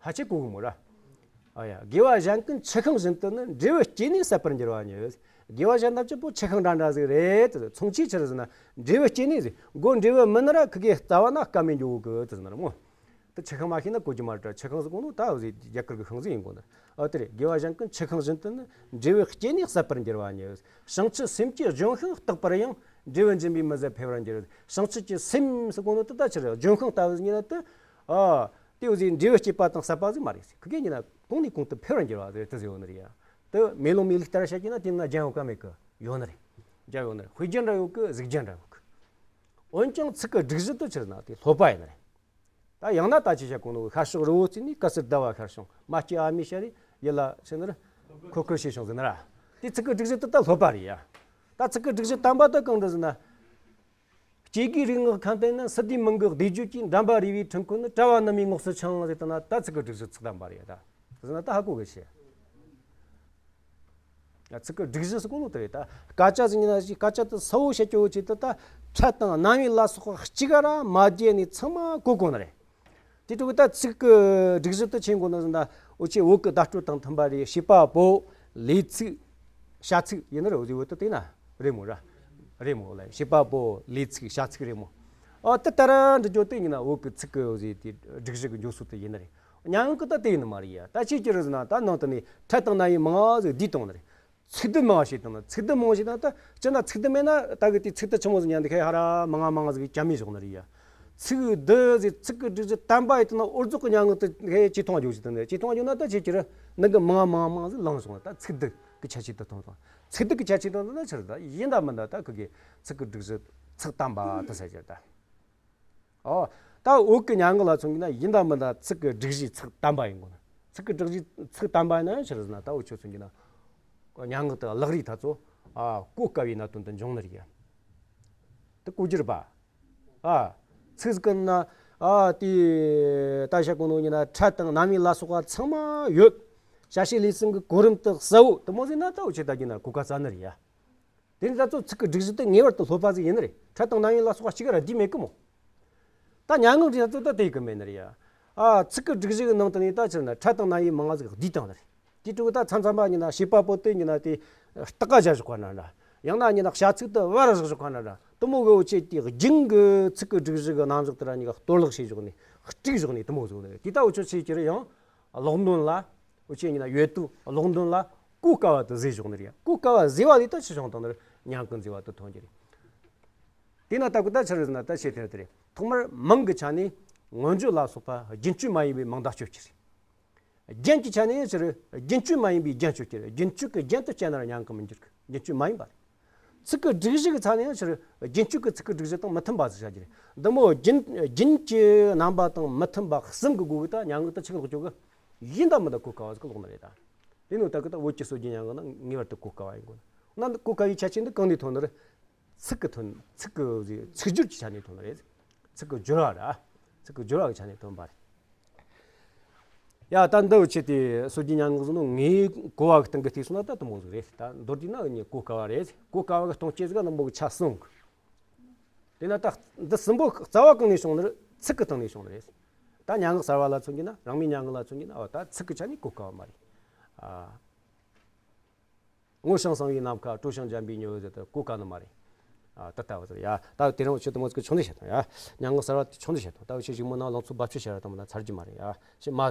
ཧ་ཆེ་གོ་གི་མོ་ར། ཨ་ཡ། དགེ་བ་གཞན་ཀུན་ཆུ་ཤིང་བཞིན་དུ་ནི། འབྲས་བུ་སྐྱེས་ནས་ཟད་པར་འགྱུར་བ་ཉིད། དགེ་བ་གཞན་ཐམས་ཅད་པོ་ཆུ་ཤིང་འདྲ་འདྲ་ཟིག་རེད། མཚུངས་ཆོས་ཆི་རེད་ཟེར་ན། འབྲས་བུ་སྐྱེས་ནས་ཟེར། མགོ་འབྲས་བུ་མིན་ན་ར་ཁི་གེ་རྩ་བ་ན་སྐམ་མེ་འགྱོ་གི་ཟེར་ན་ར་མོ། དེ་ཆུ་ཤིང་མ་ཤེས་ན་གོ་རྒྱུ་མ་རེད། ཆུ་ཤིང་ཟེར་གོ་ནོ་ད་འོ་ཟེ་རྒྱ་གར་གི་ཤིང་ཟིག་ཡིན་གོ་ནི། ཨ་དེ་རེད། དགེ་བ་གཞན་ཀུན་ཆུ་ཤིང་བཞིན་དུ་ནི། འབྲས་བུ་སྐྱེས་ནས་ཟད་པར་འགྱུར་བ་ཉིད། བྱང་ཆུབ་སེམས་ཀྱི་ལྗོན་ཤིང་རྟག་པར་ཡང་། འབྲས་བུ་འབྱིན་པས་མི་ཟད་འཕེལ་བར་འགྱུར། བྱང་ཆུབ་ཀྱི་སེམས་ཟེར་གོ་ནོ་དེ་ད་ཆི་རེད། ལྗོན་ཤིང་ལྟ་བུ་ཟིག་ཡིན་ན་དེ། ཨ་དེ་འོ་ཟེ་འབྲས་བུ་སྐྱེས་པ་དང་ཟད་པ་ཟིག་མ་རེད། ཁི་གེ་ཡིན་ན་གོང་ནས་གོང་དུ་འཕེལ་བར་འགྱུར་བ་ཟེར་དེ་ཟེར་ཡོད་ནི་རེད་ཡ། དེ་མེ་ལོང་མེ་ལུག་ལྟར་བཤད་ཀྱི་ན་དེ་ན་རྒྱན་ཡོད་ག་མེད་གི། ཡོད་ནི་རེད། རྒྱན་ཡོད་ནི་རེད། དཔེ་རྒྱན་འདྲ་ཡོད་གི། གཟུགས་རྒྱན་འདྲ་ཡོད་གི། འོན་ཀྱང་ཚིག་གི་སྒྲིག་གཞི་དེ་ཆི་རེད་ན་དེ་ལྷོད་པ་ཡིན་ནི་རེད། ད་ཡང་ན་ད་ཅི་བྱ་གོ་ནོ། ཤར་ཕྱོགས་རི་བོ་རྩེ་ནས། སྐུ་གསུར་ཟླ་བ་ཤར་བྱུང་། མ་སྐྱེས་ཨ་མའི་ཞལ་རས། ཡིད་ལ་ཕྱིན་ནས་ཁོ་ཁོར་ཞེས་བྱུང་ཟེར་ནི་ར། དེ་ཚིག་གི་སྒྲིག་གཞི་དེ་ད་ལྷོད་པ་རེད་ཡ། ད་ཚིག་གི་སྒྲིག་གཞི་དམ་པ་དེ་གང་འདྲ་ཟེར་ན། སྐྱེ་དགུའི་རིག་སྔགས་ཁམས་བསྟན་ནི། སི་ཏའི་མིང་གི་བཟླས་བརྗོད་ཀྱིས། འགྲམ་པ་རས་པའི་འཕྲུལ་འཁོར་ནི། དྲ་བ་ནུ་མའི་ངོགས་སུ་འཆིང་ཟེར་བཏང་ན་ད་ཚིག་གི་སྒྲིག་གཞི་ཚིག་དམ་པ་རེད་ཡ། ད་ཟེར་ན་ད་ཧ་གོ་གི་ཤེས། ཚིག་གི་སྒྲིག་གཞི་ཟེར་གོ་ནོ་དེ་རེད་ད། སྐད་ཆ་ཟེར་ན་སྐད་ཆ་དེ་གསལ་བོ་བཤད་རྒྱུ་ཆེད་དུ་ད་ཕྲད་དང་རྣམ་དབྱེ་ལ་སོགས་གཅིག་ར་མ་བརྗེད་ནས་ཚང་མ་གོ་དགོས་ནི་རེད། དེ་འཕྲོ་གི་ད་ཚིག་གི་སྒྲིག་གཞི་དེ་ཆི་ཡིན་དགོས་ནི་ཟེར་ན། འུ་ཆོས་བོད་ཀྱི་བརྡ་སྤྲོད་དང་མཐུན་པ་རེད། བྱེད་པ་པོ། ལས་ཚིག་བྱ་ཚིག་ཡིན་ནི་རེད། འུ་ཆོས་བོད་དུ་བལྟས་ན་རེད་མོ་ར། རེད་མོ་ལ། བྱེད་པ་པོ། ལས་ཚིག་བྱ་ཚིག་རེད་མོ། ཨ་དེ་ལྟར་འབྲི་རྒྱུ་དེ་ཡིན་ན་བོད་ཀྱི་ཚིག་གི་འུ་ཆོས་དེ་སྒྲིག་གཞི་གི་འཇོག་སྲོལ་དེ་ཡིན་ནི་རེད། སྙན་ངག་གི་ད་དེ་ཡིན་ནི་མ་རེད་ཡ། ད་ཅི་ཅི་རེད་ཟེར་ན་ད་ནང་དུ་ནས་ཕྲད་དང་རྣམ་དབྱེ་མང་ཟིག་བསྡུས་བཏང་ནི་རེད། ཚིག་སྡུད་མང་བ་བྱས་བཏང་ན། ཚིག་སྡུད་མང་བ་བྱས་བཏང་ན། ད་སྤྱིར་ན་ཚིག་སྡུད་མེད་ན་ད་གི་དེ་ཚིག་སྡུད་ཆི་མོ་ཟིག་ཉན་དུ་ཁ་ཧ་ར་མང་ང་མང་ང་ཟིག་གི་གྱ་མི་བཞག་ནི་རེད་ཡ། ཚིག་སྡུད་ཟེར། ཚིག་གི་སྒྲིག་གཞི་དམ་པ་ཡིན་བཏང་ན་འུ་ཚོ་གི་མྱ་ངན་དེ་ཁ་ཇེ་ཐུང་རྒྱུག་ཟིག་བཏང་ནི། ཇེ་ཐུང་རྒྱུག་ན་ད་ཆི་ཟིག་རེད། ནི་གི་མང་ང་མང་ང་མང་ང་ཟིག་ལངས་སོང་། ད་ཚིག་སྡུད་གི་ཁྱད་ཆོས་དེ་མཐོང་སོང་། ཚིག་སྡུད་གི་ཁྱད་ཆོས་དེ་མཐོང་ན་ཆི་རེད། ད་ཡིན་ད་མིན་ད་ད་གི་གི་ཚིག་གི་སྒྲིག་གཞི་ཚིག་དམ་པ་དེ་ཟེར་རྒྱུ་ད། ཨོ། ད་བོད་ཀྱི་སྙན་ངག་ལ་མཚོན་གྱི་ན་ཡིན་ད་མིན་ད་ཚིག་གི་སྒྲིག་གཞི་ཚིག་དམ་པ་ཡིན་དགོས་ན། ཚིག་གི་སྒྲིག་གཞི་ཚིག་དམ་པ་ཡིན་ན་ཡང་ཆི་རེད་ཟེར་ན། ད་འུ་ཆོས་མཚོན་གྱི་ན་སྙན་ངག་དེ་ཀློག་རིས་ད་ཚོ། ཨ། གོ་དཀའ་བའི་གནད་དོན་དེ་འབྱུང་ནི་རེད་ཡ། དེ་གོ་རྒྱུ་རེད་པ། ཨ། ཚིག་ཟིག་གི་ནང་ན། ཨ། དེ་ད་བཤད་གོ་ནོ་ཡིན་ན། ཕྲད་དང་རྣམ་དབྱེ་ལ་སོགས་པ་ཚང་མ་ཡོད། བྱ་བྱེད་ལས་གསུམ་གྱི་གོ་རིམ་དེ་གསལ་བོ་དེ་མོ་ཟིག་ན་ད་འུ་ཆོས་ད་གི་ན་གོ་དཀའ་ས་ནི་རེད་ཡ། དེ་ནི་ད་ཚོ་ཚིག་གི་སྒྲིག་གཞི་དེ་ངེས་པར་དུ་ལྷོད་པ་ཟིག་ཡིན་ནི་རེད། ཕྲད་དང་རྣམ་དབྱེ་ལ་སོགས་པ་གཅིག་ར་བསྡུས་མེད་གི་མོ། ད་སྙན་ངག་འབྲི་ས་ཚོ་ད་དེ་གི་མེད་ནི་རེད་ཡ། ཨ། ཚིག་གི་སྒྲིག་གཞི་གི་ནང་དུ་ནི་ད་ཕྱིར་ན་ཕྲད་དང་རྣམ་དབྱེ་མང་ང་ཟིག་བསྡུས་བཏང་ནི་རེད། དེ་དྲུག་ད་མཚམས་མཚམས་པ་ཡིན་ན་བྱེད་པ་པོ་དེ་ཡིན་ན་དེ་རྟགས་ཀ་བཞག་བཞག་པ་ན་འདྲ། ཡང་ན་ཡིན་ན་བྱ་ཚིག་དེ་བར་བཞག་བཞག་པ་ན་འདྲ། དེ་མོ་གི་འུ་ཆོས་དེ་རྒྱུན་གི་ཚིག་གི་སྒྲིག་གཞི་གི་རྣམ་གཞག་དེ་ར་གཉིས་ཀ་གཏོར་བརླག་བྱས་བཞག་ནས་དཀྲུགས་བཞག་ནས་དེ་མོ་བཟོ་ནི་རེད། དེ་ད་འུ་ཆོས་ཆི་ཟིག་རེད། ཡང་ཀློག་འདོན་ལ། འུ་ཆོས་ཡིན་ན་ཡོད་དུས་ཀློག་འདོན་ལ་གོ་དཀའ་བ་དེ་བཟོས་བཞག་ནི་རེད། གོ་དཀའ་བ་བཟོས་པ་ལས་ད་ཆི་བྱུང་བཏང་ནི་རེད། སྙན་ངག་གི་མཛེས་པ་དེ་ཐོན་རྒྱུ་རེད། དེ་ན་ད་གི་ད་ཆི་རེད་ཟེར་ན། ད་བཤད་དེ་རེད། དེ་རེད། ཐོག་མར་མིང་གི་ཆ་ནས་མངོན་བརྗོད་ལ་སོགས་པ་རྒྱུན་གཅོད་མ་ཡིན་པའི་མིང་བརྡ་སྤྱོད་རྒྱུ་རེད། རྒྱན་གྱི་ཆ་ནས་ཡང་ཆི་རེད། རྒྱུན་གཅོད་མ་ཡིན་པའི་རྒྱན་སྤྱོད་རྒྱུ་རེད། རྒྱུན་གཅོད་ཀྱི་རྒྱན་དུ་སྤྱད་ན་ར་སྙན་ངག་མི་འགྱུར་གི། རྒྱུན་གཅོད་མ་ཡིན་པ་རེད། ཚིག་གི་སྒྲིག་གཞི་གི་ཆ་ནས་ཡང་ཆི་རེད། རྒྱུན་གཅོད་ཀྱི་ཚིག་གི་སྒྲིག་གཞི་དང་མི་མཐུན་པ་ཟིག་བྱ་རྒྱུ་རེད། འདི་མོ་རྒྱུན་རྒྱུན་གྱི་རྣམ་པ་དང་མི་མཐུན་པ་གསུམ་གི་སྒོ་གི་ད་སྙན་ངག་ད་ཆི་ལོག་ཅོག་གི་ཡིན་ད་མིན་ད་གོ་དཀའ་བ་ཟིག་ལོག་ནི་རེད་ད། དེ་ནོ་ད་གི་ད་བོད་ཀྱི་སྲོལ་རྒྱུན་སྙན་ངག་ན་ངེས་པར་དུ་གོ་དཀའ་བ་ཡིན་དགོས་ན། འདི་གོ་དཀའ་བའི་ཁྱད་ཆོས་འདི་གང་ནས་ཐོན་ནི་རེད། ཚིག་གི་ཐོན། ཚིག་གི་ཚིག་སྦྱོར་གྱི་ཆ་ནས་ཐོན་ནི་རེད། ཚིག་གི་སྦྱོར་བ་ར། ཚིག་གི་སྦྱོར་བ་གི་ཆ་ནས་ཐོན་པ་རེད། ཡ། ད་འདི་འུ་ཆོས་དེ་སྲོལ་རྒྱུན་སྙན་ངག་ཟེར་ནོ་ངས་གོ་བ་གི་སྟེང་གི་བལྟས་སོང་ན་ད་དེ་མོ་ཟིག་རེད། ད་མདོར་བསྡུས་ན་ངས་གོ་དཀའ་བ་རེད། གོ་དཀའ་བ་གི་སྟོང་སྐྱེ་ཟིག་ན་མོ་གི་ཆ་གསུམ་གི། དེ་ན་ད་འདི་གསུམ་པོ་རྩ་བ་གང་ནས་བྱུང་ནི་རེད། ཚིག་གི་སྟེང་ནས་བྱུང་ནི་རེད། ད་སྙན་ངག་གསར་བ་ལ་མཚོན་གྱི་ན། རང་མོས་སྙན་ངག་ལ་མཚོན་གྱི་ན། འོ། ད་ཚིག་གི་ཆ་ནས་གོ་དཀའ་བ་མ་རེད། ཨ། སྔོ་ཞིང་སངས་པའི་ནམ་མཁའ། དྲོ་ཞིང་འཇམ་པའི་ཉི་འོད་ཟེར་དུས་གོ་དཀའ་ནི་མ་རེད། ཨ། ད་ལྟ་བུ་ཟེར་ཡ། ད་དེ་རིང་འུ་ཆོས་དེ་མོ་ཟིག་ཆུང་འདི་བཤད་དང་ཡ། སྙན་ངག་གསར་བ་དེ་ཆུང་འདི་བཤད་དང་། ད་འུ་ཆོས་ཞིག་མོ་ནང་ལང་ཚོ་རྦབ་ཆུ་བཤད་ར་དང་མོ་ན་ཚར་རྒྱུ་མ་རེད་ཡ། ཞེས་མ།